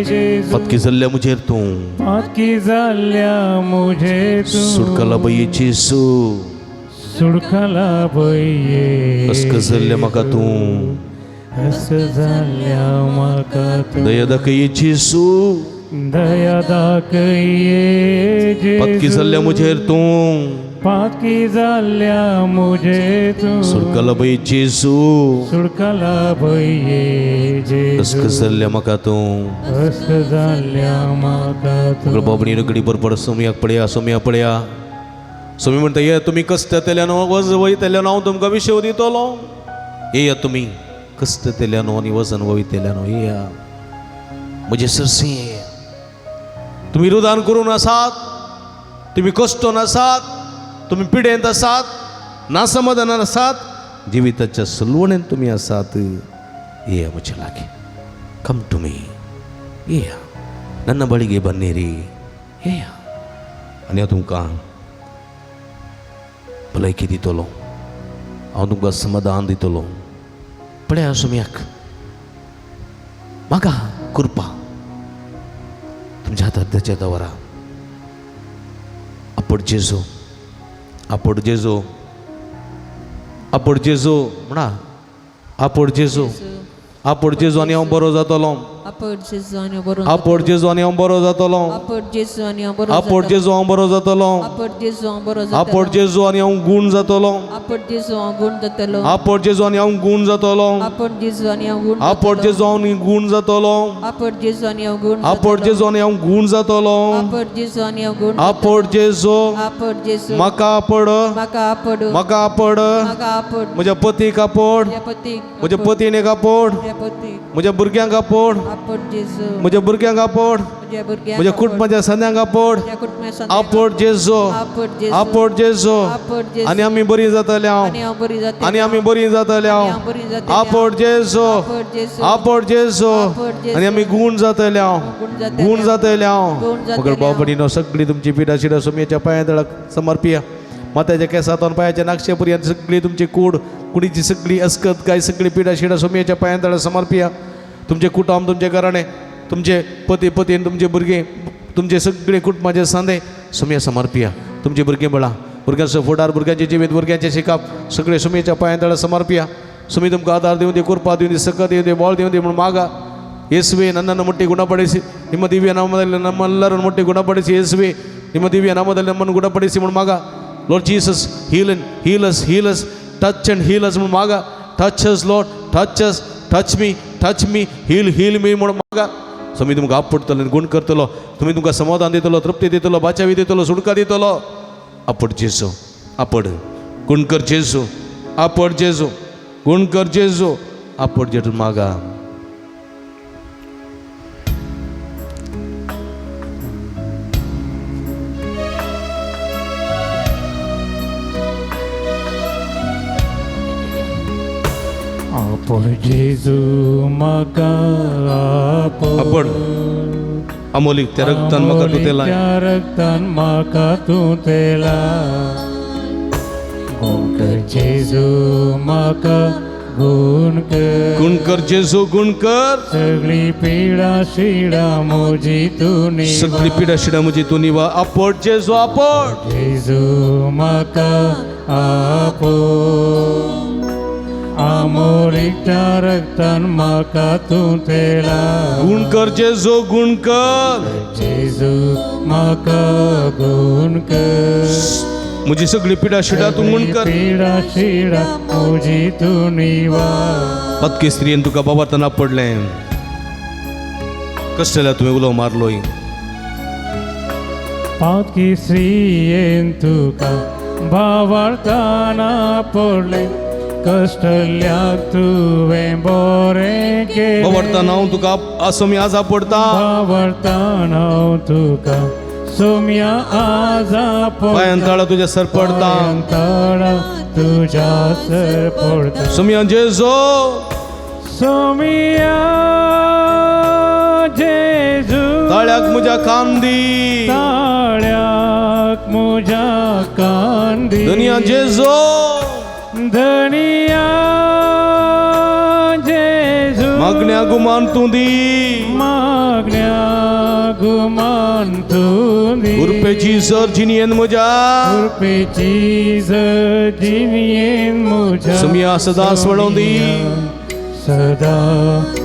जेजू, पतकी जाल्ल्या म्हजेर तूं, पातकी जाल्ल्या म्हजेर तूं, सुटकला बये जेजू, सुडकाला बये अस्क जाल्ल्या म्हाका तूं, अस्क जाल्ल्या म्हाका तूं. दया दाखय जेजू, दया दाखय जेजू, पतकी जाल्ल्या म्हजेर तूं, पातकी जाल्ल्या म्हजेर तूं, सुटकला बये जेजू, सुडकाला बये जेजू, अस्क जाल्ल्या म्हाका तूं. अस्क जाल्ल्या म्हाका तूं. बाबणी रगडी बरोबर सोमयाक पळया, सोमया पळया. सोमी म्हणटा ये तुमी कश्ट तेल्यानो वज वयतल्यानो हांव तुमकां विशेव दितलो. येया तुमी कश्ट तेल्यानो आनी वजन वयतल्यानो, येया म्हजे सरशी येया. तुमी रुदान करून आसात, तुमी कश्टोन आसात, तुमी पिडेंत आसात, नासमाधानान आसात, जिविताच्या सलवणेन तुमी आसात, येया म्हज्या लागीं. कम टू मी, येया ನನ್ನ ಬಳಿಗೆ ಬನ್ನಿರಿ, येया आनी हांव तुमकां भलायकी दितलो, हांव तुमकां समाधान दितलो. पळया सोम्याक म्हाका कृपा तुमच्या हातात त्याच्या दवरा. आपोड जेजू, आपोड जेजू, आपोड जेजू म्हणा, आपोड जेजू, आपोड जेजू आनी हांव बरो जातलो. आपोड जेजू आनी हांव बरो आपोड जेजू आनी हांव बरो जातलो. आपोड जेजू आनी हांव बरो आपोड जेजू हांव बरो जातलो. आपोड जेजू हांव बरो जातलो. आपोड जेजू आनी हांव गूण जातलो. आपोड जेजू हांव गूण जातलो. आपोड जेजू आनी हांव गूण जातलो. आपोड जेजू आनी हांव गूण आपोड जेजू आनी गूण जातलो. आपोड जेजू आनी हांव गूण आपोड जेजू आनी हांव गूण जातलो. आपोड जेजू आनी हांव गूण आपोड जेजू, आपोड जेजू, म्हाका आपोड, म्हाका आपोड, म्हाका आपोड, म्हाका आपोड, म्हज्या पतीक आपोड, म्हज्या पतीक, म्हज्या पतीणेक आपोड, म्हज्या पतीक, म्हज्या भुरग्यांक आपोड, आपोड जेजू, म्हज्या भुरग्यांक आपोड, म्हज्या भुरग्यांक, म्हज्या कुटुंबाच्या संद्यांक आपोड. म्हज्या कुटुंबा आपोड जेजू, आपोड जेजू, आपोड जेजू, आपोड जेजू, आनी आमी बरी जातले हांव, आनी हांव बरी जातलें, आनी आमी बरी जातले हांव. आनी हांव बरी जातलें. आपोड जेजू, आपोड जेजू, आपोड जेजू, आपोड जेजू, आनी आमी गूण जातले हांव, गूण जातले गूण जातले हांव. गूण जातले मगर हांव. भाव भयणीनो, सगळी तुमची पिडा शिडा सोमयेच्या पांया तळाक समर्पिया. मात्याच्या केसातून पायाच्या नाक्षे पर्यंत सगळी तुमची कूड, कुडीची सगळी अस्कत काय सगळी पिडा शिडा सोमयेच्या पांया तळाक समर्पिया. तुमचे कुटुंब, तुमचे घराणे, तुमचे पती पतीन, तुमचे भुरगे, तुमचे सगळे कुटुंबाचे सांदे सोमया समर्पिया. तुमचे भुरगीं बळा, भुरग्यांचो फुडार, भुरग्यांचे जिवीत, भुरग्यांचे शिकप सगळे सुमेच्या पांया तळा समर्पिया. सुमी तुमकां आदार दिवं दी, कृपा दिवं दी, सकत दिवं दी, ಬળ ದಿವಂ ದಿ म्हणून ಮಾಗ. ಯೇಸುವೆ, ನನ್ನನ್ನು ಮುಟ್ಟಿ ಗುಣಪಡಿಸಿ. ನಿಮ್ಮ ದಿವ್ಯ ನಾಮದಲ್ಲಿ ನಮ್ಮೆಲ್ಲರನ್ನು ಮುಟ್ಟಿ ಗುಣಪಡಿಸಿ. ಯೇಸುವೆ, ನಿಮ್ಮ ದಿವ್ಯ ನಾಮದಲ್ಲಿ ನಮ್ಮನ್ನು ಗುಣಪಡಿಸಿ म्हणून ಮಾಗ. Lord Jesus, heal and heal us, heal us, touch and heal us म्हणून मागा. Touch us Lord, touch us, touch me, touch me, heal, heal me म्हणून मागा. स्वामी तुमकां आपडतलो आनी गुण करतलो. तुमी तुमकां समाधान दितलो, तृप्ती दितलो, बाचावी दितलो, सुटका दितलो. आपड जेजू, आपड, गुण कर जेजू, आपड जेजू, गुण कर जेजू, आपड जेजू मागा. आपोड जेजू म्हाका आपोड, आपड अमोलीक त्या रक्तान म्हाका तूं तेलाय. त्या रक्तान म्हाका तूं तेलाय. गुण कर जेजू म्हाका गुण कर, गुण कर जेजू, गुण कर. सगळी पिडा शिडा म्हजी तूं निवार. सगळी पिडा शिडा म्हजी तूं निवा. आपड जेजू, आपड जेजू म्हाका आपोड, आमोलीक त्या रक्तान म्हाका तूं तेलाय. गुण कर जेजू, गुण कर. जेजू म्हाका गुण कर, म्हजी सगळी पिडा शिडा तूं गुण कर. पिडा शिडा म्हजी तूं निवार. पतके स्त्रियेन तुका बाबा पडलें, कशें जाल्यार तुवें उलो मारलोय. पातकी स्त्रियेन तुका भावार्थान पडलें, कश्टल्याक तुवें बरें केलें. बाबार्थान हांव तुका आसोमी आज आपडता. भावार्थान हांव तुका सोम्या आज पांयान पडटा, ताळा तुज्या सर पडता. ताळा तुज्या सर पडटा. सोमिया जेजू, सोमिया जेजू, ताळ्याक म्हज्या कान दी. ताळ्याक म्हज्या कान दी. धनिया जेजू, धनिया जेजू, मागण्या गुमान तूं दी. मागण्या गुमान तूं दी. उर्पेची सर जिणयेन म्हज्या, उर्पेची सर जिणयेन म्हज्या, सोमिया सदां वळोवं दी. सदां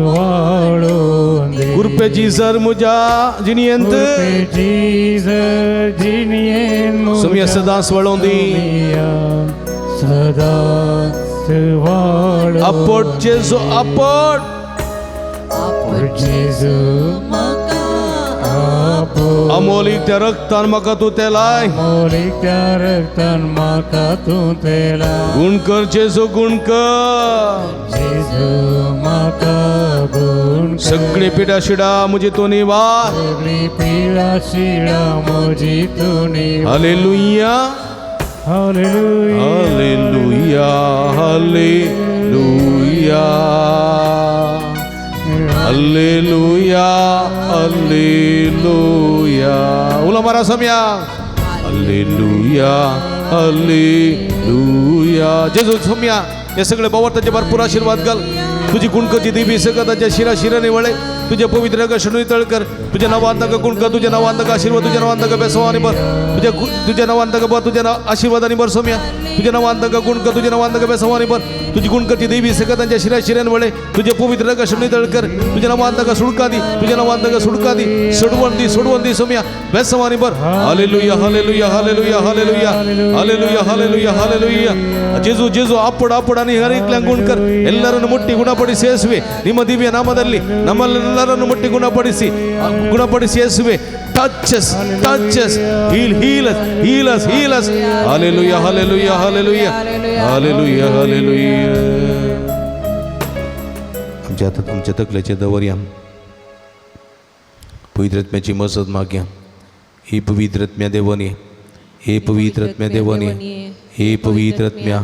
वाळोवं दी. उर्पेची सर म्हज्या जिणयेंत, उर्पेची सर जिणयेन म्हज्या, सोमिया सदां वळोवं दी. सोमिया सदां वाळोवं. आपड जेजू, आपड. आपड जेजू आपोड, अमोलीक त्या रक्तान म्हाका तूं तेलाय. अमोलीक त्या रक्तान म्हाका तूं तेलाय. गुण कर जेजू, गुण कर. जेजू म्हाका गुण कर, सगळी पिडा शिडा म्हजी तूं निवार. सगळी पिडा शिडा म्हजी तूं निवार. Hallelujah. Hallelujah hallelujah hallelujah hallelujah hallelujah. उलो मारा सोम्या. Hallelujah hallelujah. जेजू सोम्या हे सगळे बाबा तांचे भरपूर आशीर्वाद घाल. तुझी गुणकरची देवी सगळं तांच्या शिरा शिराने वळे. तुझ्या पवित्र रगाशून तळ कर. तुझ्या नावान तांकां गुण कर. तुझ्या नावान तांकां आशीर्वाद. तुझ्या नावान तांकां बेसो आनी बर. तुझ्या नावान तांकां बर. तुझ्या नाव आशीर्वाद आनी बर सोम्या. तुझ्या नावान तांकां गुण कर. तुझ्या नावान तांकां बेसो आनी बर. तुझी गुणकरची देवी सगळं तांच्या शिरा शिरान वळे. तुझ्या पवित्र रगाशून तळ कर. तुझ्या नावान तांकां सुडका दी. तुझ्या नावान तांकां सुडका दी. सोडवण दी. सोडवण दी सोम्या. बेसो आनी बर. Hallelujah hallelujah hallelujah hallelujah hallelujah hallelujah hallelujah. जेजू जेजू ಅಪ್ಪಡ ಅಪ್ಪಡ आणि ಹರಿಕ್ಲಂಗ್ ಗುಣ ಕರ್. ಎಲ್ಲರನ್ನು ಮುಟ್ಟಿ ಗುಣಪಡಿಸಿ ಯೇಸುವೆ. ನಿಮ್ಮ ದಿವ್ಯ ನಾಮದಲ್ಲಿ ನಮ್ಮೆಲ್ಲರನ್ನು ಮುಟ್ಟಿ ಗುಣಪಡಿಸಿ ಗುಣಪಡಿಸಿ ಯೇಸುವೆ. Touches touches heal heal heal heal. Hallelujah hallelujah hallelujah hallelujah hallelujah. आमच्या हातात आमच्या तकलेचे दवरया. पवित्र आत्म्याची मजत मागया. हे पवित्र आत्म्या देवानी, हे पवित्र आत्म्या देवानी, हे पवित्र आत्म्या,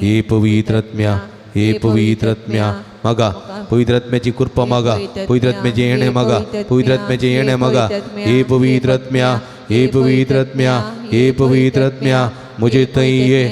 हे पवित्र आत्म्या, हे पवित्र आत्म्या मागा. पवित्र आत्म्याची कृपा मागा. पवित्र आत्म्याचे येणे मागा. पवित्र आत्म्याचे येणे मागा. हे पवित्र आत्म्या, हे पवित्र आत्म्या, हे पवित्र आत्म्या मुझे तई ये,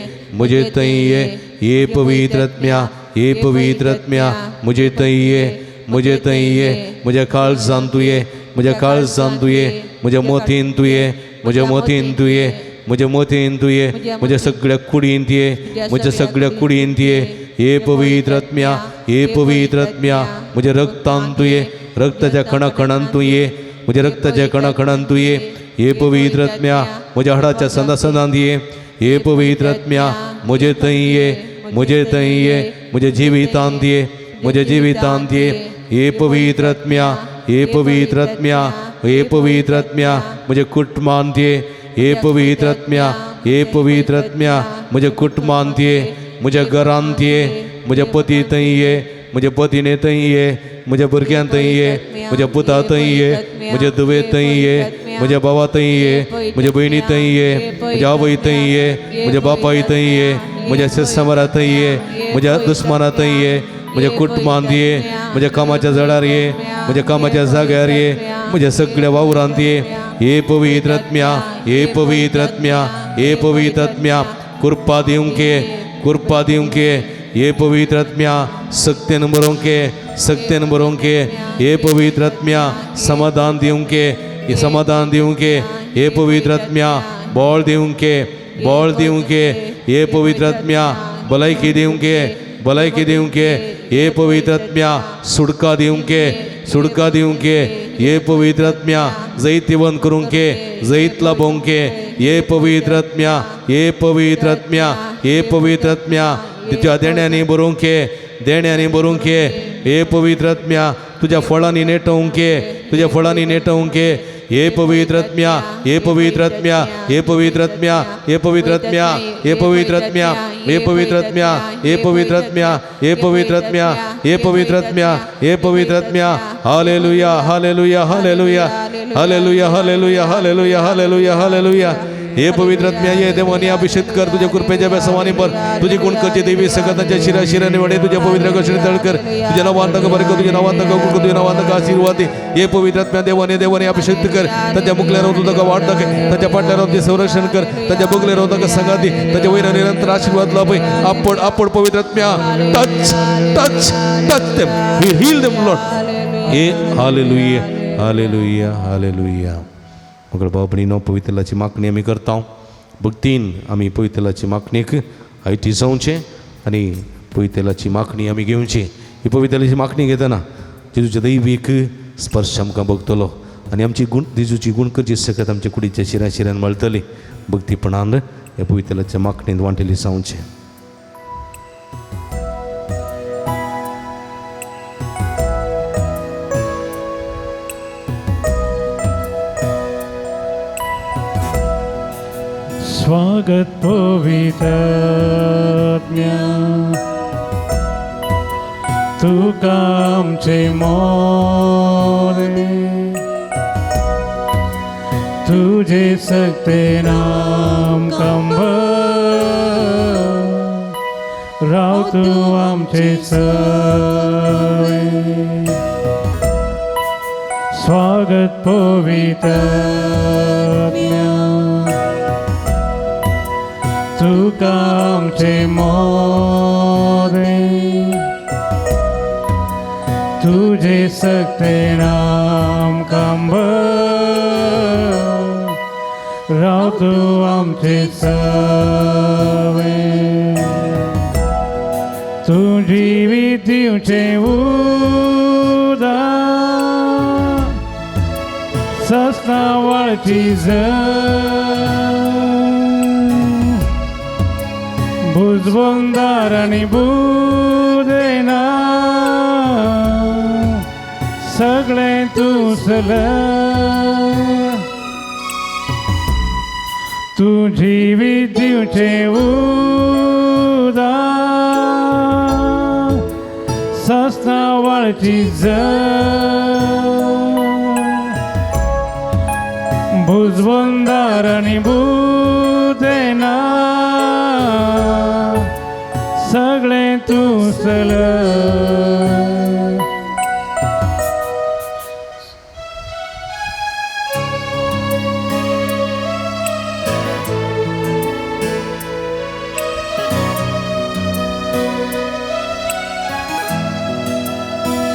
मुझे तई ये. हे पवित्र आत्म्या, हे पवित्र आत्म्या मुझे तई ये, मुझे तई ये. म्हज्या काळजान तूं ये, म्हज्या काळजान तूं ये, म्हज्या मोतीन तूं ये, म्हज्या मोतीन तूं ये, म्हज्या मोतीन तूं ये, म्हज्या सगळ्या कुडींत ये, म्हज्या सगळ्या कुडींत ये. हे पवित्र आत्म्या, हे पवित्र आत्म्या म्हज्या रक्तान तूं ये, रक्ताच्या कणाकणान तूं ये, म्हज्या रक्ताच्या कणाकणान तूं ये. हे पवित्र आत्म्या म्हज्या हाडाच्या संदा संदांत ये. हे पवित्र आत्म्या म्हजे थंय ये, म्हजे थंय ये, म्हज्या जिवितांत ये, म्हज्या जिवितांत ये. हे पवित्र आत्म्या, हे पवित्र आत्म्या, हे पवित्र आत्म्या म्हज्या कुटुंबांत ये. हे पवित्र आत्म्या, हे पवित्र आत्म्या म्हज्या कुटुंबांत ये, म्हज्या घरांत ये, म्हज्या पती थंय ये, म्हज्या पतीने थंय ये, म्हज्या भुरग्यां थंय ये, म्हज्या पुता थंय ये, म्हज्या धुवे थंय ये, म्हज्या भावा थंय ये, म्हज्या भयणी थंय ये, म्हज्या आवय थंय ये, म्हज्या बापाय थंय ये, म्हज्या सेसमरा थंय ये, म्हज्या दुस्माना थंय ये, म्हज्या कुटुंबांत ये, म्हज्या कामाच्या जळार ये, म्हज्या कामाच्या जाग्यार ये, म्हज्या सगळ्या वावरांत ये. हे पवित्र आत्म्या, हे पवित्र आत्म्या, हे पवित्र आत्म्या कृपा दिवंक ये, कृपा दिवंक ये. हे पवित्र आत्म्या सक्तेन बरोवंक ये, सक्तेन बरोवंक ये. हे पवित्र आत्म्या समाधान दिवंक ये, हे समाधान दिवंक ये. हे पवित्र आत्म्या बळ दिवंक ये, बळ दिवंक ये. हे पवित्र आत्म्या भलायकी दिवंक ये, भलायकी दिवंक ये. हे पवित्र आत्म्या सुडका दिवंक ये, सुडका दिवंक ये. हे पवित्र आत्म्या जैतिवंत करूंक ये, जैत लाभोवंक ये. हे पवित्र आत्म्या, हे पवित्र आत्म्या, हे पवित्र आत्म्या तुज्या देण्यांनी बरोवंक ये, देण्यांनी बरोवंक ये. हे पवित्र आत्म्या तुज्या फळांनी नेटोवंक ये, तुज्या फळांनी नेटोवंक ये. हे पवित्र आत्म्या, हे पवित्र आत्म्या, हे पवित्र आत्म्या, हे पवित्र आत्म्या, हे पवित्र आत्म्या, हे पवित्र आत्म्या, हे पवित्र आत्म्या, हे पवित्र आत्म्या, हे पवित्र आत्म्या, हे पवित्र आत्म्या. Hallelujah hallelujah hallelujah hallelujah hallelujah hallelujah hallelujah hallelujah. हे पवित्र आत्म्या ये देवानी अभिषेक कर. तुझ्या कृपेच्या बेसवानी पर तुझी गुणकरची देवी सगळं त्यांच्या शिरा शिराने वडे. तुझ्या पवित्र कशाने तळ कर. तुझ्या नावान तांकां बरें कर. तुझ्या नावान तांकां गुण कर. तुझ्या नावान तांकां आशीर्वाद दे. हे पवित्र आत्म्या देवाने देवाने अभिषेक कर. त्यांच्या मुखल्यावर तू तांकां वाट दाखय. त्यांच्या पाटल्यावर तुझे संरक्षण कर. त्यांच्या बगल्यावर तांकां संगात दे. त्यांच्या वैर निरंतर आशीर्वाद लाभय. आपण आपण पवित्र आत्म्या touch touch touch them, heal them Lord. हे हालेलुया हालेलुया हालेलुया. मग भाव भयणीनो पवित्रलाची मागणी आमी करता. भक्तीन आमी पवित्रलाची मागणीक आयती जावचें आनी पवित्रलाची मागणी आमी घेवची. ही पवित्रलाची मागणी घेतना जेजूच्या दैवीक स्पर्श आमकां भोगतलो आनी आमची गुण जेजूची गुणकरची सकत आमच्या कुडीच्या शिरा शिरान मेळटली. भक्तीपणान ह्या पवित्रलाच्या मागणींत वांटेली जावचें. स्वागत पवित्र आत्म्या तुका आमचे मोरे तुझे सकते नाम कंबर तूं आमचे सवे स्वागत पवित्र तुका आमचे मोरे तुझे सकते नाम कांब राव तूं आमचे सवे तूं जिवीत दिवचें उदक सस्नावळची भुजबंदार आनी बुदेना सगळें तूं तूं जिवीत दिवचें उदक सस्नावळची भुजबंदार आनी बुदेना सगळें तूं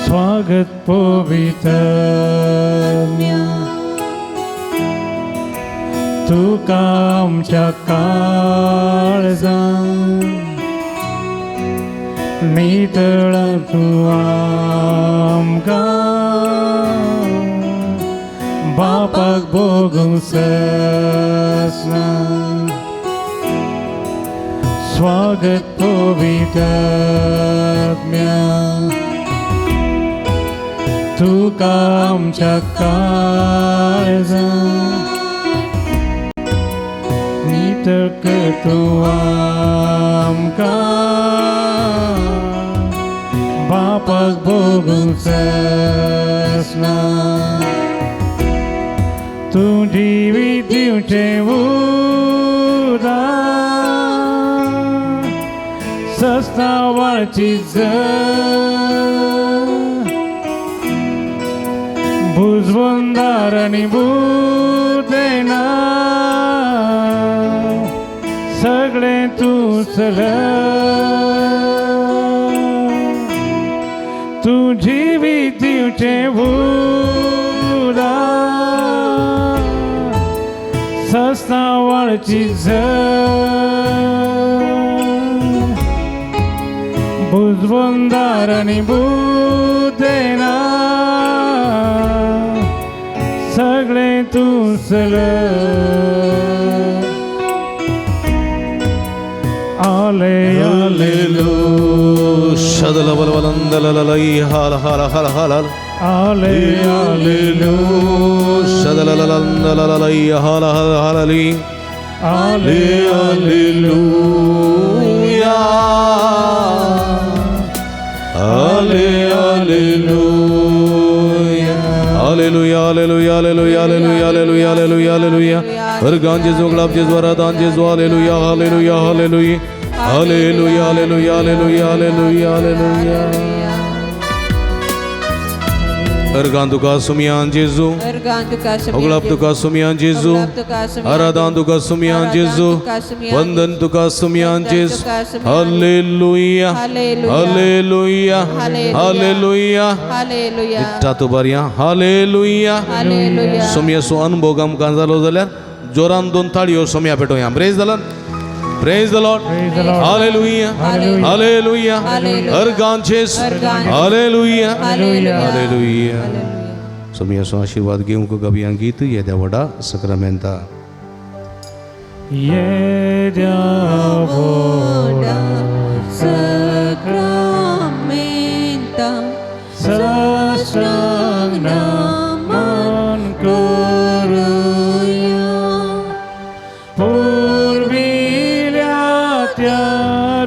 स्वागत पवित्र तुका आमच्या काळजान नितळ तूं आमकां बापाक भोगूंक ससना स्वागत पवित्र तुका आमच्या काळजान नितळ कर तूं आमकां बापाक भोगूंक ससना तूं जिवीत दिवचें उदक सस्नावळची भुजबंदार आनी बुदेना सगळें तूं तूं जिवीत दिवचें उदक सस्नावळची भुजबंदार आनी बुदेना सगळें तूं आले आले आले आले Hallelujah. Hallelujah. Hallelujah, hallelujah, hallelujah, hallelujah, hallelujah, hallelujah, hallelujah. Argan Jesu, glab Jesu, aradan Jesu, hallelujah, hallelujah, hallelujah. Hallelujah, hallelujah, hallelujah, hallelujah, hallelujah. Argan तुका सुमियान Jesu. Oglap तुका सुमियान Jesu. आराधन तुका सुमियान Jesu. वंदन तुका सुमियान Jesu. Hallelujah, hallelujah, hallelujah. इट्टा बरया हालेलुया. सोमयाचो अनुभव आमकां जालो जाल्यार जोरान दोन ताळयो सोमया पेटोवया. Praise the Lord, praise the Lord. Hallelujah, hallelujah. अर्गान जेसू, हालेलुया, हालेलुया. सोमयाचो आशिर्वाद घेवंक गावया गीत येद्या व्हडा सक्रामेंता. येद्या व्हडा सक्रामेंता साष्टांग नमन करुया पुर्विल्या त्या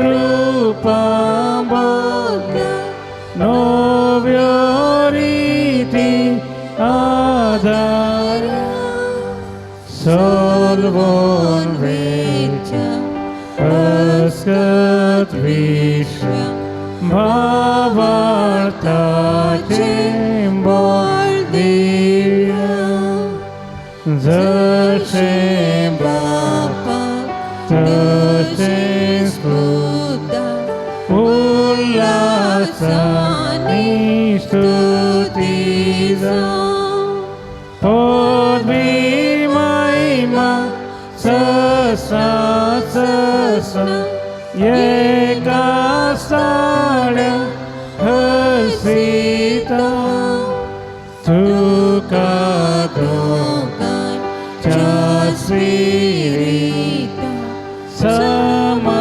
रुपा नव्यो रिती आधार सलवोन वेच्या अस्करतान विश्व भावार्थाचें बळ दिव्या जशें बापाक तशेंच पुताक उल्हासानी स्तुती जावं पदवी महिमा ससा ससा एका साड्या हसीता तुका दोगांच्या स्पिरिता समासमी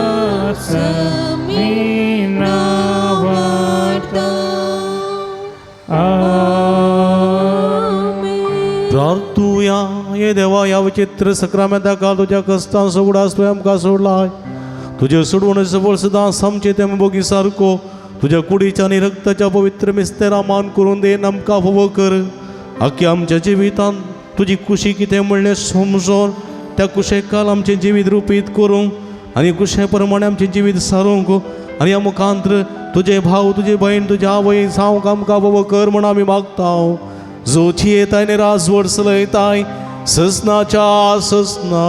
नावाडता. आमेन. प्रार्थुया. हे देवा, ह्या विचित्र सक्रामेंता काल तुज्या कश्टांचो उगडास तुवें आमकां सोडला. तुजे सोडवणे सबळ सदां आमचे ते मोगी सारको तुज्या कुडीच्या आनी रक्ताच्या पवित्र मिस्तेरा मान करून दे आमकां फावो कर. आख्या आमच्या जिवितांत तुजी कुशी कितें म्हणलें समजोन त्या कुशेक काल आमचें जिवीत रुपीत करूंक आनी कुशे प्रमाणे आमचें जिवीत सारूंक आनी ह्या मुखांत्र तुजे भाव, तुजी भयण, तुज्या आवय जावंक आमकां फावो कर म्हूण आमी मागता, जो येताय आनी राजवट चलयताय ससनाच्या ससना.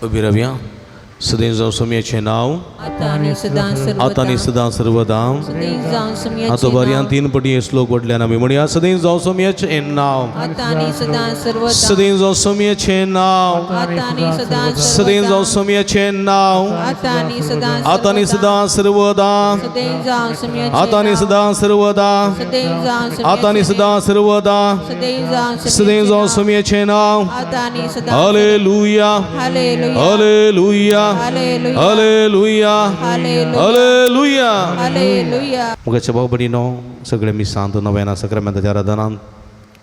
उबी रावया. सदैव जावं सोमयाचें नांव आतां आनी सदां आतां आनी सर्वदा सदां सर्वदां. सदैव जावं सोमयाचें आतां बरयान नांव तीन पटी हे श्लोक वडल्यान आमी म्हणया. सदैव जावं सोमयाचें नांव आतां आनी सदां सर्वदा सदैव जावं सोमयाचें नांव आतां आनी सदां सदैव जावं सर्वदा सोमयाचें नांव आतां आनी सदां आतां आनी सर्वदा सदां सर्वदा सदैव जावं सोमयाचें आतां आनी नांव सदां सर्वदा सदैव जावं आतां आनी सोमयाचें सदां सर्वदा सदैव जावं सदैव जावं सोमयाचें नांव सोमयाचें नांव. आतां आनी सदां. Hallelujah, hallelujah, hallelujah, hallelujah, hallelujah, hallelujah, hallelujah. Hallelujah. मुखाच्या भाव भयणीनो, सगळे मिसांत नव्याना सक्रामेंताच्या आराधनांत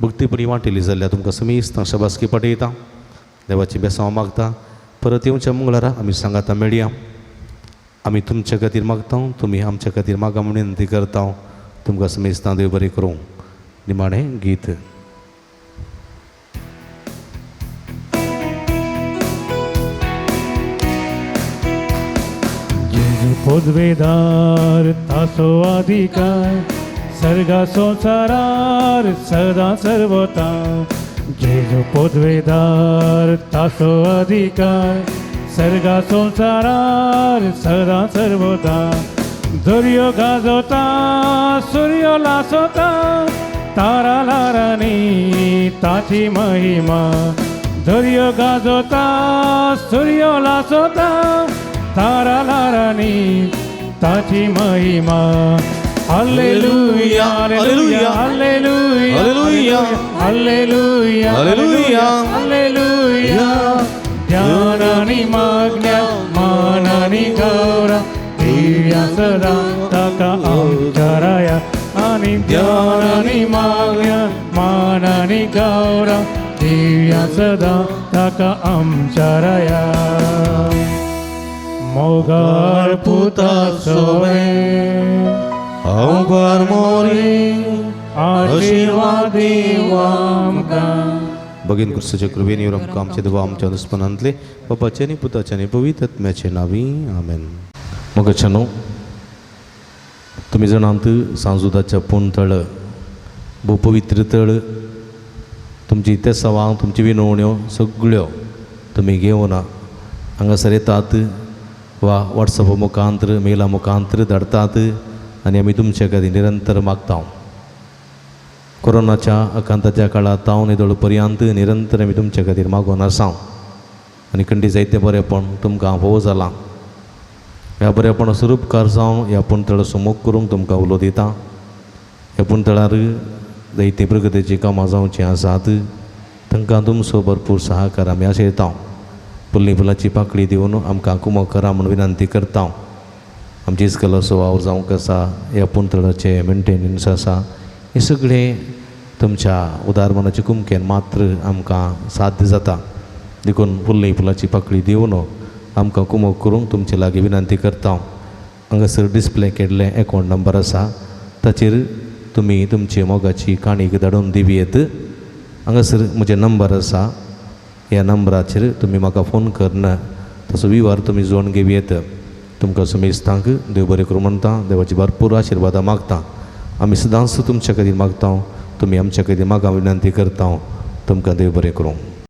भक्तीपणी वांटेली जाल्ल्या तुमकां समेस्त शाबासकी पाठयता. देवाची बेसांव मागता. परत येवच्या मंगळारा आमी सांगाता मेळया. आमी तुमच्या खातीर मागता, तुमी आमच्या खातीर मागा म्हूण विनंती करता. तुमकां समेस्तां देव बरें करूं. निमाणें गीत. जेजू पदवेदार तासो अधिकार सर्गा संसारार सदा सर्वता. जेजू पदवेदार तासो अधिकार सर्गा संसारार सदा सर्वता. दर्यो गाजोता सूर्य लासोता तारा लारानी ताची महिमा. दर्यो गाजोता सूर्य लासोता तारा लारानी ताची महिमा. Hallelujah, hallelujah, hallelujah, hallelujah, hallelujah, hallelujah, hallelujah. ध्यानानी मागण्या मानानी गौरव दिव्या सदा ताका आमच्या राया. आनी ध्यानानी मागण्या मानानी गौरव दिव्या सदा ताका आमच्या राया. मोगाळ पुता सोवे अवघर मोरी आशीर्वाद दिवं आमकां. भगीन क्रिस्ताच्या कृपेन येवन आमकां आमच्या देवा आमच्या दुस्मनांतले बापाचे आनी पुताचे आनी पवित्र आत्म्याचे नांवी आमेन. मोगाच्या न्हू तुमी जाणात सांजुदाच्या पूण तळ भोव पवित्र तळ. तुमची तेसावां, तुमची विनवण्यो सगळ्यो तुमी घेवन हांगासर येतात वा वॉट्सॅपा मुखांतर, मेला मुखांतर धाडटात आनी आमी तुमचे खातीर निरंतर मागता. कोरोनाच्या आकांताच्या काळांत हांव निदळ पर्यंत निरंतर आमी तुमचे खातीर मागून आसा आनी खंडी जायते बरेपण तुमकां भोव जालां. ह्या बरेपणाचो उपकार जावन ह्या पुणतळ सुमोग करूंक तुमकां उलो दिता. ह्या पुणतळार जायती प्रगतीचीं कामां जावचीं आसात, तांकां तुमचो भरपूर सहकार आमी आशयता. फुल्ली फुलाची पाकळी दिवन आमकां कुमक करा म्हूण विनंती करता. आमची इस्कलाचो वावर जावंक आसा, ह्या पुणतळाचें मेंटेनन्स आसा, हें सगळें तुमच्या उदार मनाचे कुमकेन मात्र आमकां साध्य जाता. देखून फुल्ली फुलाची पाकळी दिवन आमकां कुमक करूंक तुमचे लागीं विनंती करता. हांगासर डिस्प्ले केल्लें एकावंट नंबर आसा, ताचेर तुमी तुमची मोगाची काणीक धाडून दिवयेत. हांगासर म्हजें नंबर आसा, ह्या नंबराचेर तुमी म्हाका फोन करून तसो विवार तुमी जोडून घेवयेत. तुमकां सुमेस्तांक देव बरें करूं म्हणटा, देवाची भरपूर आशिर्वादां मागता. आमी सदांच तुमच्या खातीर मागता, तुमी आमच्या खातीर मागा विनंती करता. तुमकां देव बरें करूं.